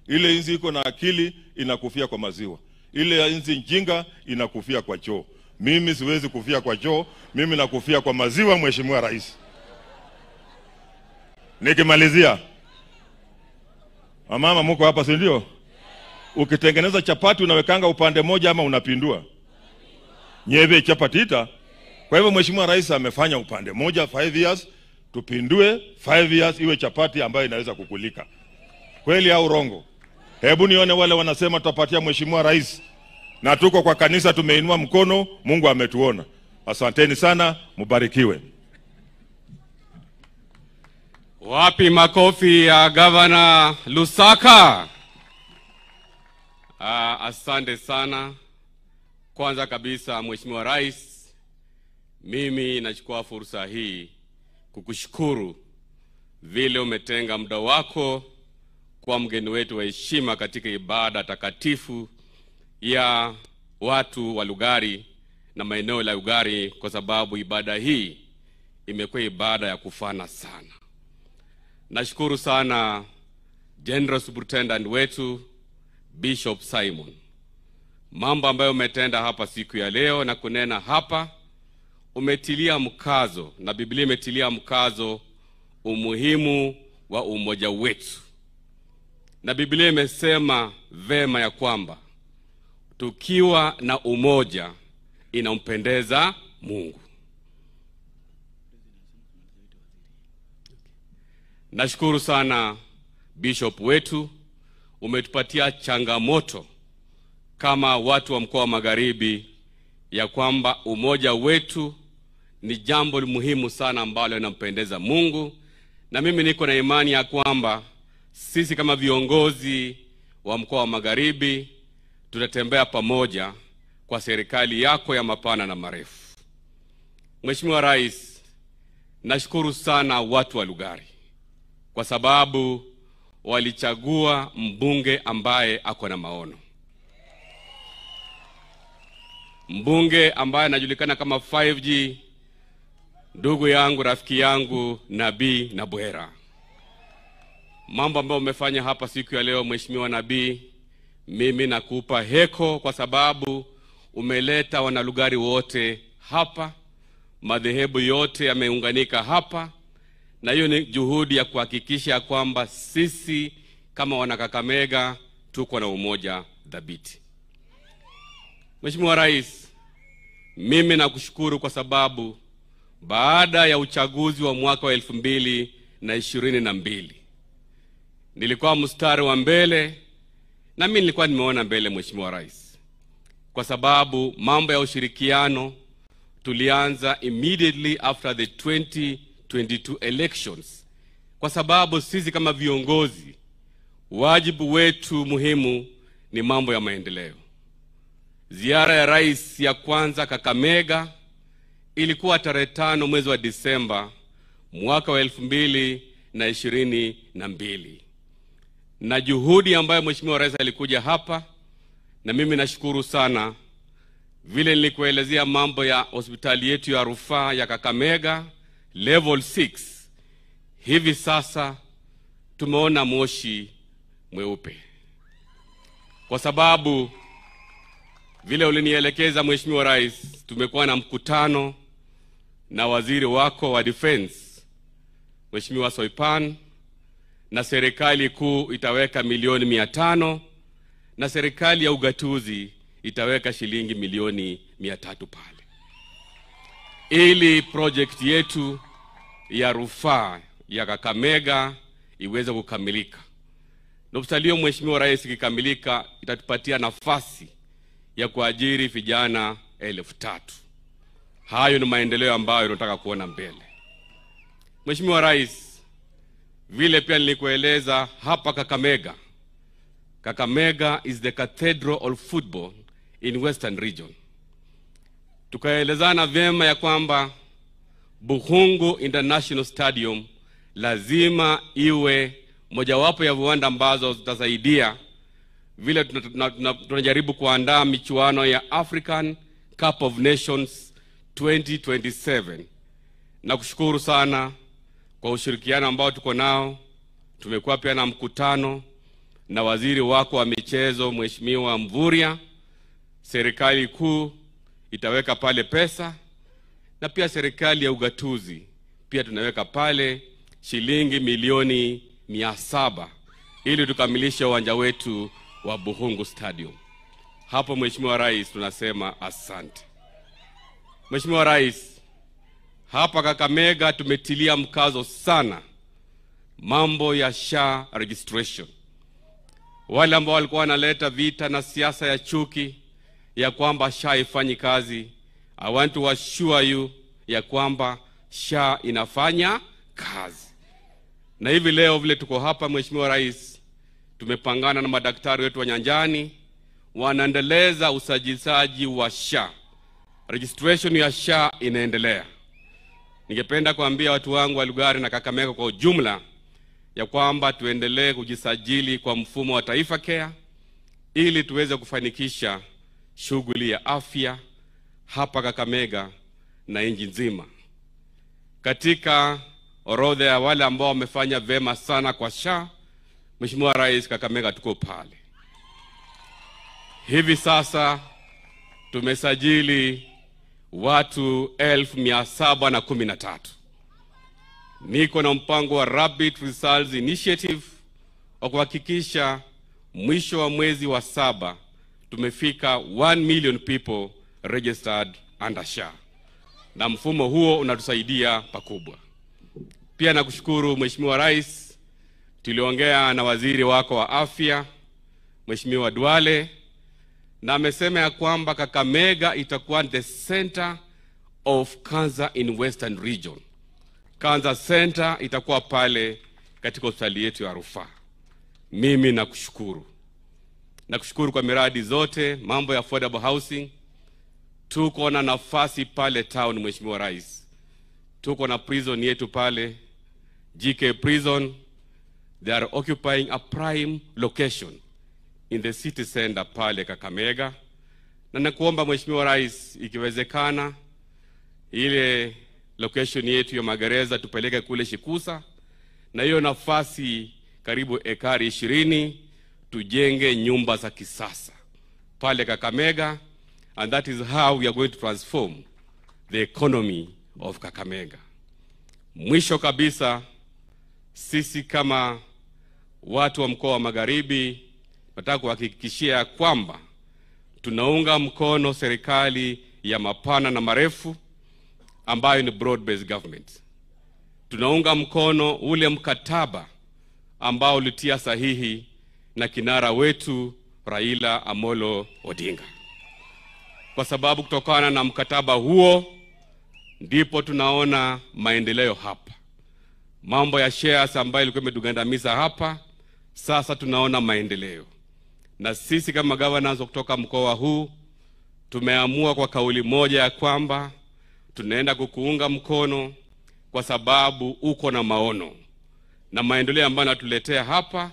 Ile inzi iko na akili inakufia kwa maziwa. Ile inzi njinga inakufia kwa choo. Mimi siwezi kufia kwa choo, mimi nakufia kwa maziwa, Mheshimiwa Rais. Nikimalizia, mama mko hapa si ndio? Ukitengeneza chapati unawekanga upande moja ama unapindua? Nyebe chapati ita. Kwa hivyo Mheshimiwa Rais amefanya upande moja 5 years, tupindue 5 years iwe chapati ambayo inaweza kukulika. Kweli au rongo? Hebu nione wale wanasema tutapatia Mheshimiwa Rais. Na tuko kwa kanisa tumeinua mkono, Mungu ametuona. Asanteni sana, mubarikiwe. Wapi makofi ya Governor Lusaka? Asante sana. Kwanza kabisa Mheshimiwa Rais, mimi nachukua fursa hii kukushukuru vile umetenga muda wako kwa mgeni wetu wa heshima katika ibada takatifu ya watu wa Lugari na maeneo la Lugari, kwa sababu ibada hii imekuwa ibada ya kufana sana. Nashukuru sana General Superintendent wetu Bishop Simon. Mambo ambayo umetenda hapa siku ya leo na kunena hapa, umetilia mkazo na Biblia imetilia mkazo umuhimu wa umoja wetu. Na Biblia imesema vema ya kwamba tukiwa na umoja inampendeza Mungu. Nashukuru sana Bishop wetu, umetupatia changamoto kama watu wa mkoa wa Magharibi ya kwamba umoja wetu ni jambo muhimu sana ambalo linampendeza Mungu. Na mimi niko na imani ya kwamba sisi kama viongozi wa mkoa wa Magharibi tutatembea pamoja kwa serikali yako ya mapana na marefu. Mheshimiwa Rais, nashukuru sana watu wa Lugari kwa sababu walichagua mbunge ambaye ako na maono. Mbunge ambaye anajulikana kama 5G, ndugu yangu, rafiki yangu, Nabii Nabwera. Mambo ambayo umefanya hapa siku ya leo Mheshimiwa Nabii, mimi nakupa heko kwa sababu umeleta wanalugari wote hapa, madhehebu yote yameunganika hapa, na hiyo ni juhudi ya kuhakikisha kwamba sisi kama wanakakamega tuko na umoja dhabiti. Mheshimiwa Rais, mimi nakushukuru kwa sababu baada ya uchaguzi wa mwaka wa 2022 nilikuwa mstari wa mbele, na mimi nilikuwa nimeona mbele Mheshimiwa Rais, kwa sababu mambo ya ushirikiano tulianza immediately after the 2022 elections, kwa sababu sisi kama viongozi wajibu wetu muhimu ni mambo ya maendeleo. Ziara ya rais ya kwanza Kakamega ilikuwa tarehe 5 mwezi wa Disemba mwaka wa 2022. Na juhudi ambayo Mheshimiwa Rais alikuja hapa, na mimi nashukuru sana vile nilikuelezea mambo ya hospitali yetu ya rufaa ya Kakamega level 6. Hivi sasa tumeona moshi mweupe, kwa sababu vile ulinielekeza Mheshimiwa Rais, tumekuwa na mkutano na waziri wako wa defense Mheshimiwa Soipan, na serikali kuu itaweka milioni 500 na serikali ya ugatuzi itaweka shilingi milioni 300 pale, ili project yetu ya rufaa ya Kakamega iweze kukamilika. Na hospitali hiyo Mheshimiwa Rais ikikamilika itatupatia nafasi ya kuajiri vijana 3,000. Hayo ni maendeleo ambayo tunataka kuona mbele. Mheshimiwa Rais, vile pia nilikueleza hapa Kakamega. Kakamega is the cathedral of football in Western Region. Tukaelezana vyema ya kwamba Bukhungu International Stadium lazima iwe mojawapo ya viwanda ambazo zitasaidia vile tunajaribu kuandaa michuano ya African Cup of Nations 2027. Na kushukuru sana kwa ushirikiano ambao tuko nao. Tumekuwa pia na mkutano na waziri wako wa michezo Mheshimiwa Mvurya. Serikali kuu itaweka pale pesa, na pia serikali ya ugatuzi pia tunaweka pale shilingi milioni 700 ili tukamilishe uwanja wetu wa Bukhungu Stadium. Hapo Mheshimiwa Rais tunasema asante. Mheshimiwa Rais, hapa Kakamega tumetilia mkazo sana mambo ya SHA registration. Wale ambao walikuwa wanaleta vita na siasa ya chuki ya kwamba SHA haifanyi kazi, I want to assure you ya kwamba SHA inafanya kazi. Na hivi leo vile tuko hapa Mheshimiwa Rais, tumepangana na madaktari wetu wa nyanjani, wanaendeleza usajilisaji wa SHA. Registration ya SHA inaendelea. Ningependa kuambia watu wangu wa Lugari na Kakamega kwa ujumla ya kwamba tuendelee kujisajili kwa mfumo wa Taifa Care ili tuweze kufanikisha shughuli ya afya hapa Kakamega na nchi nzima. Katika orodha ya wale ambao wamefanya vema sana kwa SHA, Mheshimiwa Rais, Kakamega tuko pale. Hivi sasa tumesajili watu 713. Niko na mpango wa Rapid Results Initiative wa kuhakikisha mwisho wa mwezi wa 7 tumefika 1 million people registered under SHA. Na mfumo huo unatusaidia pakubwa. Pia nakushukuru Mheshimiwa Rais, tuliongea na waziri wako wa afya Mheshimiwa Duale, na amesema ya kwamba Kakamega itakuwa the center of cancer in Western Region. Cancer Center itakuwa pale katika hospitali yetu ya rufaa. Mimi nakushukuru. Nakushukuru kwa miradi zote, mambo ya affordable housing. Tuko na nafasi pale town Mheshimiwa Rais. Tuko na prison yetu pale, GK Prison. They are occupying a prime location in the city center pale Kakamega. Na nakuomba Mheshimiwa Rais, ikiwezekana ile location yetu ya magereza tupeleke kule Shikusa, na hiyo nafasi karibu ekari 20 tujenge nyumba za kisasa pale Kakamega, and that is how we are going to transform the economy of Kakamega. Mwisho kabisa, sisi kama watu wa mkoa wa Magharibi nataka kuhakikishia kwamba tunaunga mkono serikali ya mapana na marefu ambayo ni broad based government. Tunaunga mkono ule mkataba ambao ulitia sahihi na kinara wetu Raila Amolo Odinga. Kwa sababu kutokana na mkataba huo ndipo tunaona maendeleo hapa. Mambo ya shares ambayo ilikuwa imetugandamiza hapa, sasa tunaona maendeleo. Na sisi kama governors kutoka mkoa huu tumeamua kwa kauli moja ya kwamba tunaenda kukuunga mkono kwa sababu uko na maono. Na maendeleo ambayo natuletea hapa,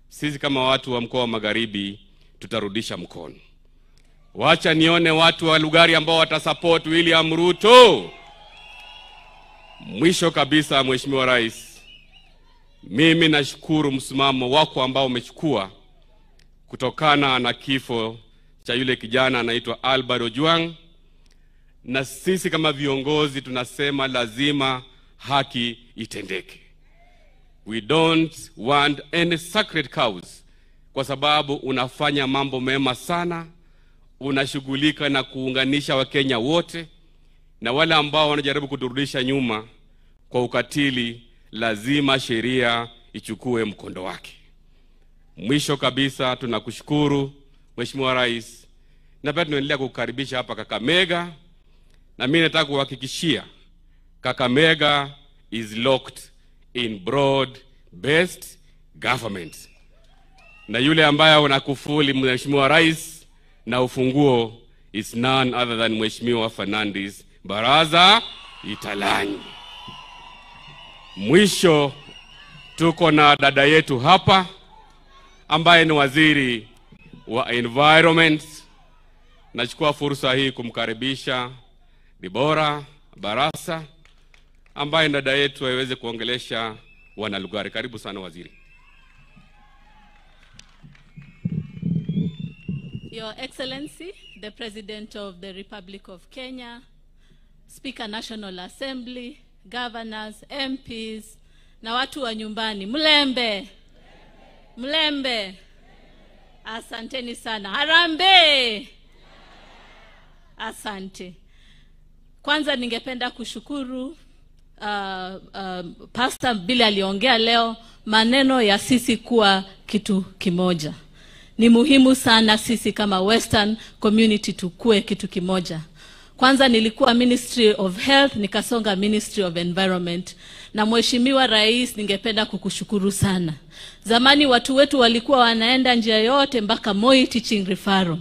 sisi kama watu wa mkoa wa Magharibi tutarudisha mkono. Wacha nione watu wa Lugari ambao watasupport William Ruto. Mwisho kabisa, Mheshimiwa Rais, mimi nashukuru msimamo wako ambao umechukua kutokana na kifo cha yule kijana anaitwa Albert Ojwang. Na sisi kama viongozi tunasema lazima haki itendeke. We don't want any sacred cows, kwa sababu unafanya mambo mema sana, unashughulika na kuunganisha Wakenya wote, na wale ambao wanajaribu kuturudisha nyuma kwa ukatili, lazima sheria ichukue mkondo wake. Mwisho kabisa tunakushukuru Mheshimiwa Rais, na pia tunaendelea kukukaribisha hapa Kakamega, na mimi nataka kuhakikishia Kakamega is locked in broad based government. Na yule ambaye unakufuli Mheshimiwa Rais na ufunguo is none other than Mheshimiwa Fernandes Baraza Italanyi. Mwisho tuko na dada yetu hapa ambaye ni waziri wa environment. Nachukua fursa hii kumkaribisha Dibora Barasa ambaye dada yetu aweze kuongelesha wana Lugari. Karibu sana waziri. Your Excellency, the President of the Republic of Kenya, Speaker National Assembly, Governors, MPs, na watu wa nyumbani. Mlembe. Mlembe. Asanteni sana. Harambee. Asante. Kwanza ningependa kushukuru Pastor Billy aliongea leo maneno ya sisi kuwa kitu kimoja. Ni muhimu sana sisi kama Western community tukue kitu kimoja. Kwanza nilikuwa Ministry of Health, nikasonga Ministry of Environment. Na Mheshimiwa Rais, ningependa kukushukuru sana. Zamani watu wetu walikuwa wanaenda njia yote mpaka Moi Teaching Referral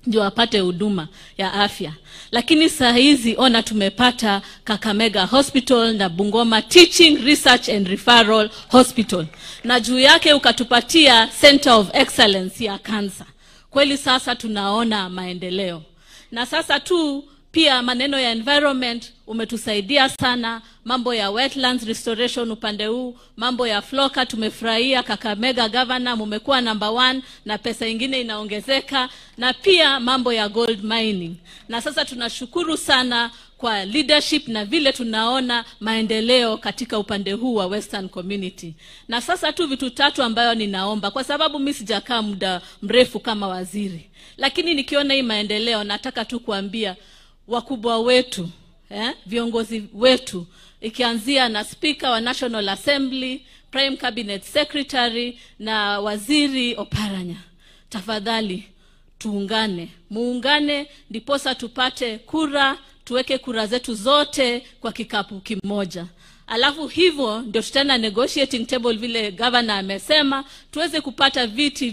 ndio wapate huduma ya afya. Lakini saa hizi ona tumepata Kakamega Hospital na Bungoma Teaching Research and Referral Hospital. Na juu yake ukatupatia Center of Excellence ya cancer. Kweli sasa tunaona maendeleo. Na sasa tu pia maneno ya environment umetusaidia sana, mambo ya wetlands restoration upande huu, mambo ya floka tumefurahia. Kakamega governor mumekuwa number 1 na pesa ingine inaongezeka, na pia mambo ya gold mining. Na sasa tunashukuru sana kwa leadership na vile tunaona maendeleo katika upande huu wa Western community. Na sasa tu vitu tatu ambayo ninaomba, kwa sababu mimi sijakaa muda mrefu kama waziri, lakini nikiona hii maendeleo nataka tu kuambia wakubwa wetu, viongozi wetu, ikianzia na Speaker wa National Assembly, Prime Cabinet Secretary na Waziri Oparanya, tafadhali tuungane, muungane ndiposa tupate kura, tuweke kura zetu zote kwa kikapu kimoja. Alafu hivyo ndio tutaenda negotiating table vile governor amesema, tuweze kupata viti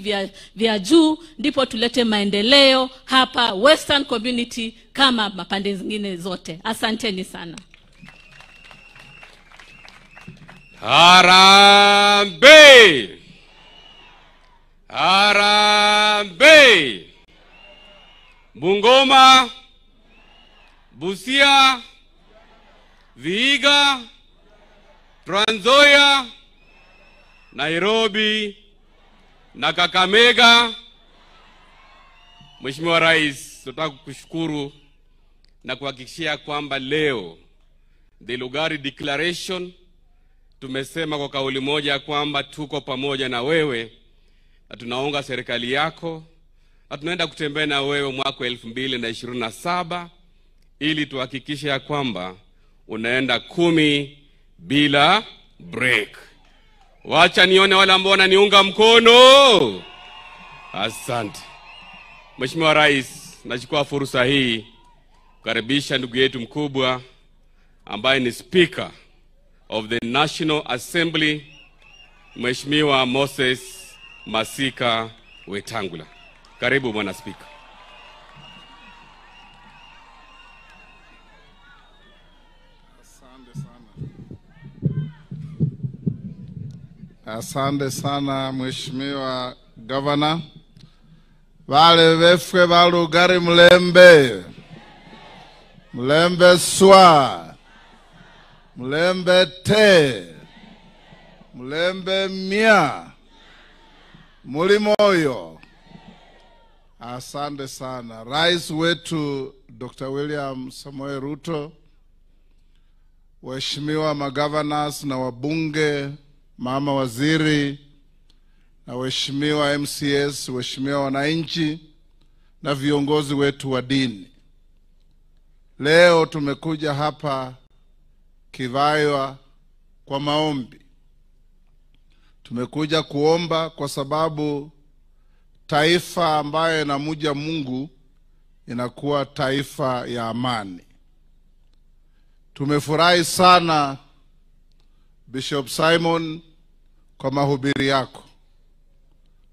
vya juu, ndipo tulete maendeleo hapa Western community kama mapande zingine zote. Asanteni sana. Harambee! Harambee! Bungoma, Busia, Vihiga, Trans Nzoia, Nairobi na Kakamega. Mheshimiwa Rais, tunataka kukushukuru na kuhakikishia kwamba leo the Lugari Declaration tumesema kwa kauli moja kwamba tuko pamoja na wewe na tunaunga serikali yako na tunaenda kutembea na wewe mwaka 2027 ili tuhakikishe ya kwamba unaenda 10 bila break. Wacha nione wale ambao wananiunga mkono. Asante. Mheshimiwa Rais, nachukua fursa hii kukaribisha ndugu yetu mkubwa ambaye ni Speaker of the National Assembly, Mheshimiwa Moses Masika Wetangula. Karibu Bwana Spika. Asante sana Mheshimiwa Governor. Vale vefwe valugari mlembe. Mlembe swa. Mlembe te. Mlembe mia. Mulimoyo. Asante sana. Rais wetu Dr. William Samoei Ruto, waheshimiwa magovernors na wabunge, mama waziri, na waheshimiwa MCS, waheshimiwa wananchi na viongozi wetu wa dini. Leo tumekuja hapa Kivaywa kwa maombi. Tumekuja kuomba kwa sababu taifa ambayo inamuja Mungu inakuwa taifa ya amani. Tumefurahi sana Bishop Simon kwa mahubiri yako,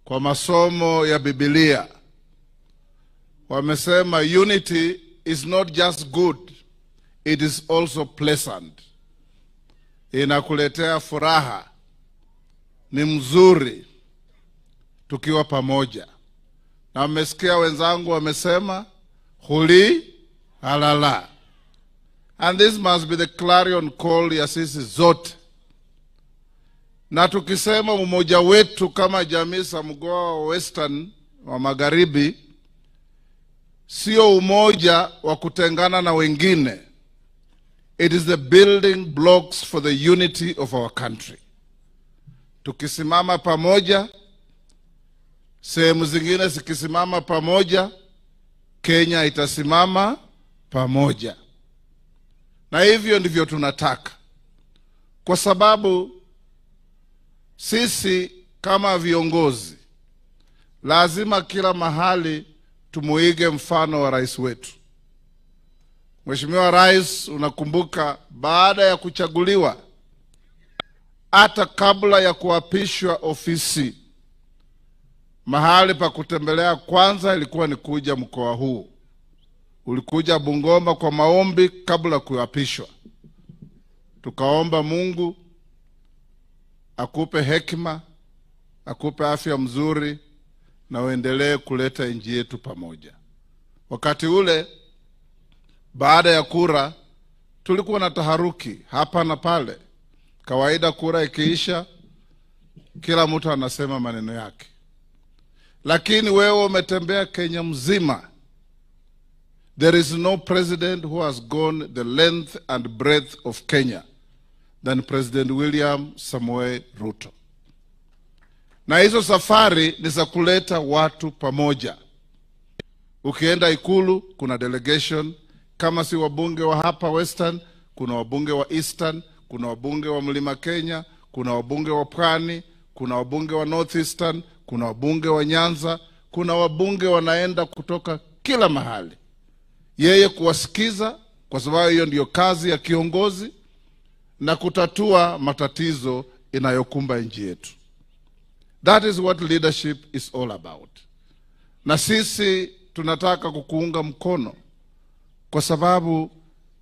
kwa masomo ya Biblia. Wamesema unity is not just good, it is also pleasant. Inakuletea furaha, ni mzuri tukiwa pamoja. Na mmesikia wenzangu wamesema huli halala. And this must be the clarion call ya sisi zote. Na tukisema umoja wetu kama jamii za mkoa wa Western wa Magharibi, sio umoja wa kutengana na wengine. It is the building blocks for the unity of our country. Tukisimama pamoja, sehemu zingine zikisimama pamoja, Kenya itasimama pamoja. Na hivyo ndivyo tunataka. Kwa sababu sisi kama viongozi lazima kila mahali tumuige mfano wa rais wetu. Mheshimiwa Rais, unakumbuka baada ya kuchaguliwa, hata kabla ya kuapishwa ofisi, mahali pa kutembelea kwanza ilikuwa ni kuja mkoa huu. Ulikuja Bungoma kwa maombi kabla kuapishwa. Tukaomba Mungu akupe hekima, akupe afya mzuri na uendelee kuleta nchi yetu pamoja. Wakati ule baada ya kura tulikuwa na taharuki hapa na pale. Kawaida kura ikiisha kila mtu anasema maneno yake. Lakini wewe umetembea Kenya mzima. There is no president who has gone the length and breadth of Kenya than President William Samoei Ruto. Na hizo safari ni za kuleta watu pamoja. Ukienda Ikulu kuna delegation, kama si wabunge wa hapa Western, kuna wabunge wa Eastern, kuna wabunge wa Mlima Kenya, kuna wabunge wa Pwani, kuna wabunge wa North Eastern, kuna wabunge wa Nyanza, kuna wabunge wanaenda kutoka kila mahali. Yeye kuwasikiza, kwa sababu hiyo ndiyo kazi ya kiongozi, na kutatua matatizo inayokumba nchi yetu. That is what leadership is all about. Na sisi tunataka kukuunga mkono kwa sababu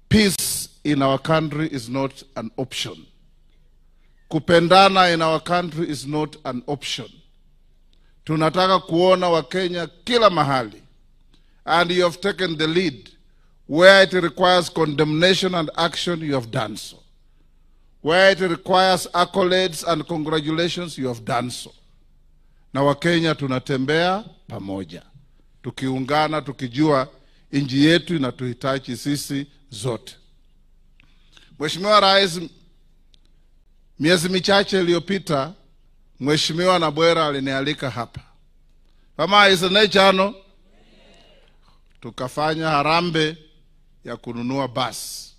peace in our country is not an option. Kupendana in our country is not an option. Tunataka kuona Wakenya kila mahali. And you have taken the lead. Where it requires condemnation and action, you have done so. Where it requires accolades and congratulations, you have done so. Na Wakenya tunatembea pamoja, tukiungana, tukijua nchi yetu inatuhitaji sisi zote. Mheshimiwa Rais, miezi michache iliyopita Mheshimiwa Nabwera alinialika hapa. Kama isenechano tukafanya harambee ya kununua basi.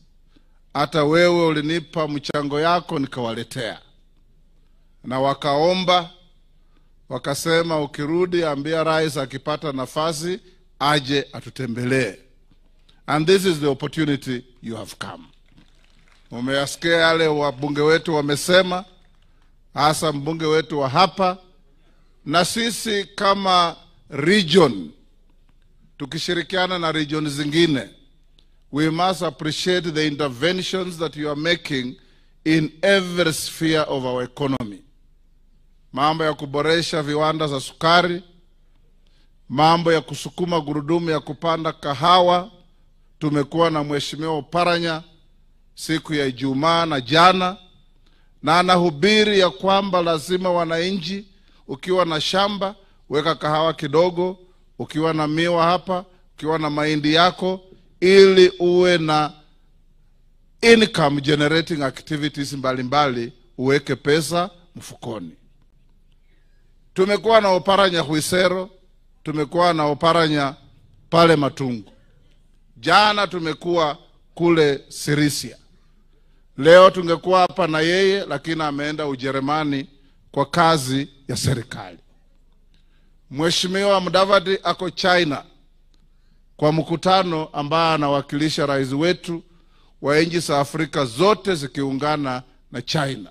Hata wewe ulinipa mchango yako nikawaletea. Na wakaomba, wakasema ukirudi ambia rais akipata nafasi aje atutembelee. And this is the opportunity you have come. Umeyasikia yale wabunge wetu wamesema, hasa mbunge wetu wa hapa, na sisi kama region tukishirikiana na region zingine, we must appreciate the interventions that you are making in every sphere of our economy. Mambo ya kuboresha viwanda za sukari, mambo ya kusukuma gurudumu ya kupanda kahawa. Tumekuwa na Mheshimiwa Oparanya siku ya Ijumaa na jana, na anahubiri ya kwamba lazima wananchi, ukiwa na shamba weka kahawa kidogo, ukiwa na miwa hapa, ukiwa na mahindi yako, ili uwe na income generating activities mbalimbali, uweke pesa mfukoni. Tumekuwa na Oparanya Huisero, tumekuwa na Oparanya pale Matungu, jana tumekuwa kule Sirisia. Leo tungekuwa hapa na yeye, lakini ameenda Ujerumani kwa kazi ya serikali. Mheshimiwa Mudavadi ako China kwa mkutano ambaye anawakilisha rais wetu wa nchi za Afrika zote zikiungana na China.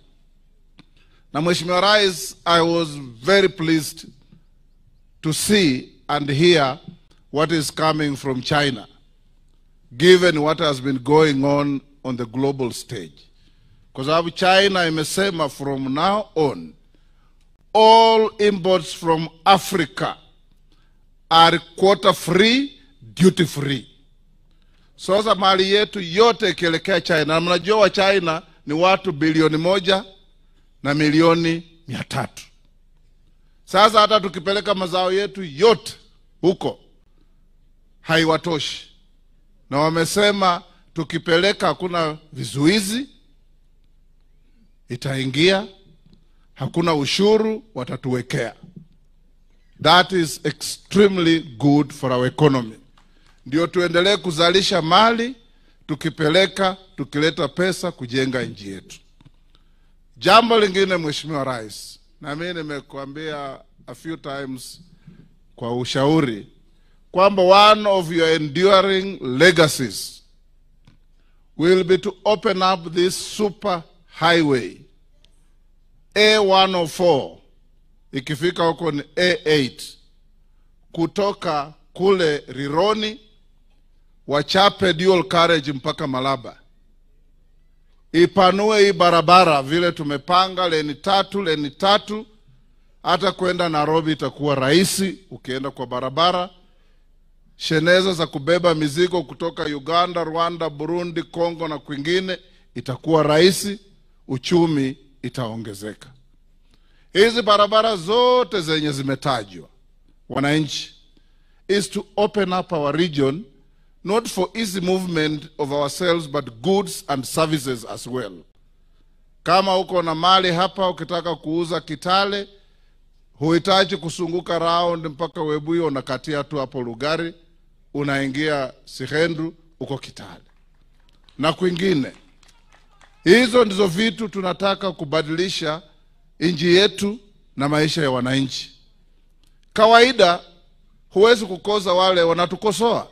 Na Mheshimiwa Rais, I was very pleased to see and hear what is coming from China, given what has been going on the global stage. Kwa sababu China imesema from now on, all imports from Africa are quota free, duty free. Sasa mali yetu yote ikielekea China. Na mnajua wa China ni watu 1.1 bilioni. Sasa hata tukipeleka mazao yetu yote huko haiwatoshi. Na wamesema tukipeleka hakuna vizuizi, itaingia, hakuna ushuru watatuwekea. That is extremely good for our economy. Ndio tuendelee kuzalisha mali, tukipeleka, tukileta pesa kujenga nchi yetu. Jambo lingine Mheshimiwa Rais, na mimi nimekuambia a few times kwa ushauri kwamba one of your enduring legacies will be to open up this super highway A104, ikifika huko ni A8, kutoka kule Rironi wachape dual carriage mpaka Malaba. Ipanue hii barabara vile tumepanga, leni tatu, leni tatu, hata kwenda Nairobi itakuwa rahisi ukienda kwa barabara. Sheneza za kubeba mizigo kutoka Uganda, Rwanda, Burundi, Kongo na kwingine itakuwa rahisi, uchumi itaongezeka. Hizi barabara zote zenye zimetajwa, wananchi, is to open up our region, not for easy movement of ourselves, but goods and services as well. Kama uko na mali hapa, ukitaka kuuza Kitale, huhitaji kusunguka round mpaka Webuye, unakatia tu hapo Lugari, unaingia Sihendu, uko Kitale na kwingine. Hizo ndizo vitu tunataka kubadilisha nchi yetu na maisha ya wananchi. Kawaida huwezi kukosa wale wanatukosoa.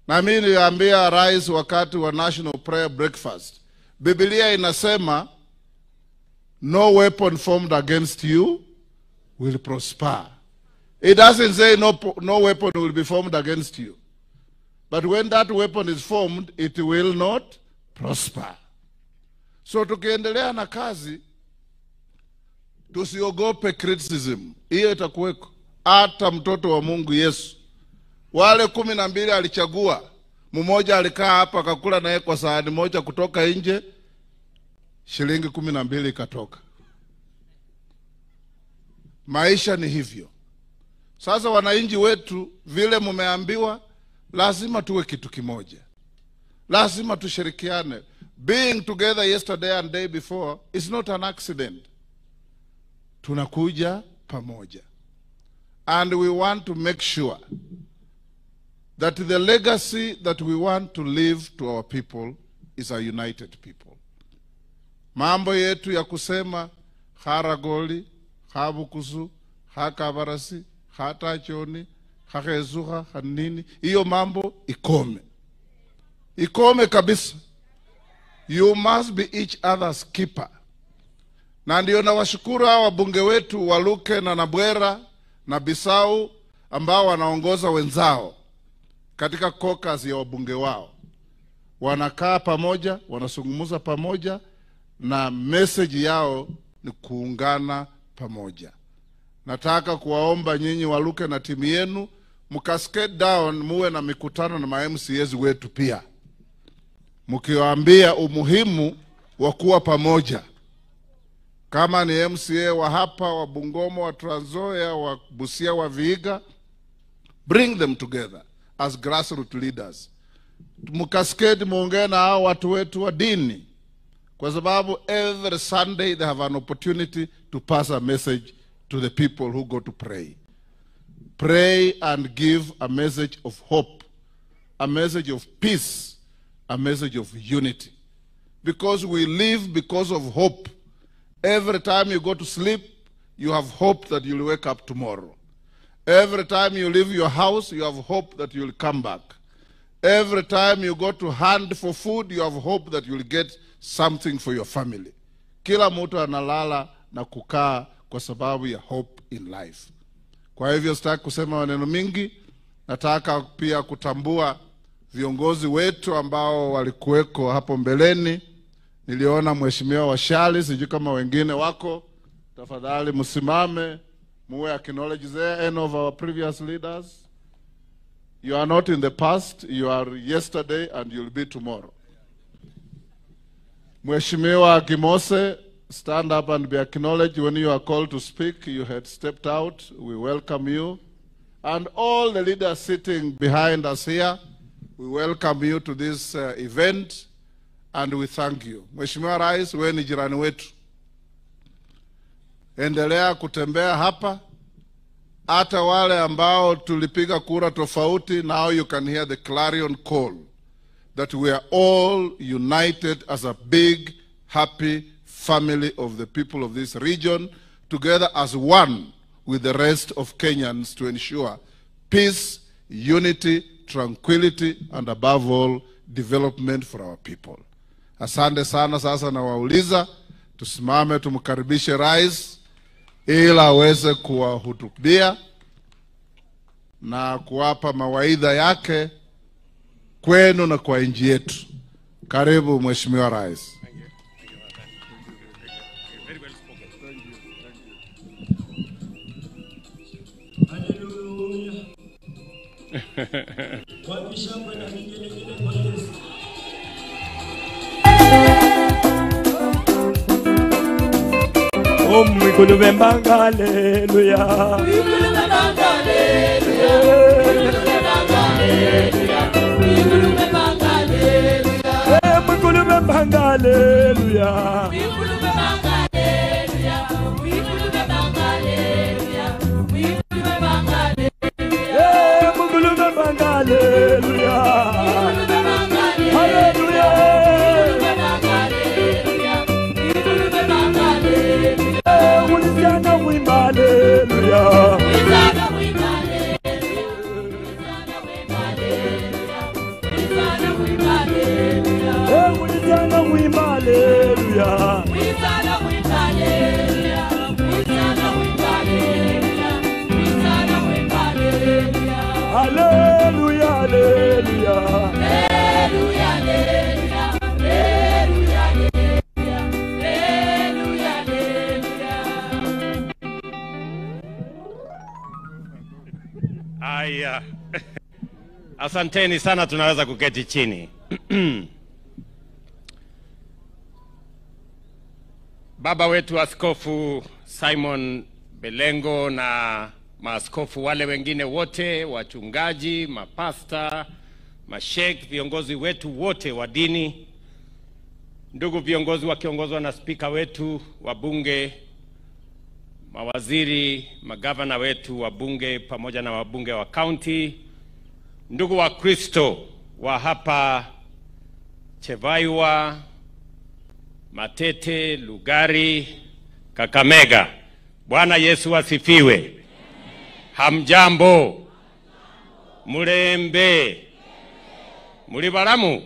Na mimi niliambia rais wakati wa National Prayer Breakfast, Biblia inasema no weapon formed against you will prosper. It doesn't say no weapon will be formed against you. But when that weapon is formed, it will not prosper. So tukiendelea na kazi, tusiogope criticism. Hiyo itakuweko. Hata mtoto wa Mungu Yesu, wale 12 alichagua, mmoja alikaa hapa akakula naye kwa sahani moja kutoka nje, shilingi 12 ikatoka. Maisha ni hivyo. Sasa wananchi wetu, vile mumeambiwa, lazima tuwe kitu kimoja. Lazima tushirikiane. Being together yesterday and day before is not an accident. Tunakuja pamoja. And we want to make sure that the legacy that we want to leave to our people is a united people. Mambo yetu ya kusema Haragoli, Habukusu, Hakabarasi, Hatachoni, Hakezuha, Hanini, hiyo mambo ikome. Ikome kabisa. You must be each other's keeper. Na ndio nawashukuru hawa wabunge wetu Waluke na Nabwera na Bisau ambao wanaongoza wenzao katika caucus ya wabunge wao. Wanakaa pamoja, wanazungumza pamoja, na message yao ni kuungana pamoja. Nataka kuwaomba nyinyi Waluke na timu yenu mkascade down, muwe na mikutano na ma MCAs wetu pia, mkiwaambia umuhimu wa kuwa pamoja. Kama ni MCA wa hapa, wa Bungoma, wa Trans Nzoia, wa Busia, wa Vihiga, bring them together as grassroots leaders. Mkaskade muongee na hao watu wetu wa dini, kwa sababu every Sunday they have an opportunity to pass a message to the people who go to pray. Pray and give a message of hope, a message of peace, a message of unity. Because we live because of hope. Every time you go to sleep, you have hope that you'll wake up tomorrow. Every time you leave your house, you have hope that you'll come back. Every time you go to hunt for food, you have hope that you'll get something for your family. Kila mtu analala na kukaa kwa sababu ya hope in life. Kwa hivyo sitaki kusema maneno mingi. Nataka pia kutambua viongozi wetu ambao walikuweko hapo mbeleni. Niliona Mheshimiwa Washali, sijui kama wengine wako. Tafadhali msimame, muwe acknowledge there any of our previous leaders. You are not in the past, you are yesterday and you'll be tomorrow. Mheshimiwa Gimose, stand up and be acknowledged when you are called to speak. You had stepped out. We welcome you. And all the leaders sitting behind us here, we welcome you to this event and we thank you. Mheshimiwa Rais, wewe ni jirani wetu. Endelea kutembea hapa. Hata wale ambao tulipiga kura tofauti, now you can hear the clarion call that we are all united as a big, happy family of the people of this region, together as one with the rest of Kenyans to ensure peace, unity, tranquility, and above all, development for our people. Asante sana. Sasa nawauliza tusimame tumkaribishe Rais ili aweze kuwahutubia na kuwapa mawaidha yake kwenu na kwa nchi yetu. Karibu Mheshimiwa Rais. Hallelujah. Kwa Yesu. Mwikulume mbanga, haleluya. Mwikulume mbanga, haleluya. Mwikulume mbanga, haleluya. Mwikulume mbanga, haleluya. Mwikulume mbanga, haleluya. Mwikulume mbanga, haleluya. Mwikulume mbanga, haleluya. Mwikulume mbanga, haleluya. Haleluya. Hallelujah. Hallelujah, hallelujah. Hallelujah, hallelujah, hallelujah. Aya. Asanteni sana, tunaweza kuketi chini. Baba wetu Askofu Simon Belengo na maaskofu wale wengine wote, wachungaji, mapasta, mashek, viongozi wetu wote wa dini, ndugu viongozi wakiongozwa na spika wetu wa bunge, mawaziri, magavana wetu wa bunge pamoja na wabunge wa county, ndugu wa Kristo wa hapa Chevaywa, Matete, Lugari, Kakamega. Bwana Yesu asifiwe. Hamjambo. Mulembe. Muli balamu.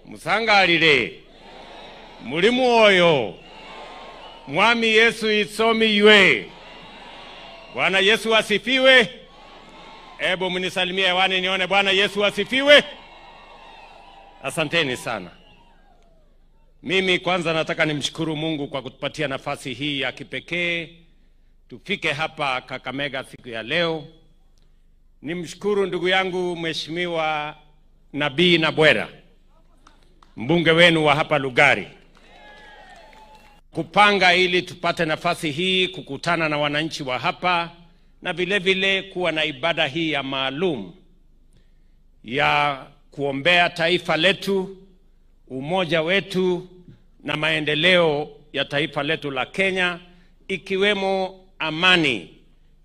Musangalile. Muli mwoyo. Mwami Yesu isomiywe. Bwana Yesu asifiwe. Ebu mnisalimie hewani nione Bwana Yesu asifiwe. Asanteni sana. Mimi kwanza nataka nimshukuru Mungu kwa kutupatia nafasi hii ya kipekee tufike hapa Kakamega siku ya leo. Nimshukuru ndugu yangu Mheshimiwa Nabii Nabwera, mbunge wenu wa hapa Lugari, kupanga ili tupate nafasi hii kukutana na wananchi wa hapa na vile vile kuwa na ibada hii ya maalum ya kuombea taifa letu, umoja wetu na maendeleo ya taifa letu la Kenya, ikiwemo amani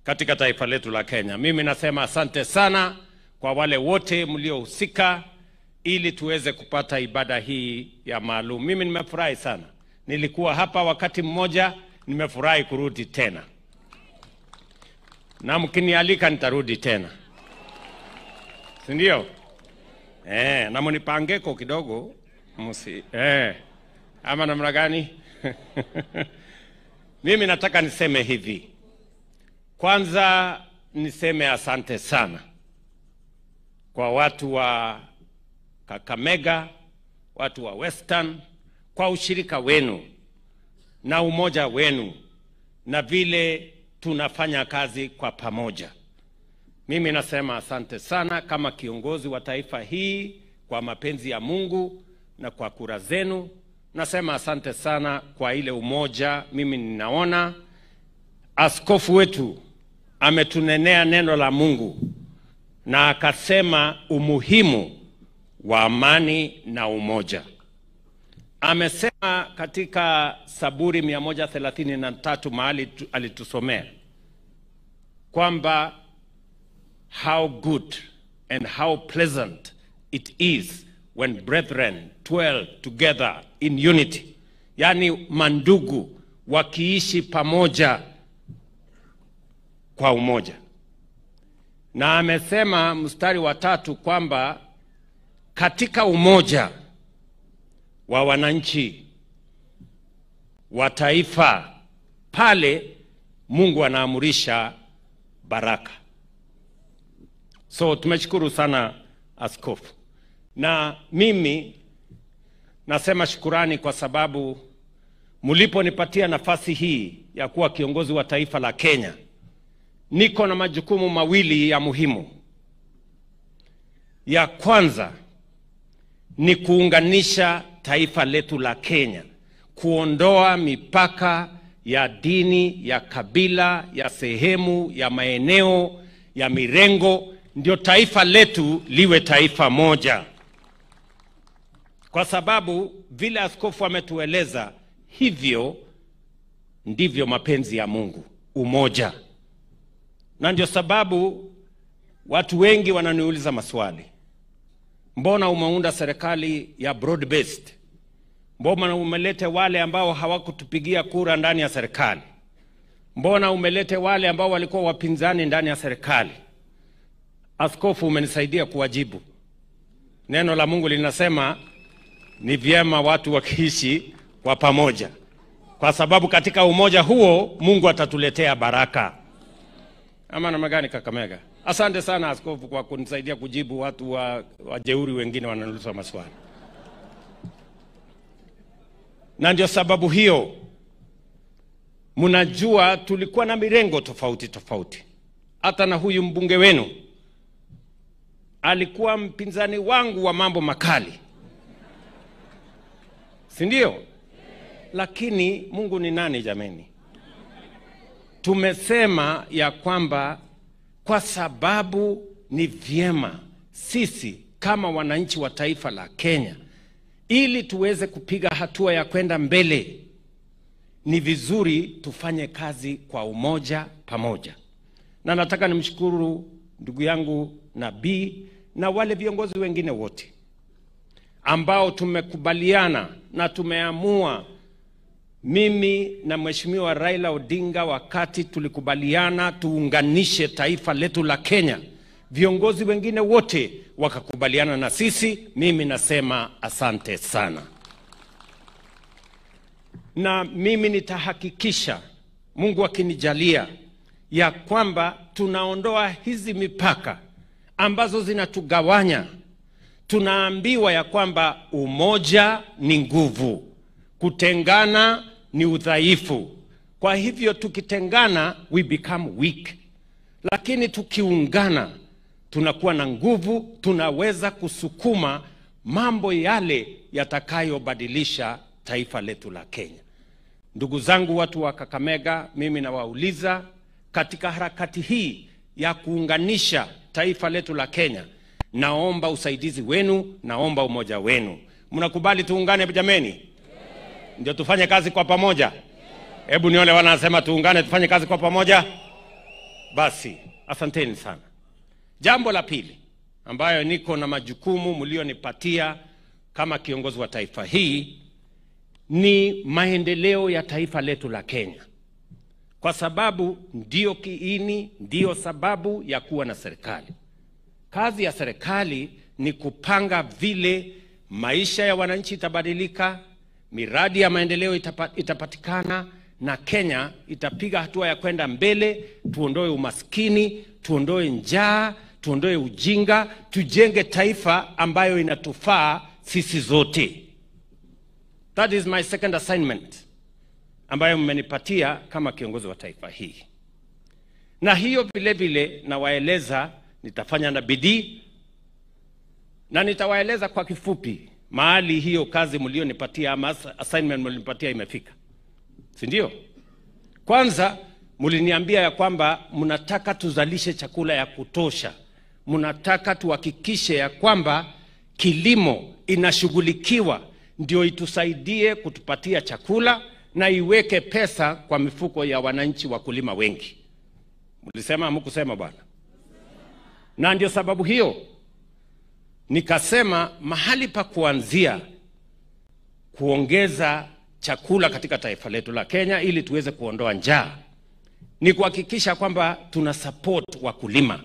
katika taifa letu la Kenya. Mimi nasema asante sana kwa wale wote mliohusika ili tuweze kupata ibada hii ya maalum. Mimi nimefurahi sana. Nilikuwa hapa wakati mmoja, nimefurahi kurudi tena. Na mkinialika nitarudi tena. Si ndio? Na mnipangeko kidogo, msi ama namna gani? Mimi nataka niseme hivi. Kwanza niseme asante sana kwa watu wa Kakamega, watu wa Western, kwa ushirika wenu na umoja wenu na vile tunafanya kazi kwa pamoja. Mimi nasema asante sana kama kiongozi wa taifa hii kwa mapenzi ya Mungu na kwa kura zenu. Nasema asante sana kwa ile umoja. Mimi ninaona askofu wetu ametunenea neno la Mungu na akasema umuhimu wa amani na umoja. Amesema katika Saburi 133 mahali alitusomea kwamba how good and how pleasant it is when brethren dwell together in unity. Yani mandugu wakiishi pamoja kwa umoja. Na amesema mstari wa 3 kwamba katika umoja wa wananchi wa taifa pale Mungu anaamurisha baraka. So tumeshukuru sana askofu. Na mimi nasema shukurani kwa sababu mliponipatia nafasi hii ya kuwa kiongozi wa taifa la Kenya, niko na majukumu mawili ya muhimu. Ya kwanza ni kuunganisha taifa letu la Kenya, kuondoa mipaka ya dini, ya kabila, ya sehemu, ya maeneo, ya mirengo, ndio taifa letu liwe taifa moja. Kwa sababu vile askofu ametueleza, hivyo ndivyo mapenzi ya Mungu, umoja. Na ndio sababu watu wengi wananiuliza maswali. Mbona umeunda serikali ya broad based? Mbona umelete wale ambao hawakutupigia kura ndani ya serikali? Mbona umelete wale ambao walikuwa wapinzani ndani ya serikali? Askofu umenisaidia kuwajibu. Neno la Mungu linasema ni vyema watu wakiishi kwa pamoja, kwa sababu katika umoja huo Mungu atatuletea baraka. Ama namna gani Kakamega? Asante sana askofu kwa kunisaidia kujibu watu wajeuri wengine wananiuliza maswali. Na ndio sababu hiyo mnajua tulikuwa na mirengo tofauti tofauti. Hata na huyu mbunge wenu alikuwa mpinzani wangu wa mambo makali, si ndio? Lakini Mungu ni nani jameni? Tumesema ya kwamba kwa sababu ni vyema sisi kama wananchi wa taifa la Kenya, ili tuweze kupiga hatua ya kwenda mbele, ni vizuri tufanye kazi kwa umoja pamoja. Na nataka nimshukuru ndugu yangu Nabii na wale viongozi wengine wote ambao tumekubaliana na tumeamua, mimi na Mheshimiwa Raila Odinga, wakati tulikubaliana tuunganishe taifa letu la Kenya Viongozi wengine wote wakakubaliana na sisi. Mimi nasema asante sana. Na mimi nitahakikisha, Mungu akinijalia, ya kwamba tunaondoa hizi mipaka ambazo zinatugawanya. Tunaambiwa ya kwamba umoja ni nguvu, kutengana ni udhaifu. Kwa hivyo tukitengana we become weak, lakini tukiungana tunakuwa na nguvu, tunaweza kusukuma mambo yale yatakayobadilisha taifa letu la Kenya. Ndugu zangu watu wa Kakamega, mimi nawauliza katika harakati hii ya kuunganisha taifa letu la Kenya, naomba usaidizi wenu, naomba umoja wenu. Mnakubali tuungane jameni? Ndio tufanye kazi kwa pamoja? Hebu nione wanasema tuungane tufanye kazi kwa pamoja. Basi, asanteni sana. Jambo la pili ambayo niko na majukumu mlionipatia kama kiongozi wa taifa hii ni maendeleo ya taifa letu la Kenya. Kwa sababu ndio kiini, ndio sababu ya kuwa na serikali. Kazi ya serikali ni kupanga vile maisha ya wananchi itabadilika, miradi ya maendeleo itapatikana, na Kenya itapiga hatua ya kwenda mbele. Tuondoe umaskini, tuondoe njaa, tuondoe ujinga, tujenge taifa ambayo inatufaa sisi zote. That is my second assignment ambayo mmenipatia kama kiongozi wa taifa hii. Na hiyo vile vile nawaeleza nitafanya na bidii, na nitawaeleza kwa kifupi mahali hiyo kazi mlionipatia ama assignment mlionipatia imefika. Si ndio? Kwanza mliniambia ya kwamba mnataka tuzalishe chakula ya kutosha. Mnataka tuhakikishe ya kwamba kilimo inashughulikiwa ndio itusaidie kutupatia chakula na iweke pesa kwa mifuko ya wananchi wakulima wengi. Mlisema hamkusema bwana? Na ndio sababu hiyo nikasema mahali pa kuanzia kuongeza chakula katika taifa letu la Kenya ili tuweze kuondoa njaa ni kuhakikisha kwamba tuna support wakulima.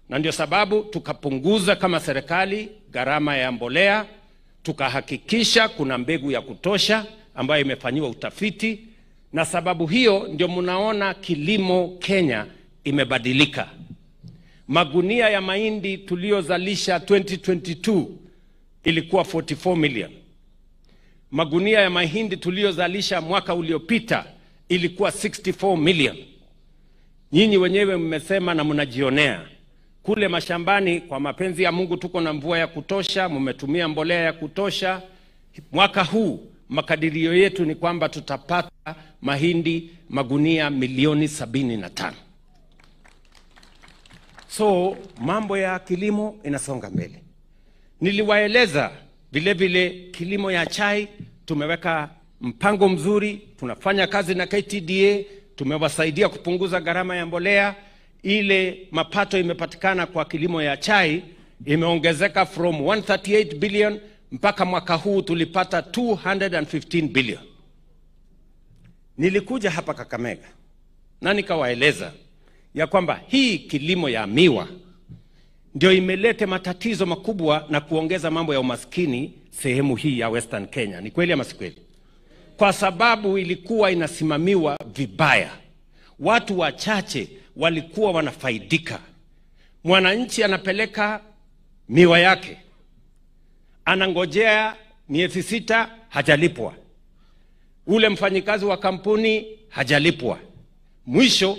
Na ndio sababu tukapunguza kama serikali gharama ya mbolea, tukahakikisha kuna mbegu ya kutosha ambayo imefanyiwa utafiti, na sababu hiyo ndio mnaona kilimo Kenya imebadilika. Magunia ya mahindi tuliozalisha 2022 ilikuwa 44 million. Magunia ya mahindi tuliozalisha mwaka uliopita ilikuwa 64 million. Nyinyi wenyewe mmesema na mnajionea. Kule mashambani kwa mapenzi ya Mungu tuko na mvua ya kutosha, mmetumia mbolea ya kutosha. Mwaka huu makadirio yetu ni kwamba tutapata mahindi magunia milioni 75. So mambo ya kilimo inasonga mbele. Niliwaeleza vile vile kilimo ya chai tumeweka mpango mzuri, tunafanya kazi na KTDA, tumewasaidia kupunguza gharama ya mbolea. Ile mapato imepatikana kwa kilimo ya chai imeongezeka from 138 billion mpaka mwaka huu tulipata 215 billion. Nilikuja hapa Kakamega na nikawaeleza ya kwamba hii kilimo ya miwa ndio imeleta matatizo makubwa na kuongeza mambo ya umaskini sehemu hii ya Western Kenya. Ni kweli ama si kweli? Kwa sababu ilikuwa inasimamiwa vibaya. Watu wachache walikuwa wanafaidika. Mwananchi anapeleka miwa yake, anangojea miezi 6 hajalipwa. Ule mfanyikazi wa kampuni hajalipwa. Mwisho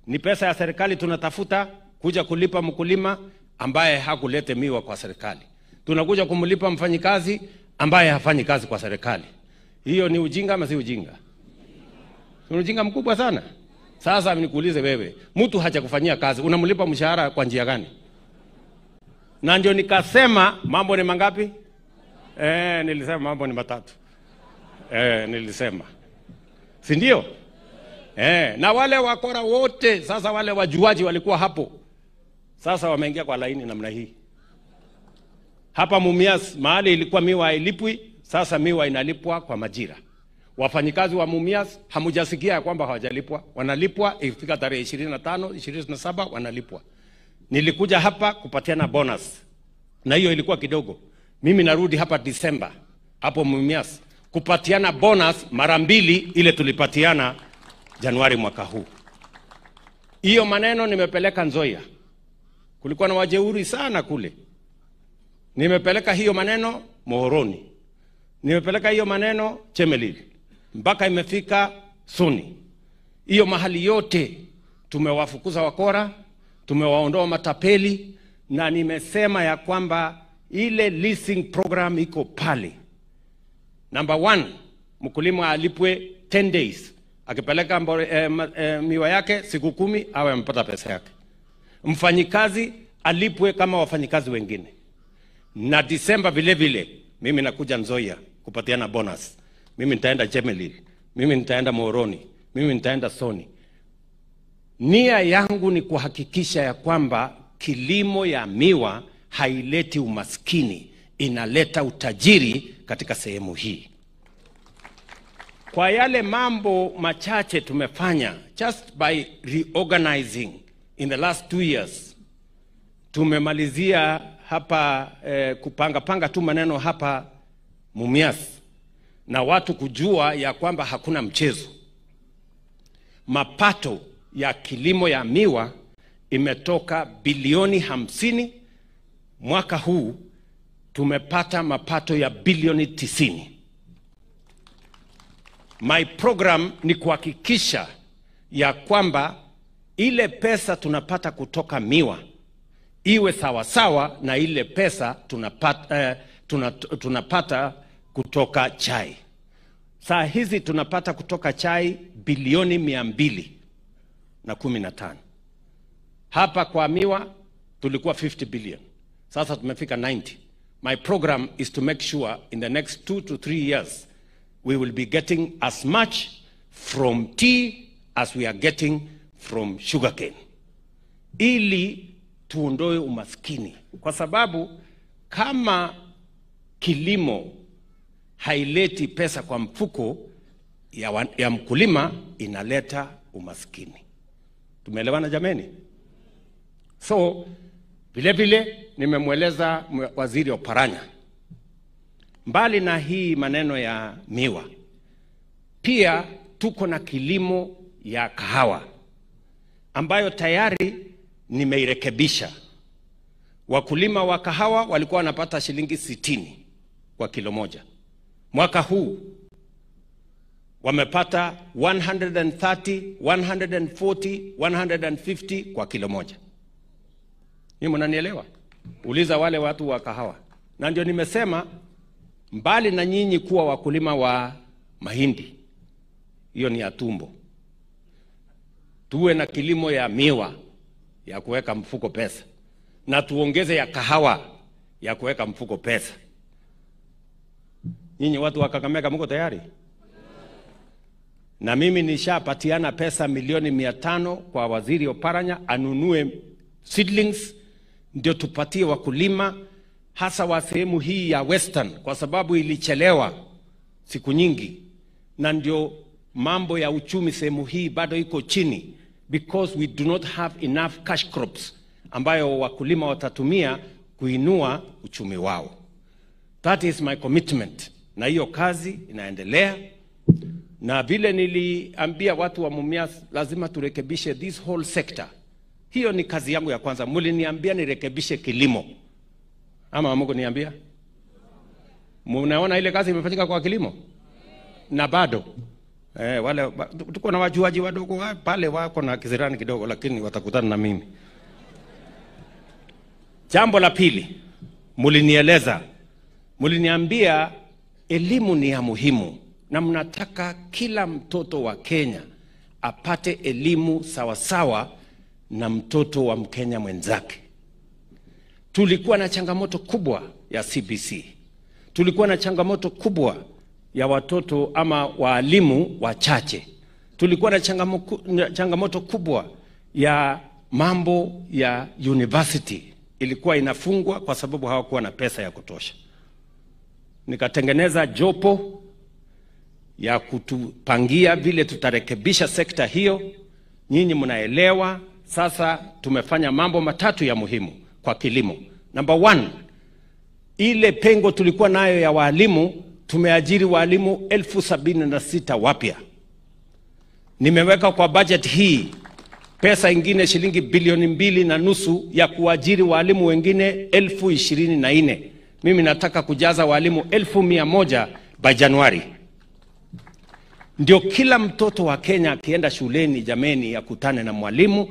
ni pesa ya serikali tunatafuta kuja kulipa mkulima ambaye hakulete miwa kwa serikali. Tunakuja kumlipa mfanyikazi ambaye hafanyi kazi kwa serikali. Hiyo ni ujinga ama si ujinga? Ni ujinga mkubwa sana. Sasa nikuulize wewe, mtu hajakufanyia kazi, unamlipa mshahara kwa njia gani? Na ndio nikasema mambo ni mangapi? Nilisema mambo ni matatu. Nilisema. Si ndio? Na wale wakora wote, sasa wale wajuaji walikuwa hapo. Sasa wameingia kwa laini namna hii. Hapa Mumias mahali ilikuwa miwa hailipwi, sasa miwa inalipwa kwa majira. Wafanyikazi wa Mumias hamujasikia ya kwamba hawajalipwa, wanalipwa ikifika tarehe 25, 27 wanalipwa. Nilikuja hapa kupatiana bonus, na hiyo ilikuwa kidogo. Mimi narudi hapa Disemba hapo Mumias kupatiana bonus mara mbili ile tulipatiana Januari mwaka huu. Hiyo maneno nimepeleka Nzoia, kulikuwa na wajeuri sana kule. Nimepeleka hiyo maneno Mohoroni, nimepeleka hiyo maneno Chemelil, mpaka imefika Suni. Hiyo mahali yote tumewafukuza wakora, tumewaondoa matapeli, na nimesema ya kwamba ile leasing program iko pale. Number 1, mkulima alipwe 10 days. Akipeleka miwa yake siku 10 awe amepata pesa yake. Mfanyikazi alipwe kama wafanyikazi wengine. Na Disemba vile vile mimi nakuja Nzoia kupatiana bonus. Mimi nitaenda Chemelil, mimi nitaenda Moroni, mimi nitaenda Soni. Nia yangu ni kuhakikisha ya kwamba kilimo ya miwa haileti umaskini, inaleta utajiri katika sehemu hii. Kwa yale mambo machache tumefanya, just by reorganizing in the last 2 years, tumemalizia hapa kupanga panga tu maneno hapa Mumias, na watu kujua ya kwamba hakuna mchezo. Mapato ya kilimo ya miwa imetoka bilioni 50, mwaka huu tumepata mapato ya bilioni 90. My program ni kuhakikisha ya kwamba ile pesa tunapata kutoka miwa iwe sawasawa na ile pesa tunapata kutoka chai. Saa hizi tunapata kutoka chai bilioni 215. Hapa kwa miwa tulikuwa 50 billion. Sasa tumefika 90. My program is to make sure in the next 2 to 3 years we will be getting as much from tea as we are getting from sugarcane. Ili tuondoe umaskini. Kwa sababu kama kilimo haileti pesa kwa mfuko ya mkulima, inaleta umaskini. Tumeelewana jameni? So vile vile nimemweleza Waziri Oparanya, mbali na hii maneno ya miwa, pia tuko na kilimo ya kahawa ambayo tayari nimeirekebisha. Wakulima wa kahawa walikuwa wanapata shilingi 60 kwa kilo moja. Mwaka huu wamepata 130, 140, 150 kwa kilo moja. Ni mnanielewa? Uliza wale watu wa kahawa. Na ndio nimesema mbali na nyinyi kuwa wakulima wa mahindi, hiyo ni ya tumbo, tuwe na kilimo ya miwa ya kuweka mfuko pesa, na tuongeze ya kahawa ya kuweka mfuko pesa. Nyinyi watu wa Kakamega mko tayari? Na mimi nishapatiana pesa milioni 500 kwa Waziri Oparanya anunue seedlings ndio tupatie wakulima hasa wa sehemu hii ya Western, kwa sababu ilichelewa siku nyingi, na ndio mambo ya uchumi sehemu hii bado iko chini, because we do not have enough cash crops ambayo wakulima watatumia kuinua uchumi wao. That is my commitment, na hiyo kazi inaendelea. Na vile niliambia watu wa Mumias, lazima turekebishe this whole sector. Hiyo ni kazi yangu ya kwanza. Mliniambia nirekebishe kilimo, ama hamkuniambia? Mnaona ile kazi imefanyika kwa kilimo? Na bado wale tuko na wajuaji wadogo pale wako na kisirani kidogo, lakini watakutana na mimi. Jambo la pili, mlinieleza, mliniambia elimu ni ya muhimu na mnataka kila mtoto wa Kenya apate elimu sawasawa na mtoto wa Mkenya mwenzake. Tulikuwa na changamoto kubwa ya CBC. Tulikuwa na changamoto kubwa ya watoto ama walimu wachache. Tulikuwa na changamoto kubwa ya mambo ya university. Ilikuwa inafungwa kwa sababu hawakuwa na pesa ya kutosha. Nikatengeneza jopo ya kutupangia vile tutarekebisha sekta hiyo. Nyinyi mnaelewa Sasa tumefanya mambo matatu ya muhimu kwa kilimo. Number 1, ile pengo tulikuwa nayo ya walimu, tumeajiri walimu 76,000 wapya. Nimeweka kwa budget hii pesa ingine shilingi bilioni 2.5 ya kuajiri walimu wengine 24,000. Mimi nataka kujaza walimu 100,000 by Januari. Ndio kila mtoto wa Kenya akienda shuleni, jameni, akutane na mwalimu,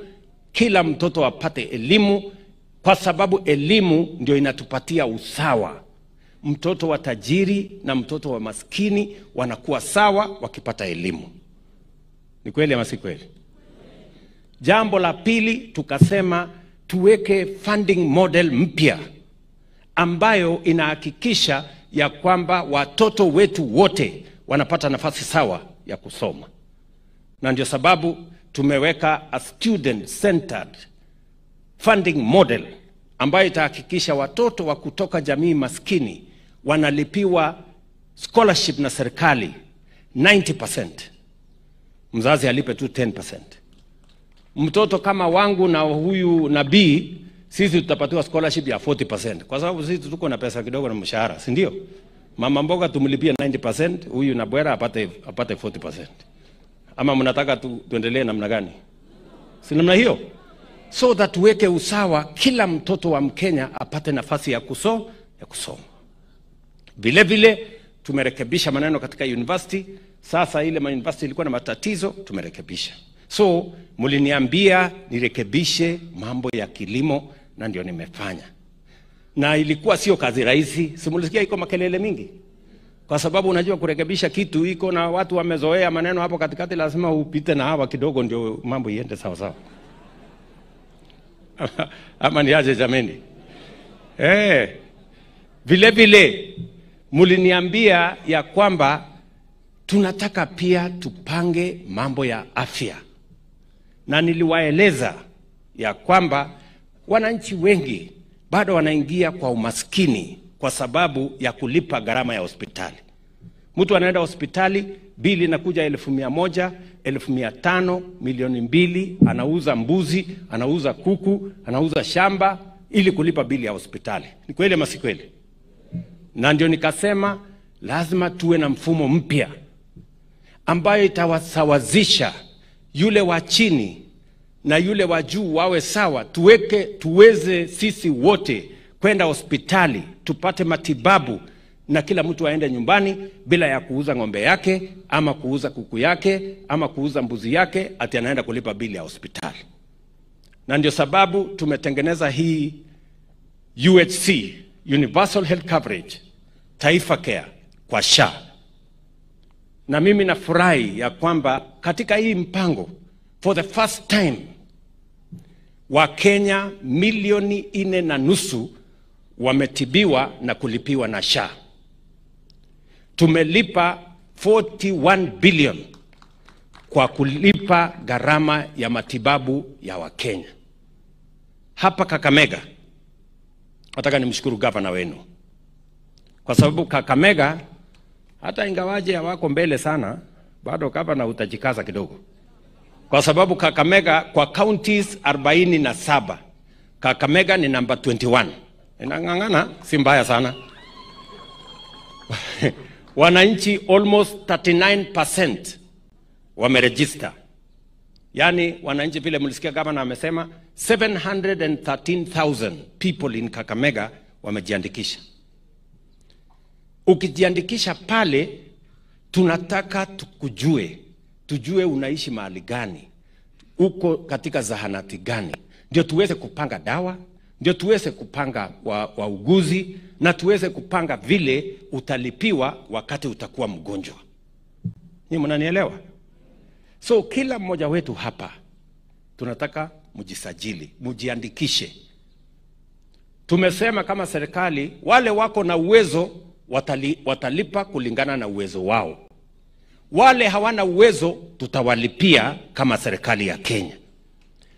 kila mtoto apate elimu, kwa sababu elimu ndio inatupatia usawa. Mtoto wa tajiri na mtoto wa maskini wanakuwa sawa wakipata elimu. Ni kweli ama si kweli? Jambo la pili, tukasema tuweke funding model mpya ambayo inahakikisha ya kwamba watoto wetu wote wanapata nafasi sawa ya kusoma. Na ndio sababu tumeweka a student-centered funding model ambayo itahakikisha watoto wa kutoka jamii maskini wanalipiwa scholarship na serikali 90%. Mzazi alipe tu 10%. Mtoto kama wangu na huyu nabii, sisi tutapatiwa scholarship ya 40%. Kwa sababu sisi tuko na pesa kidogo na mshahara, si ndio? Mama mboga tumlipie 90%, huyu na bwera apate 40%. Ama mnataka tuendelee namna gani? Si namna hiyo? So that tuweke usawa, kila mtoto wa Mkenya apate nafasi ya kusoma. Vile vile tumerekebisha maneno katika university. Sasa ile university ilikuwa na matatizo, tumerekebisha. So mliniambia nirekebishe mambo ya kilimo, na ndio nimefanya. Na ilikuwa sio kazi rahisi. Simulisikia iko makelele mingi. Kwa sababu unajua kurekebisha kitu iko na watu wamezoea maneno hapo katikati, lazima upite na hawa kidogo ndio mambo iende sawa sawa. Ama niaje jameni? Vile vile mliniambia ya kwamba tunataka pia tupange mambo ya afya. Na niliwaeleza ya kwamba wananchi wengi bado wanaingia kwa umaskini kwa sababu ya kulipa gharama ya hospitali. Mtu anaenda hospitali, bili inakuja 100,000, 500,000, 2,000,000, anauza mbuzi, anauza kuku, anauza shamba ili kulipa bili ya hospitali. Ni kweli ama si kweli? Na ndio nikasema lazima tuwe na mfumo mpya ambayo itawasawazisha yule wa chini na yule wa juu wawe sawa. Tuweze sisi wote kwenda hospitali tupate matibabu, na kila mtu aende nyumbani bila ya kuuza ng'ombe yake ama kuuza kuku yake ama kuuza mbuzi yake ati anaenda kulipa bili ya hospitali. Na ndio sababu tumetengeneza hii UHC, Universal Health Coverage, Taifa Care kwa SHA. Na mimi nafurahi ya kwamba katika hii mpango, for the first time, Wakenya 4.5 milioni wametibiwa na kulipiwa na SHA. Tumelipa 41 billion kwa kulipa gharama ya matibabu ya Wakenya. Hapa Kakamega, nataka nimshukuru gavana wenu. Kwa sababu Kakamega, hata ingawaje hawako mbele sana, bado gavana utajikaza kidogo. Kwa sababu Kakamega kwa counties 47, Kakamega ni number 21. Inang'ang'ana, si mbaya sana. Wananchi almost 39% wameregister. Yani wananchi, vile mlisikia gavana amesema, 713,000 people in Kakamega wamejiandikisha. Ukijiandikisha pale, tunataka tukujue, tujue unaishi mahali gani, uko katika zahanati gani, ndio tuweze kupanga dawa, ndio tuweze kupanga wauguzi, na tuweze kupanga vile utalipiwa wakati utakuwa mgonjwa. Ni mnanielewa? So kila mmoja wetu hapa tunataka mjisajili, mjiandikishe. Tumesema kama serikali, wale wako na uwezo watalipa kulingana na uwezo wao. Wale hawana uwezo tutawalipia kama serikali ya Kenya.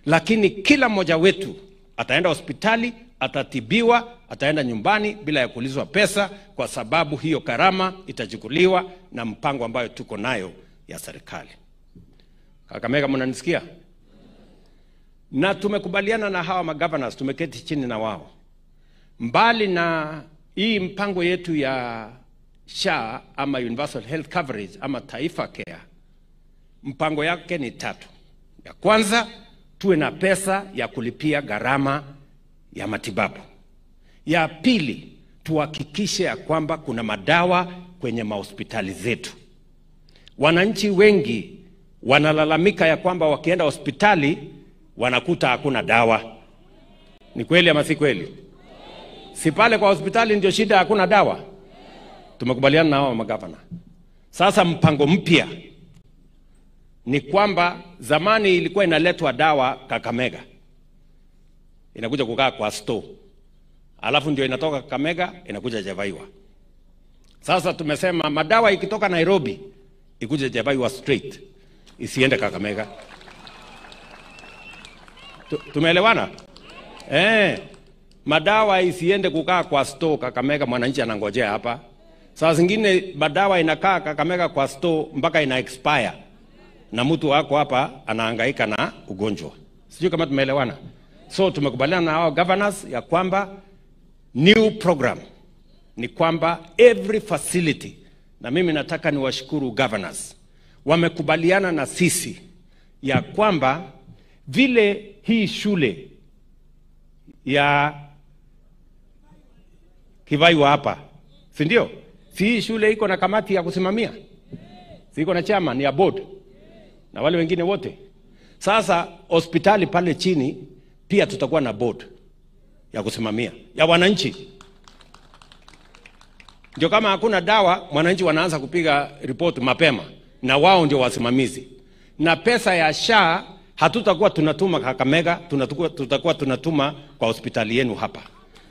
Lakini kila mmoja wetu ataenda hospitali, atatibiwa, ataenda nyumbani bila ya kuulizwa pesa, kwa sababu hiyo gharama itachukuliwa na mpango ambayo tuko nayo ya serikali. Kakamega, mnanisikia? Na tumekubaliana na hawa magovernors, tumeketi chini na wao. Mbali na hii mpango yetu ya SHA ama Universal Health Coverage ama Taifa Care, mpango yake ni tatu. Ya kwanza, tuwe na pesa ya kulipia gharama ya matibabu. Ya pili, tuhakikishe ya kwamba kuna madawa kwenye mahospitali zetu. Wananchi wengi wanalalamika ya kwamba wakienda hospitali wanakuta hakuna dawa. Ni kweli ama si kweli? Si pale kwa hospitali ndio shida, hakuna dawa? Tumekubaliana na hao magavana. Sasa mpango mpya ni kwamba zamani ilikuwa inaletwa dawa Kakamega, inakuja kukaa kwa store, alafu ndio inatoka Kakamega inakuja Jevaiwa. Sasa tumesema madawa ikitoka Nairobi ikuje Jevaiwa straight, isiende Kakamega. Tumeelewana? Madawa isiende kukaa kwa store Kakamega, mwananchi anangojea hapa. Saa zingine madawa inakaa Kakamega kwa store mpaka ina expire, na mtu wako hapa anahangaika na ugonjwa. Sijui kama tumeelewana. So tumekubaliana na hao governors ya kwamba new program ni kwamba every facility, na mimi nataka niwashukuru governors, wamekubaliana na sisi ya kwamba vile hii shule ya Kivaiwa hapa, si ndio? Si hii shule iko na kamati ya kusimamia? Si iko na chairman ya board na wale wengine wote? Sasa hospitali pale chini pia tutakuwa na board ya kusimamia ya wananchi. Ndio kama hakuna dawa, mwananchi wanaanza kupiga report mapema, na wao ndio wasimamizi. Na pesa ya SHA hatutakuwa tunatuma Kakamega, tutakuwa tunatuma kwa hospitali yenu hapa.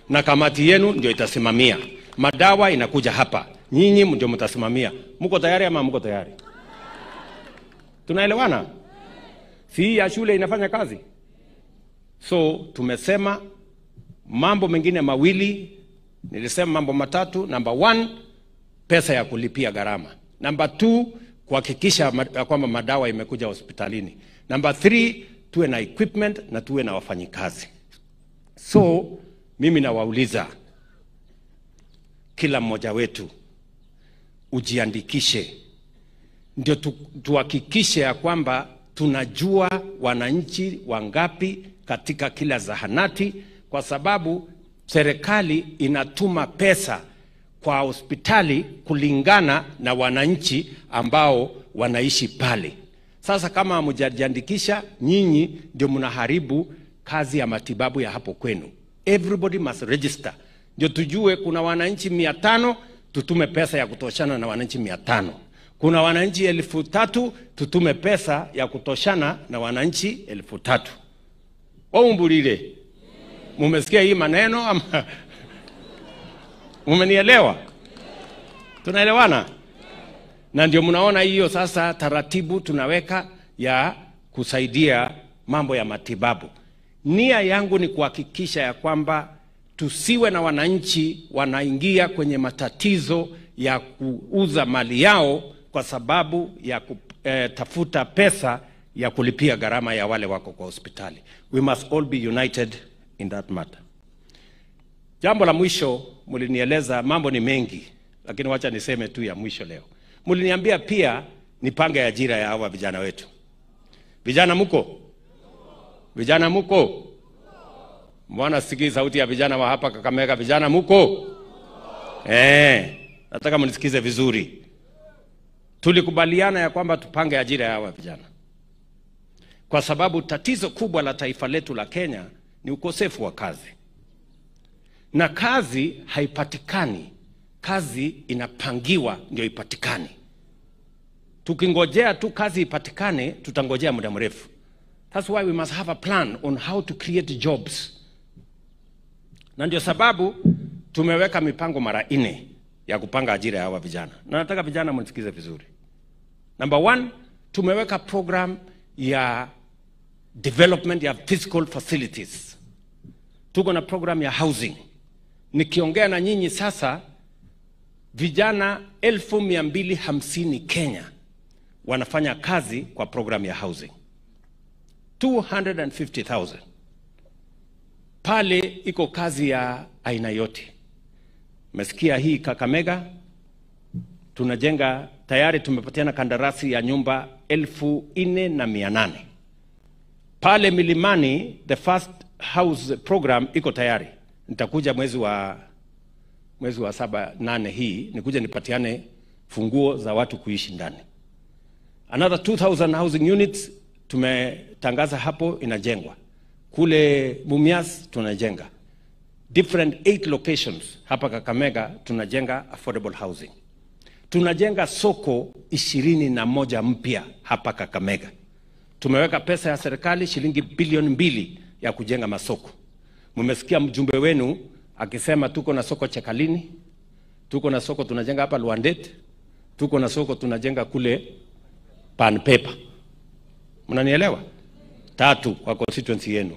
Na kamati yenu ndio itasimamia. Madawa inakuja hapa, nyinyi ndio mtasimamia. Mko tayari ama mko tayari? Tunaelewana? Si ya shule inafanya kazi? So tumesema mambo mengine mawili, nilisema mambo matatu. Number 1, pesa ya kulipia gharama. Number 2, kuhakikisha kwamba madawa imekuja hospitalini. Number 3, tuwe na equipment na tuwe na wafanyikazi. So mimi nawauliza kila mmoja wetu ujiandikishe, ndio tuhakikishe ya kwamba tunajua wananchi wangapi katika kila zahanati, kwa sababu serikali inatuma pesa kwa hospitali kulingana na wananchi ambao wanaishi pale. Sasa kama hamjajiandikisha, nyinyi ndio mnaharibu kazi ya matibabu ya hapo kwenu. Everybody must register. Ndio tujue kuna wananchi 500, tutume pesa ya kutoshana na wananchi 500. Kuna wananchi 3,000, tutume pesa ya kutoshana na wananchi 3,000. Waumbulile. Mumesikia hii maneno ama mumenielewa? Tunaelewana? Na ndio mnaona hiyo sasa taratibu tunaweka ya kusaidia mambo ya matibabu. Nia yangu ni kuhakikisha ya kwamba tusiwe na wananchi wanaingia kwenye matatizo ya kuuza mali yao kwa sababu ya kutafuta pesa ya kulipia gharama ya wale wako kwa hospitali. We must all be united in that matter. Jambo la mwisho, mlinieleza mambo ni mengi, lakini wacha niseme tu ya mwisho leo. Mliniambia pia nipange ajira ya hawa vijana wetu. Vijana muko? Vijana muko? Mbona sikii sauti ya vijana wa hapa Kakamega? Vijana muko? Nataka mnisikize vizuri. Tulikubaliana ya kwamba tupange ajira ya hawa vijana, kwa sababu tatizo kubwa la taifa letu la Kenya ni ukosefu wa kazi. Na kazi haipatikani, kazi inapangiwa ndio ipatikane. Tukingojea tu kazi ipatikane, tutangojea muda mrefu. That's why we must have a plan on how to create jobs. Na ndio sababu tumeweka mipango mara 4 ya kupanga ajira ya hawa vijana. Na nataka vijana mnisikize vizuri. Number 1, tumeweka program ya development ya physical facilities. Tuko na program ya housing. Nikiongea na nyinyi sasa, vijana 250,000 Kenya wanafanya kazi kwa program ya housing. 250,000. Pale iko kazi ya aina yote. Mesikia hii Kakamega tunajenga, tayari tumepatiana kandarasi ya nyumba 4,800. Pale Milimani the first house program iko tayari. Nitakuja mwezi wa 7 8 hii nikuja nipatiane funguo za watu kuishi ndani. Another 2,000 housing units tumetangaza hapo inajengwa. Kule Mumias tunajenga. Different 8 locations hapa Kakamega tunajenga affordable housing. Tunajenga soko 21 mpya hapa Kakamega. Tumeweka pesa ya serikali shilingi bilioni 2 ya kujenga masoko. Mmesikia mjumbe wenu akisema tuko na soko Chekalini, tuko na soko tunajenga hapa Luandet, tuko na soko tunajenga kule Pan Paper. Mnanielewa? 3 kwa constituency yenu.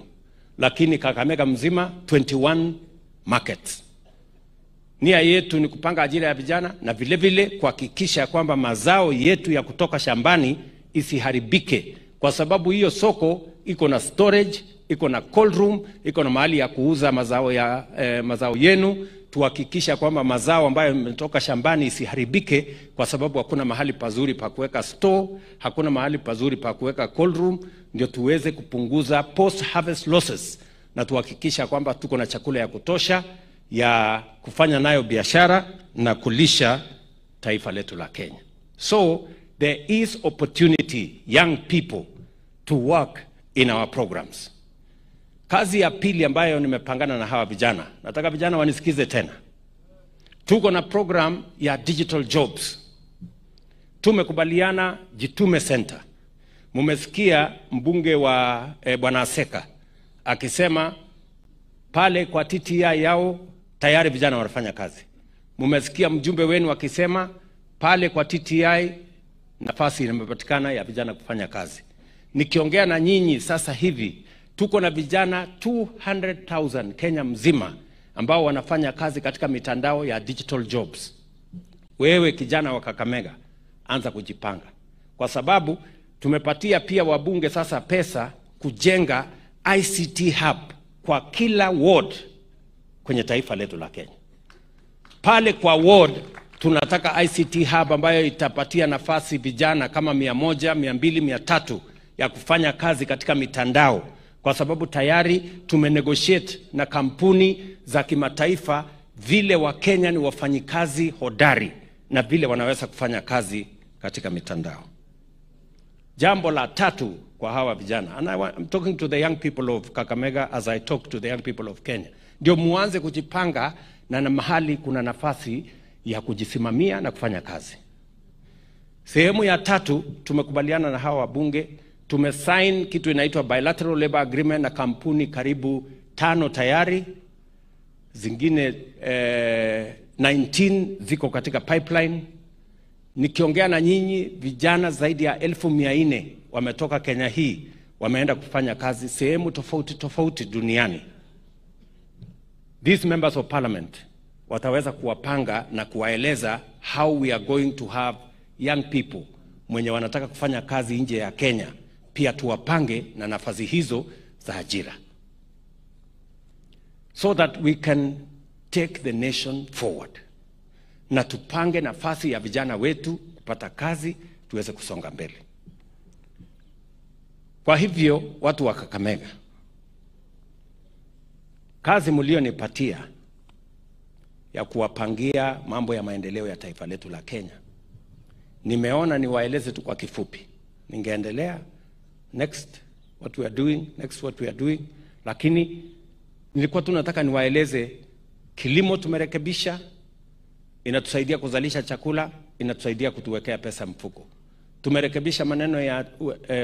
Lakini Kakamega mzima 21 markets. Nia yetu ni kupanga ajira ya vijana na vile vile kuhakikisha kwamba mazao yetu ya kutoka shambani isiharibike, kwa sababu hiyo soko iko na storage, iko na cold room, iko na mahali ya kuuza mazao ya mazao yenu. Tuhakikisha kwamba mazao ambayo yametoka shambani isiharibike, kwa sababu hakuna mahali pazuri pa kuweka store, hakuna mahali pazuri pa kuweka cold room, ndio tuweze kupunguza post harvest losses na tuhakikisha kwamba tuko na chakula ya kutosha ya kufanya nayo biashara na kulisha taifa letu la Kenya. So there is opportunity, young people, to work in our programs. Kazi ya pili ambayo nimepangana na hawa vijana, nataka vijana wanisikize tena. Tuko na program ya digital jobs. Tumekubaliana Jitume Center. Mumesikia mbunge wa Bwana Aseka akisema pale kwa TTI yao tayari vijana wanafanya kazi. Mumesikia mjumbe wenu akisema pale kwa TTI nafasi imepatikana ya vijana kufanya kazi. Nikiongea na nyinyi sasa hivi tuko na vijana 200,000 Kenya mzima ambao wanafanya kazi katika mitandao ya digital jobs. Wewe kijana wa Kakamega, anza kujipanga. Kwa sababu tumepatia pia wabunge sasa pesa kujenga ICT hub kwa kila ward kwenye taifa letu la Kenya. Pale kwa ward tunataka ICT hub ambayo itapatia nafasi vijana kama 100, 200, 300 ya kufanya kazi katika mitandao, kwa sababu tayari tumenegotiate na kampuni za kimataifa vile wa Kenya ni wafanyikazi hodari na vile wanaweza kufanya kazi katika mitandao. Jambo la tatu kwa hawa vijana, and I'm talking to the young people of Kakamega as I talk to the young people of Kenya, ndio muanze kujipanga na mahali kuna nafasi ya kujisimamia na kufanya kazi. Sehemu ya tatu tumekubaliana na hawa wabunge, tumesign kitu inaitwa bilateral labor agreement na kampuni karibu 5 tayari, zingine 19 ziko katika pipeline. Nikiongea na nyinyi vijana zaidi ya 400,000 wametoka Kenya hii, wameenda kufanya kazi sehemu tofauti tofauti duniani. These members of parliament wataweza kuwapanga na kuwaeleza how we are going to have young people mwenye wanataka kufanya kazi nje ya Kenya, pia tuwapange na nafasi hizo za ajira, so that we can take the nation forward. Na tupange nafasi ya vijana wetu kupata kazi, tuweze kusonga mbele. Kwa hivyo watu wa Kakamega, kazi mlionipatia ya kuwapangia mambo ya maendeleo ya taifa letu la Kenya, nimeona niwaeleze tu kwa kifupi. Ningeendelea next what we are doing, next what we are doing, lakini nilikuwa tu nataka niwaeleze kilimo tumerekebisha, inatusaidia kuzalisha chakula, inatusaidia kutuwekea pesa mfuko. Tumerekebisha maneno ya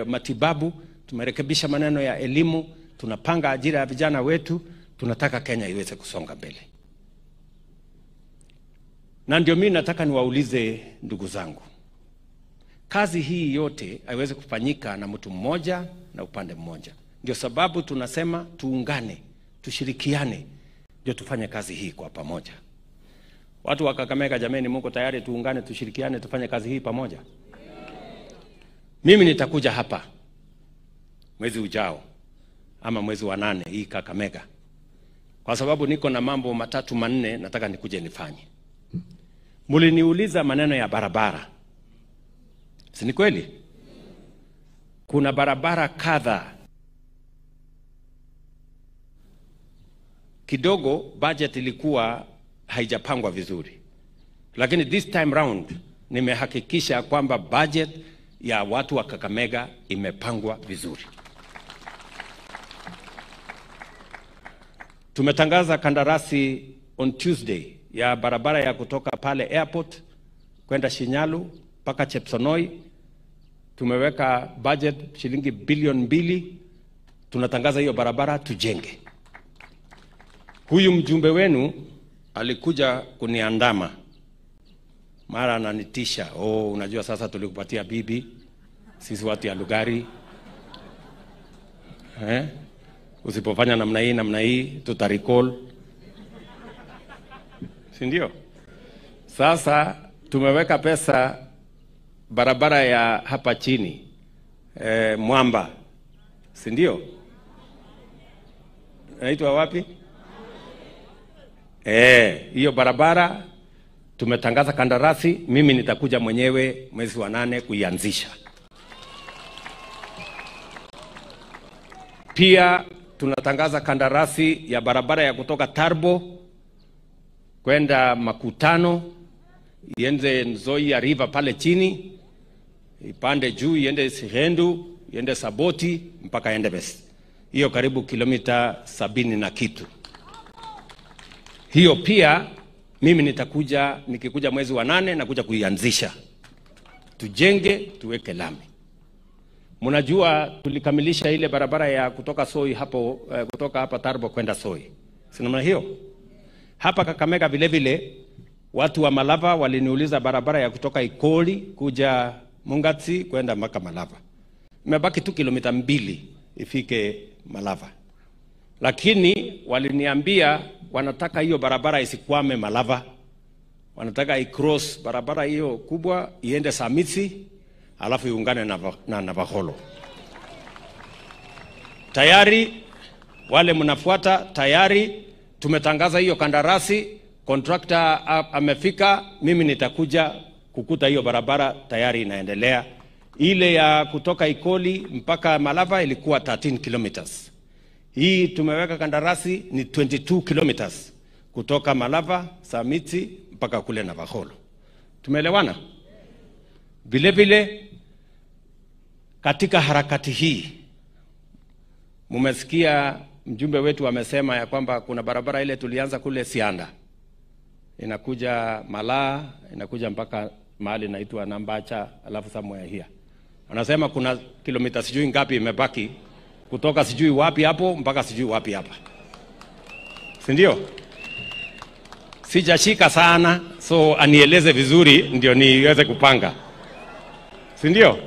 matibabu, tumerekebisha maneno ya elimu, tunapanga ajira ya vijana wetu, tunataka Kenya iweze kusonga mbele. Na ndio mimi nataka niwaulize ndugu zangu, kazi hii yote haiwezi kufanyika na mtu mmoja na upande mmoja. Ndio sababu tunasema tuungane, tushirikiane, ndio tufanye kazi hii kwa pamoja. Watu wa Kakamega, jameni, mko tayari tuungane, tushirikiane, tufanye kazi hii pamoja? Mimi nitakuja hapa mwezi ujao ama mwezi wa 8 hii Kakamega, kwa sababu niko na mambo 3 4 nataka nikuje nifanye. Muliniuliza maneno ya barabara, si ni kweli? Kuna barabara kadha kidogo budget ilikuwa haijapangwa vizuri, lakini this time round nimehakikisha kwamba budget ya watu wa Kakamega imepangwa vizuri. Tumetangaza kandarasi on Tuesday ya barabara ya kutoka pale airport kwenda Shinyalu mpaka Chepsonoi. Tumeweka budget shilingi bilioni 2. Tunatangaza hiyo barabara tujenge. Huyu mjumbe wenu alikuja kuniandama, mara ananitisha, oh, unajua sasa tulikupatia bibi, sisi watu ya Lugari, usipofanya namna hii namna hii tuta recall, si ndio? Sasa tumeweka pesa barabara ya hapa chini, Mwamba, si ndio? Naitwa wapi? Hiyo barabara tumetangaza kandarasi, mimi nitakuja mwenyewe mwezi wa 8 kuianzisha. Pia tunatangaza kandarasi ya barabara ya kutoka Tarbo kwenda Makutano, iende Nzoia River pale chini, ipande juu iende Sirendu, iende Saboti mpaka Endebess. Hiyo karibu kilomita 70 na kitu. Hiyo pia mimi nitakuja, nikikuja mwezi wa 8 na kuja kuianzisha. Tujenge, tuweke lami. Mnajua tulikamilisha ile barabara ya kutoka Soi hapo, kutoka hapa Tarbo kwenda Soi. Si namna hiyo? Hapa Kakamega vile vile watu wa Malava waliniuliza barabara ya kutoka Ikoli kuja Mungatsi kwenda mpaka Malava. Imebaki tu kilomita 2 ifike Malava. Lakini waliniambia wanataka hiyo barabara isikwame Malava. Wanataka i-cross barabara hiyo kubwa iende Samitsi alafu iungane na Navakholo. Tayari wale mnafuata, tayari tumetangaza hiyo kandarasi, contractor amefika, mimi nitakuja kukuta hiyo barabara tayari inaendelea. Ile ya kutoka Ikoli mpaka Malava ilikuwa 13 kilometers. Hii tumeweka kandarasi ni 22 kilometers kutoka Malava, Samiti mpaka kule Navakholo. Tumeelewana? Vile vile katika harakati hii mumesikia mjumbe wetu amesema ya kwamba kuna barabara ile tulianza kule Sianda, inakuja Malaa, inakuja mpaka mahali inaitwa Nambacha, alafu somewhere here. Anasema kuna kilomita sijui ngapi imebaki kutoka sijui wapi hapo mpaka sijui wapi hapa. Si ndio? Sijashika sana, so anieleze vizuri ndio niweze kupanga. Si ndio?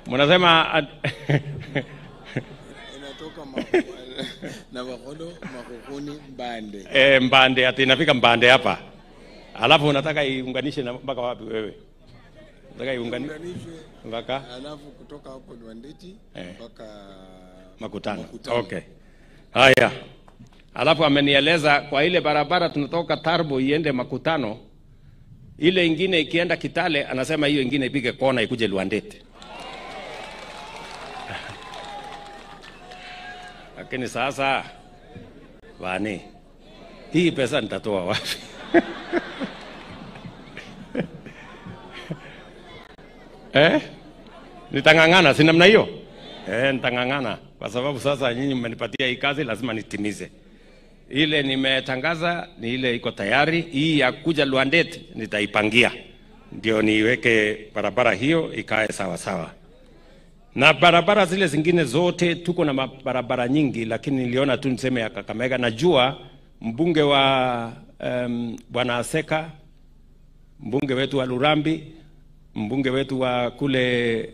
Mnasema inatoka Navakholo, Makokoni, Mbande. Mbande, ati inafika Mbande hapa. Alafu unataka iunganishe na mpaka wapi wewe? Unataka iunganishe mpaka alafu kutoka hapo Ndwandeti mpaka Makutano. Okay. Haya. Alafu amenieleza kwa ile barabara tunatoka Tarbo iende Makutano, ile ingine ikienda Kitale, anasema hiyo ingine ipige kona ikuje Luandete. Lakini sasa bani, hii pesa nitatoa wapi? Nitangangana, si namna hiyo? Nitangangana kwa sababu sasa nyinyi mmenipatia hii kazi, lazima nitimize. Ile nimetangaza ni ile iko tayari. Hii ya kuja Luandete nitaipangia ndio niweke barabara hiyo ikae sawa sawa. Na barabara zile zingine zote tuko na barabara nyingi, lakini niliona tu niseme ya Kakamega. Najua mbunge wa Bwana Aseka, mbunge wetu wa Lurambi, mbunge wetu wa kule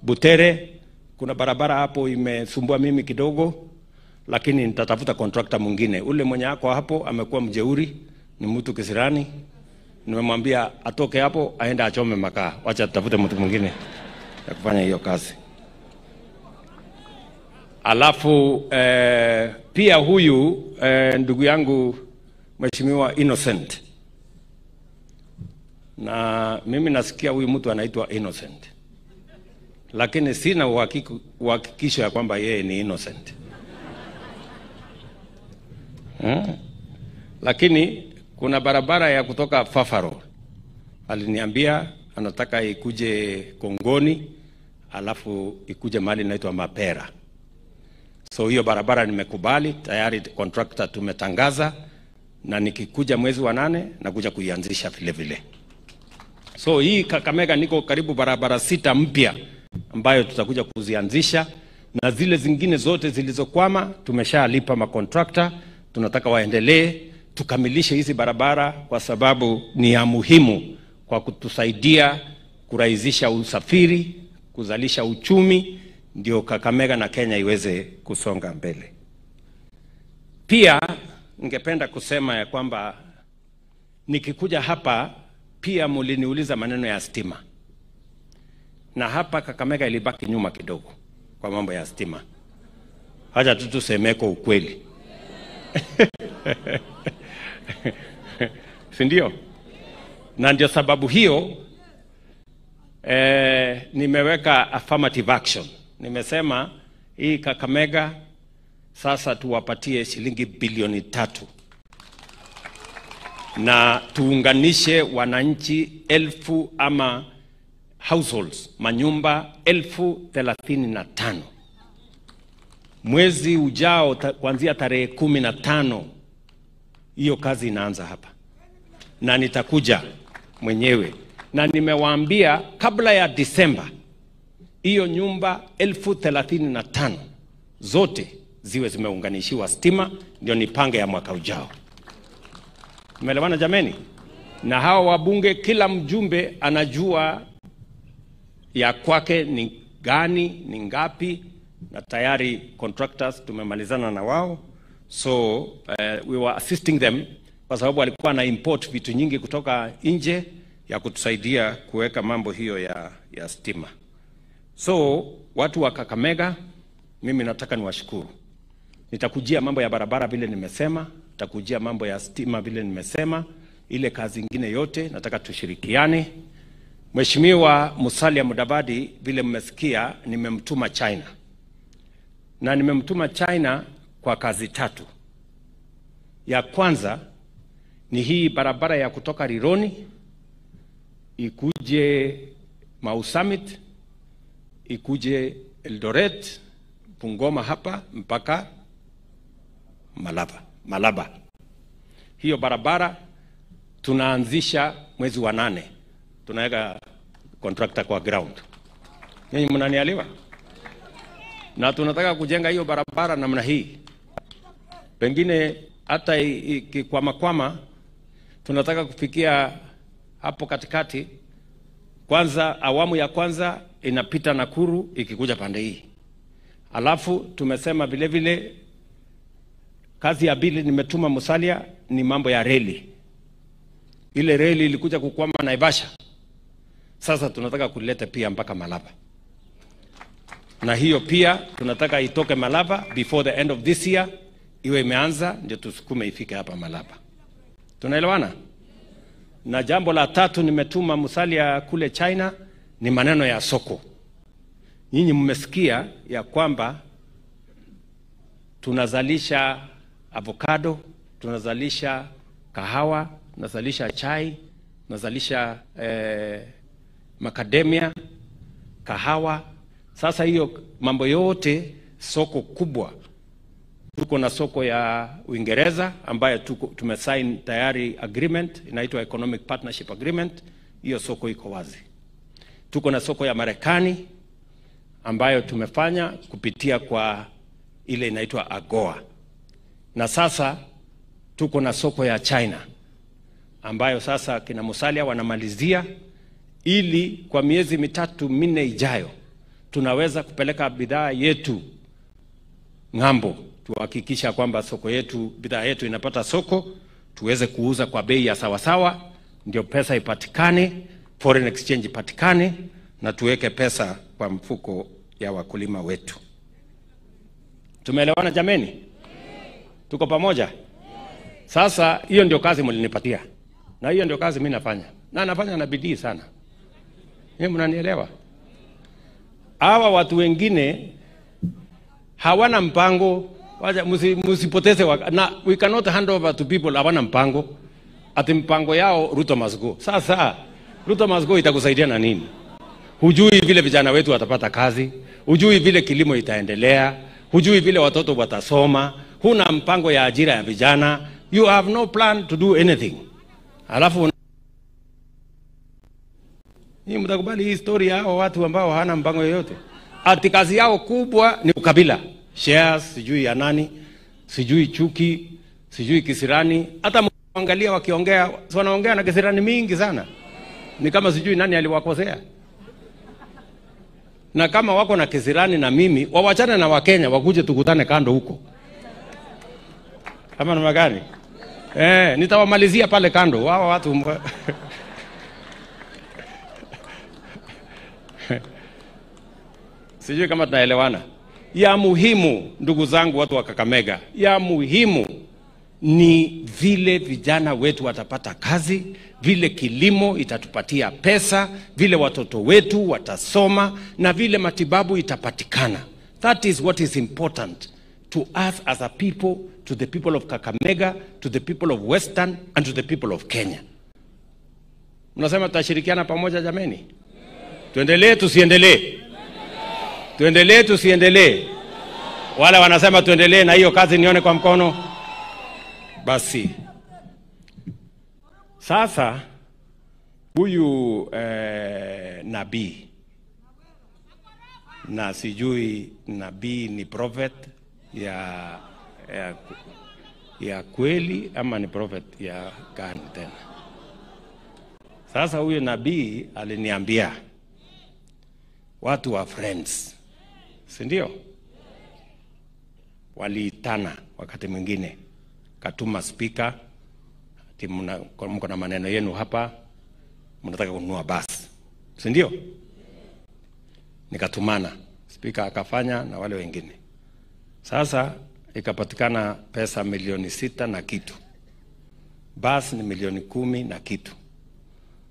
Butere, kuna barabara hapo imesumbua mimi kidogo, lakini nitatafuta contractor mwingine. Ule mwenye ako hapo amekuwa mjeuri, ni mtu kisirani. Nimemwambia atoke hapo aende achome makaa. Wacha tutafute mtu mwingine ya kufanya hiyo kazi. Alafu pia huyu ndugu yangu Mheshimiwa Innocent. Na mimi nasikia huyu mtu anaitwa Innocent, lakini sina uhakikisho ya kwamba yeye ni innocent. Lakini kuna barabara ya kutoka Fafaro aliniambia anataka ikuje Kongoni, alafu ikuje mahali inaitwa Mapera. So hiyo barabara nimekubali, tayari contractor tumetangaza, na nikikuja mwezi wa 8 nakuja kuianzisha vile vile. So hii Kakamega niko karibu barabara 6 mpya ambayo tutakuja kuzianzisha, na zile zingine zote zilizokwama tumeshalipa makontrakta, tunataka waendelee tukamilishe hizi barabara kwa sababu ni ya muhimu kwa kutusaidia kurahisisha usafiri, kuzalisha uchumi, ndio Kakamega na Kenya iweze kusonga mbele. Pia ningependa kusema ya kwamba nikikuja hapa pia mliniuliza maneno ya stima. Na hapa Kakamega ilibaki nyuma kidogo kwa mambo ya stima. Haja tu tusemeko ukweli. Si ndio? Na ndio sababu hiyo nimeweka affirmative action. Nimesema hii Kakamega sasa tuwapatie shilingi bilioni 3. Na tuunganishe wananchi 1,000 ama households, manyumba 35,000. Mwezi ujao kuanzia tarehe 15 hiyo kazi inaanza hapa. Na nitakuja mwenyewe. Na nimewaambia kabla ya Disemba hiyo nyumba 35,000 zote ziwe zimeunganishiwa stima, ndio nipange ya mwaka ujao. Umeelewana jameni? Na hawa wabunge, kila mjumbe anajua ya kwake ni gani, ni ngapi, na tayari contractors tumemalizana na wao. So we were assisting them kwa sababu walikuwa na import vitu nyingi kutoka nje ya kutusaidia kuweka mambo hiyo ya stima. So watu wa Kakamega, mimi nataka niwashukuru. Nitakujia mambo ya barabara vile nimesema, nitakujia mambo ya stima vile nimesema, ile kazi nyingine yote nataka tushirikiane. Mheshimiwa Musalia Mudavadi, vile mmesikia, nimemtuma China. Na nimemtuma China kwa kazi 3. Ya kwanza ni hii barabara ya kutoka Rironi ikuje Mau Summit, ikuje Eldoret, Bungoma hapa mpaka Malaba. Hiyo barabara tunaanzisha mwezi wa 8. Tunaweka contractor kwa ground. Nyinyi mnanielewa? Na tunataka kujenga hiyo barabara namna hii. Pengine hata ikikwama, tunataka kufikia hapo katikati. Kwanza awamu ya kwanza inapita Nakuru ikikuja pande hii. Alafu tumesema vile vile kazi ya pili nimetuma Musalia ni mambo ya reli. Ile reli ilikuja kukwama Naivasha. Sasa tunataka kuleta pia mpaka Malaba. Na hiyo pia tunataka itoke Malaba before the end of this year, iwe imeanza ndio tusukume ifike hapa Malaba. Tunaelewana? Na jambo la tatu nimetuma Musalia kule China ni maneno ya soko. Nyinyi mmesikia ya kwamba tunazalisha avocado, tunazalisha kahawa, tunazalisha chai, tunazalisha macadamia, kahawa. Sasa hiyo mambo yote soko kubwa. Tuko na soko ya Uingereza ambayo tumesign tayari agreement, inaitwa Economic Partnership Agreement. Hiyo soko iko wazi. Tuko na soko ya Marekani ambayo tumefanya kupitia kwa ile inaitwa AGOA. Na sasa tuko na soko ya China ambayo sasa kina Musalia wanamalizia, ili kwa miezi 3-4 ijayo tunaweza kupeleka bidhaa yetu ng'ambo, tuhakikisha kwamba soko yetu, bidhaa yetu inapata soko, tuweze kuuza kwa bei ya sawasawa, ndio pesa ipatikane, foreign exchange ipatikane, na tuweke pesa kwa mfuko ya wakulima wetu. Tumeelewana jameni? Tuko pamoja? Sasa hiyo ndio kazi mlinipatia. Na hiyo ndio kazi mimi nafanya. Na nafanya na bidii sana. Nyinyi mnanielewa? Hawa watu wengine hawana mpango. Wacha msipoteze na we cannot hand over to people hawana mpango. Ati mpango yao Ruto must go. Sasa Ruto must go itakusaidia na nini? Hujui vile vijana wetu watapata kazi, hujui vile kilimo itaendelea, hujui vile watoto watasoma, huna mpango ya ajira ya vijana, you have no plan to do anything. Alafu ni mtakubali hii story ya hao watu ambao hawana mpango yoyote. Ati kazi yao kubwa ni ukabila, shares, sijui ya nani, sijui chuki, sijui kisirani. Hata mwangalia wakiongea, wanaongea na kisirani mingi sana. Ni kama sijui nani aliwakosea. Na kama wako na kisirani na mimi, wawachane na Wakenya, wakuje tukutane kando huko. Kama namna gani? Nitawamalizia pale kando. Wao watu sijui kama tunaelewana. Ya muhimu ndugu zangu watu wa Kakamega, ya muhimu ni vile vijana wetu watapata kazi, vile kilimo itatupatia pesa, vile watoto wetu watasoma, na vile matibabu itapatikana. That is what is important to us as a people, to the people of Kakamega, to the people of Western, and to the people of Kenya. Mnasema tutashirikiana pamoja jameni? Tuendelee tusiendelee? Tuendelee tusiendelee? Wale wanasema tuendelee na hiyo kazi nione kwa mkono. Basi. Sasa huyu nabii, na sijui nabii ni prophet ya kweli ama ni prophet ya gani tena. Sasa huyu nabii aliniambia watu wa friends, si ndio? Waliitana wakati mwingine, katuma speaker, ati mko na maneno yenu hapa, mnataka kununua basi, si ndio? Nikatumana, speaker akafanya na wale wengine. Sasa ikapatikana pesa 6 milioni na kitu. Basi ni 10 milioni na kitu.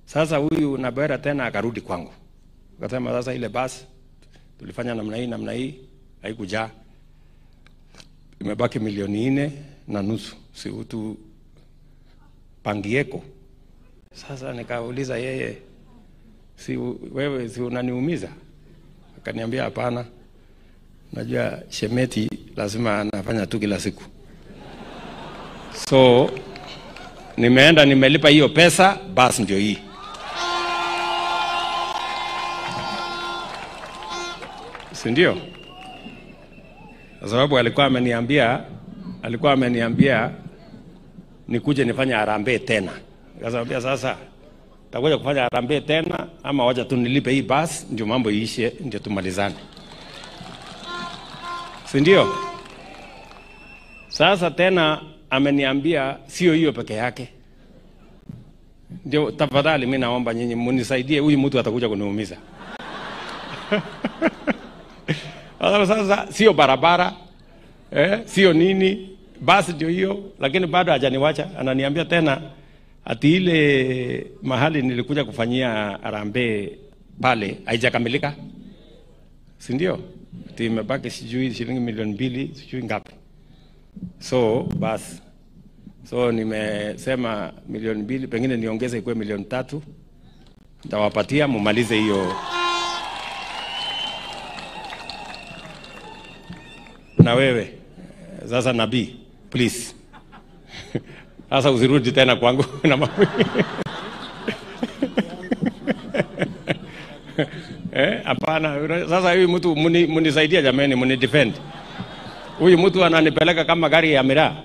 Sasa huyu Nabera tena akarudi kwangu. Akasema sasa ile basi tulifanya namna hii namna hii haikujaa. Imebaki 4.5 milioni, si utu pangieko. Sasa nikauliza yeye, si wewe si unaniumiza? Akaniambia hapana. Najua shemeti lazima anafanya tu kila siku. So nimeenda nimelipa hiyo pesa, basi ndio hii. Si ndio? Kwa sababu alikuwa ameniambia nikuje nifanye harambee tena. Nikamwambia sasa nitakuja kufanya harambee tena ama wacha tu nilipe hii basi ndio mambo iishe ndio tumalizane. Si ndio? Sasa tena ameniambia sio hiyo peke yake. Ndio tafadhali mimi naomba nyinyi mnisaidie, huyu mtu atakuja kuniumiza. Sasa sio barabara, sio nini, basi ndio hiyo, lakini bado hajaniwacha. Ananiambia tena ati ile mahali nilikuja kufanyia harambee pale haijakamilika. Si ndio? Ati imebaki sijui shilingi 2 milioni sijui ngapi. So basi, so nimesema 2 milioni pengine niongeze ikuwe 3 milioni. Nitawapatia mumalize hiyo. Na wewe sasa nabii, please. Sasa usirudi tena kwangu na mambo. Hapana. Sasa huyu mtu mnisaidia jameni, mni defend. Huyu mtu ananipeleka kama gari ya miraa.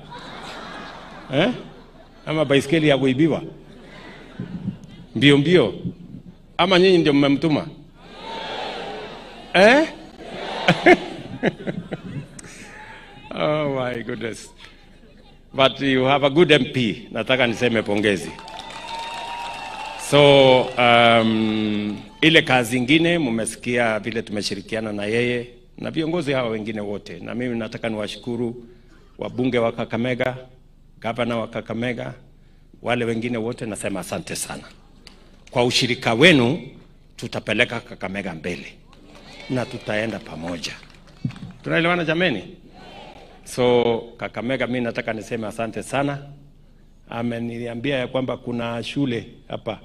Ama baiskeli ya kuibiwa. Mbio mbio. Ama nyinyi ndio mmemtuma? Oh my goodness. But you have a good MP. Nataka niseme pongezi. So ile kazi ingine mmesikia vile tumeshirikiana na yeye na viongozi hawa wengine wote. Na mimi nataka niwashukuru wabunge wa Kakamega, gavana wa Kakamega, wale wengine wote, nasema asante sana. Kwa ushirika wenu tutapeleka Kakamega mbele na tutaenda pamoja. Tunaelewana jameni? So Kakamega mimi nataka niseme asante sana. Ameniambia ya kwamba kuna shule hapa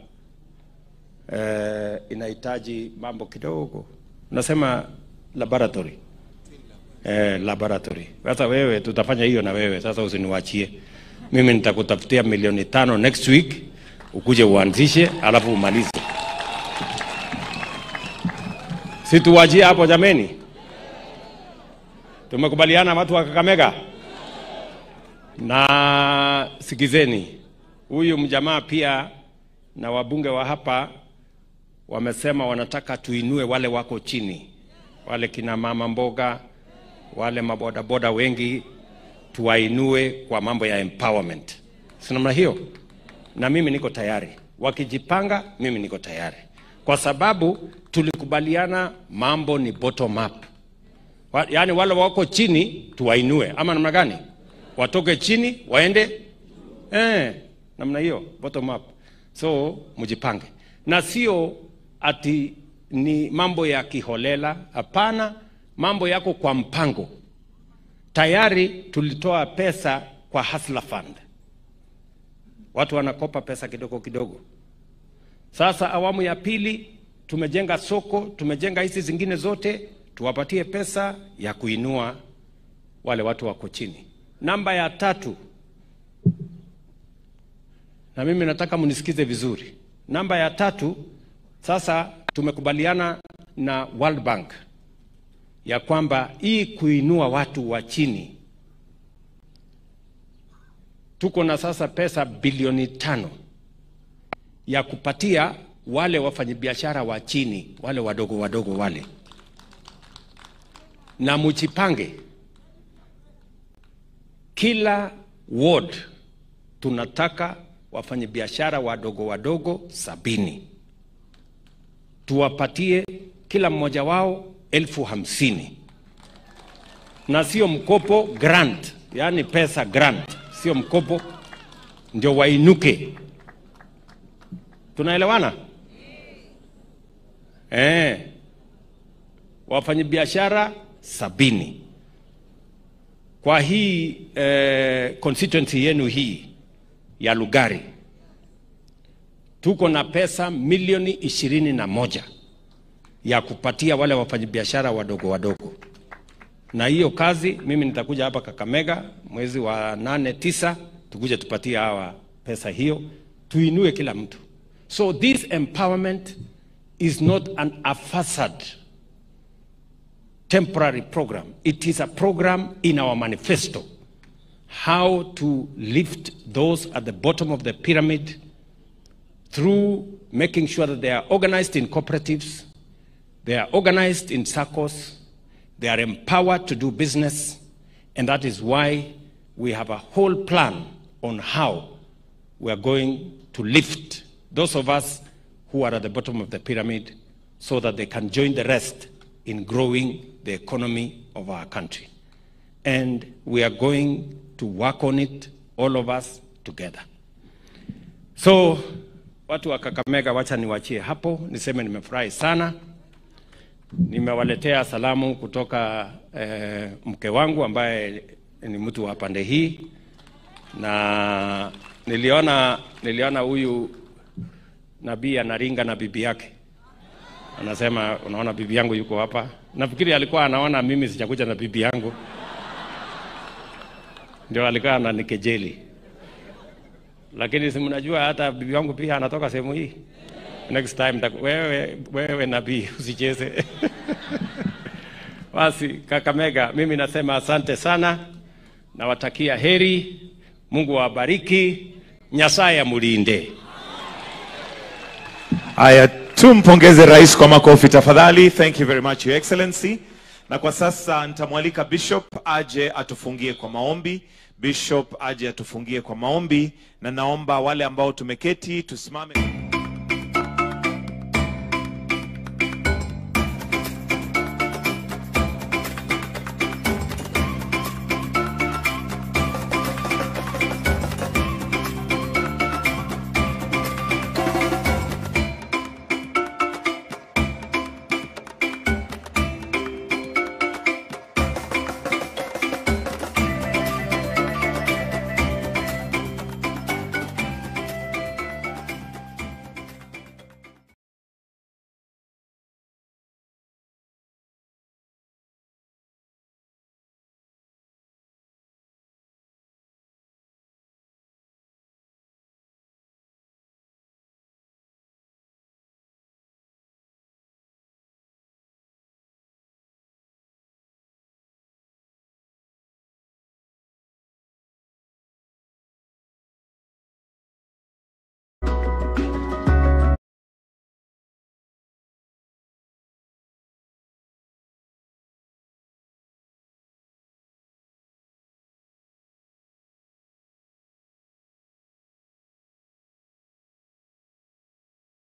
inahitaji mambo kidogo. Nasema laboratory. Laboratory. Sasa wewe tutafanya hiyo na wewe. Sasa usiniwachie. Mimi nitakutafutia milioni 5 next week ukuje uanzishe alafu umalize. Si tuwachie hapo jameni? Tumekubaliana watu wa Kakamega? Na sikizeni, huyu mjamaa pia na wabunge wa hapa wamesema wanataka tuinue wale wako chini, wale kina mama mboga, wale mabodaboda wengi, tuwainue kwa mambo ya empowerment. Si namna hiyo? Na mimi niko tayari. Wakijipanga mimi niko tayari. Kwa sababu tulikubaliana mambo ni bottom up. Yaani wale wako chini tuwainue, ama namna gani? Watoke chini waende namna hiyo, bottom up. So mjipange. Na sio ati ni mambo ya kiholela, hapana, mambo yako kwa mpango. Tayari tulitoa pesa kwa Hustler Fund. Watu wanakopa pesa kidogo kidogo. Sasa awamu ya pili tumejenga soko, tumejenga hizi zingine zote, tuwapatie pesa ya kuinua wale watu wako chini. Namba ya 3, na mimi nataka mnisikize vizuri. Namba ya 3, sasa tumekubaliana na World Bank ya kwamba hii kuinua watu wa chini, tuko na sasa pesa bilioni 5 ya kupatia wale wafanyabiashara wa chini, wale wadogo wadogo wale. Na mjipange, kila ward tunataka wafanyabiashara wadogo wadogo 70. Tuwapatie kila mmoja wao 50,000. Na sio mkopo, grant, yani pesa grant, sio mkopo, ndio wainuke. Tunaelewana? Wafanyabiashara 70. Kwa hii constituency yenu hii ya Lugari, tuko na pesa milioni 21 ya kupatia wale wafanyabiashara wadogo wadogo. Na hiyo kazi mimi nitakuja hapa Kakamega mwezi wa 8 9, tukuje tupatie hawa pesa hiyo, tuinue kila mtu. So this empowerment is not an haphazard temporary program. It is a program in our manifesto. How to lift those at the bottom of the pyramid through making sure that they are organized in cooperatives, they are organized in SACCOs, they are empowered to do business, and that is why we have a whole plan on how we are going to lift those of us who are at the bottom of the pyramid so that they can join the rest in growing the economy of our country. And we are going to work on it, all of us together. So, watu wa Kakamega, wacha niwachie hapo, niseme nimefurahi sana. Nimewaletea salamu kutoka mke wangu ambaye ni mtu wa pande hii. Na niliona huyu nabii anaringa na bibi yake. Anasema unaona bibi yangu yuko hapa. Nafikiri alikuwa anaona mimi sijakuja na bibi yangu. Ndio alikuwa ananikejeli. Lakini si mnajua hata bibi yangu pia anatoka sehemu hii. Next time wewe nabii usicheze. Basi Kakamega, mimi nasema asante sana. Nawatakia heri. Mungu awabariki. Nyasaye amulinde. Aya, tumpongeze rais kwa makofi tafadhali. Thank you very much, Your Excellency. Na kwa sasa nitamwalika Bishop aje atufungie kwa maombi. Bishop aje atufungie kwa maombi, na naomba wale ambao tumeketi tusimame.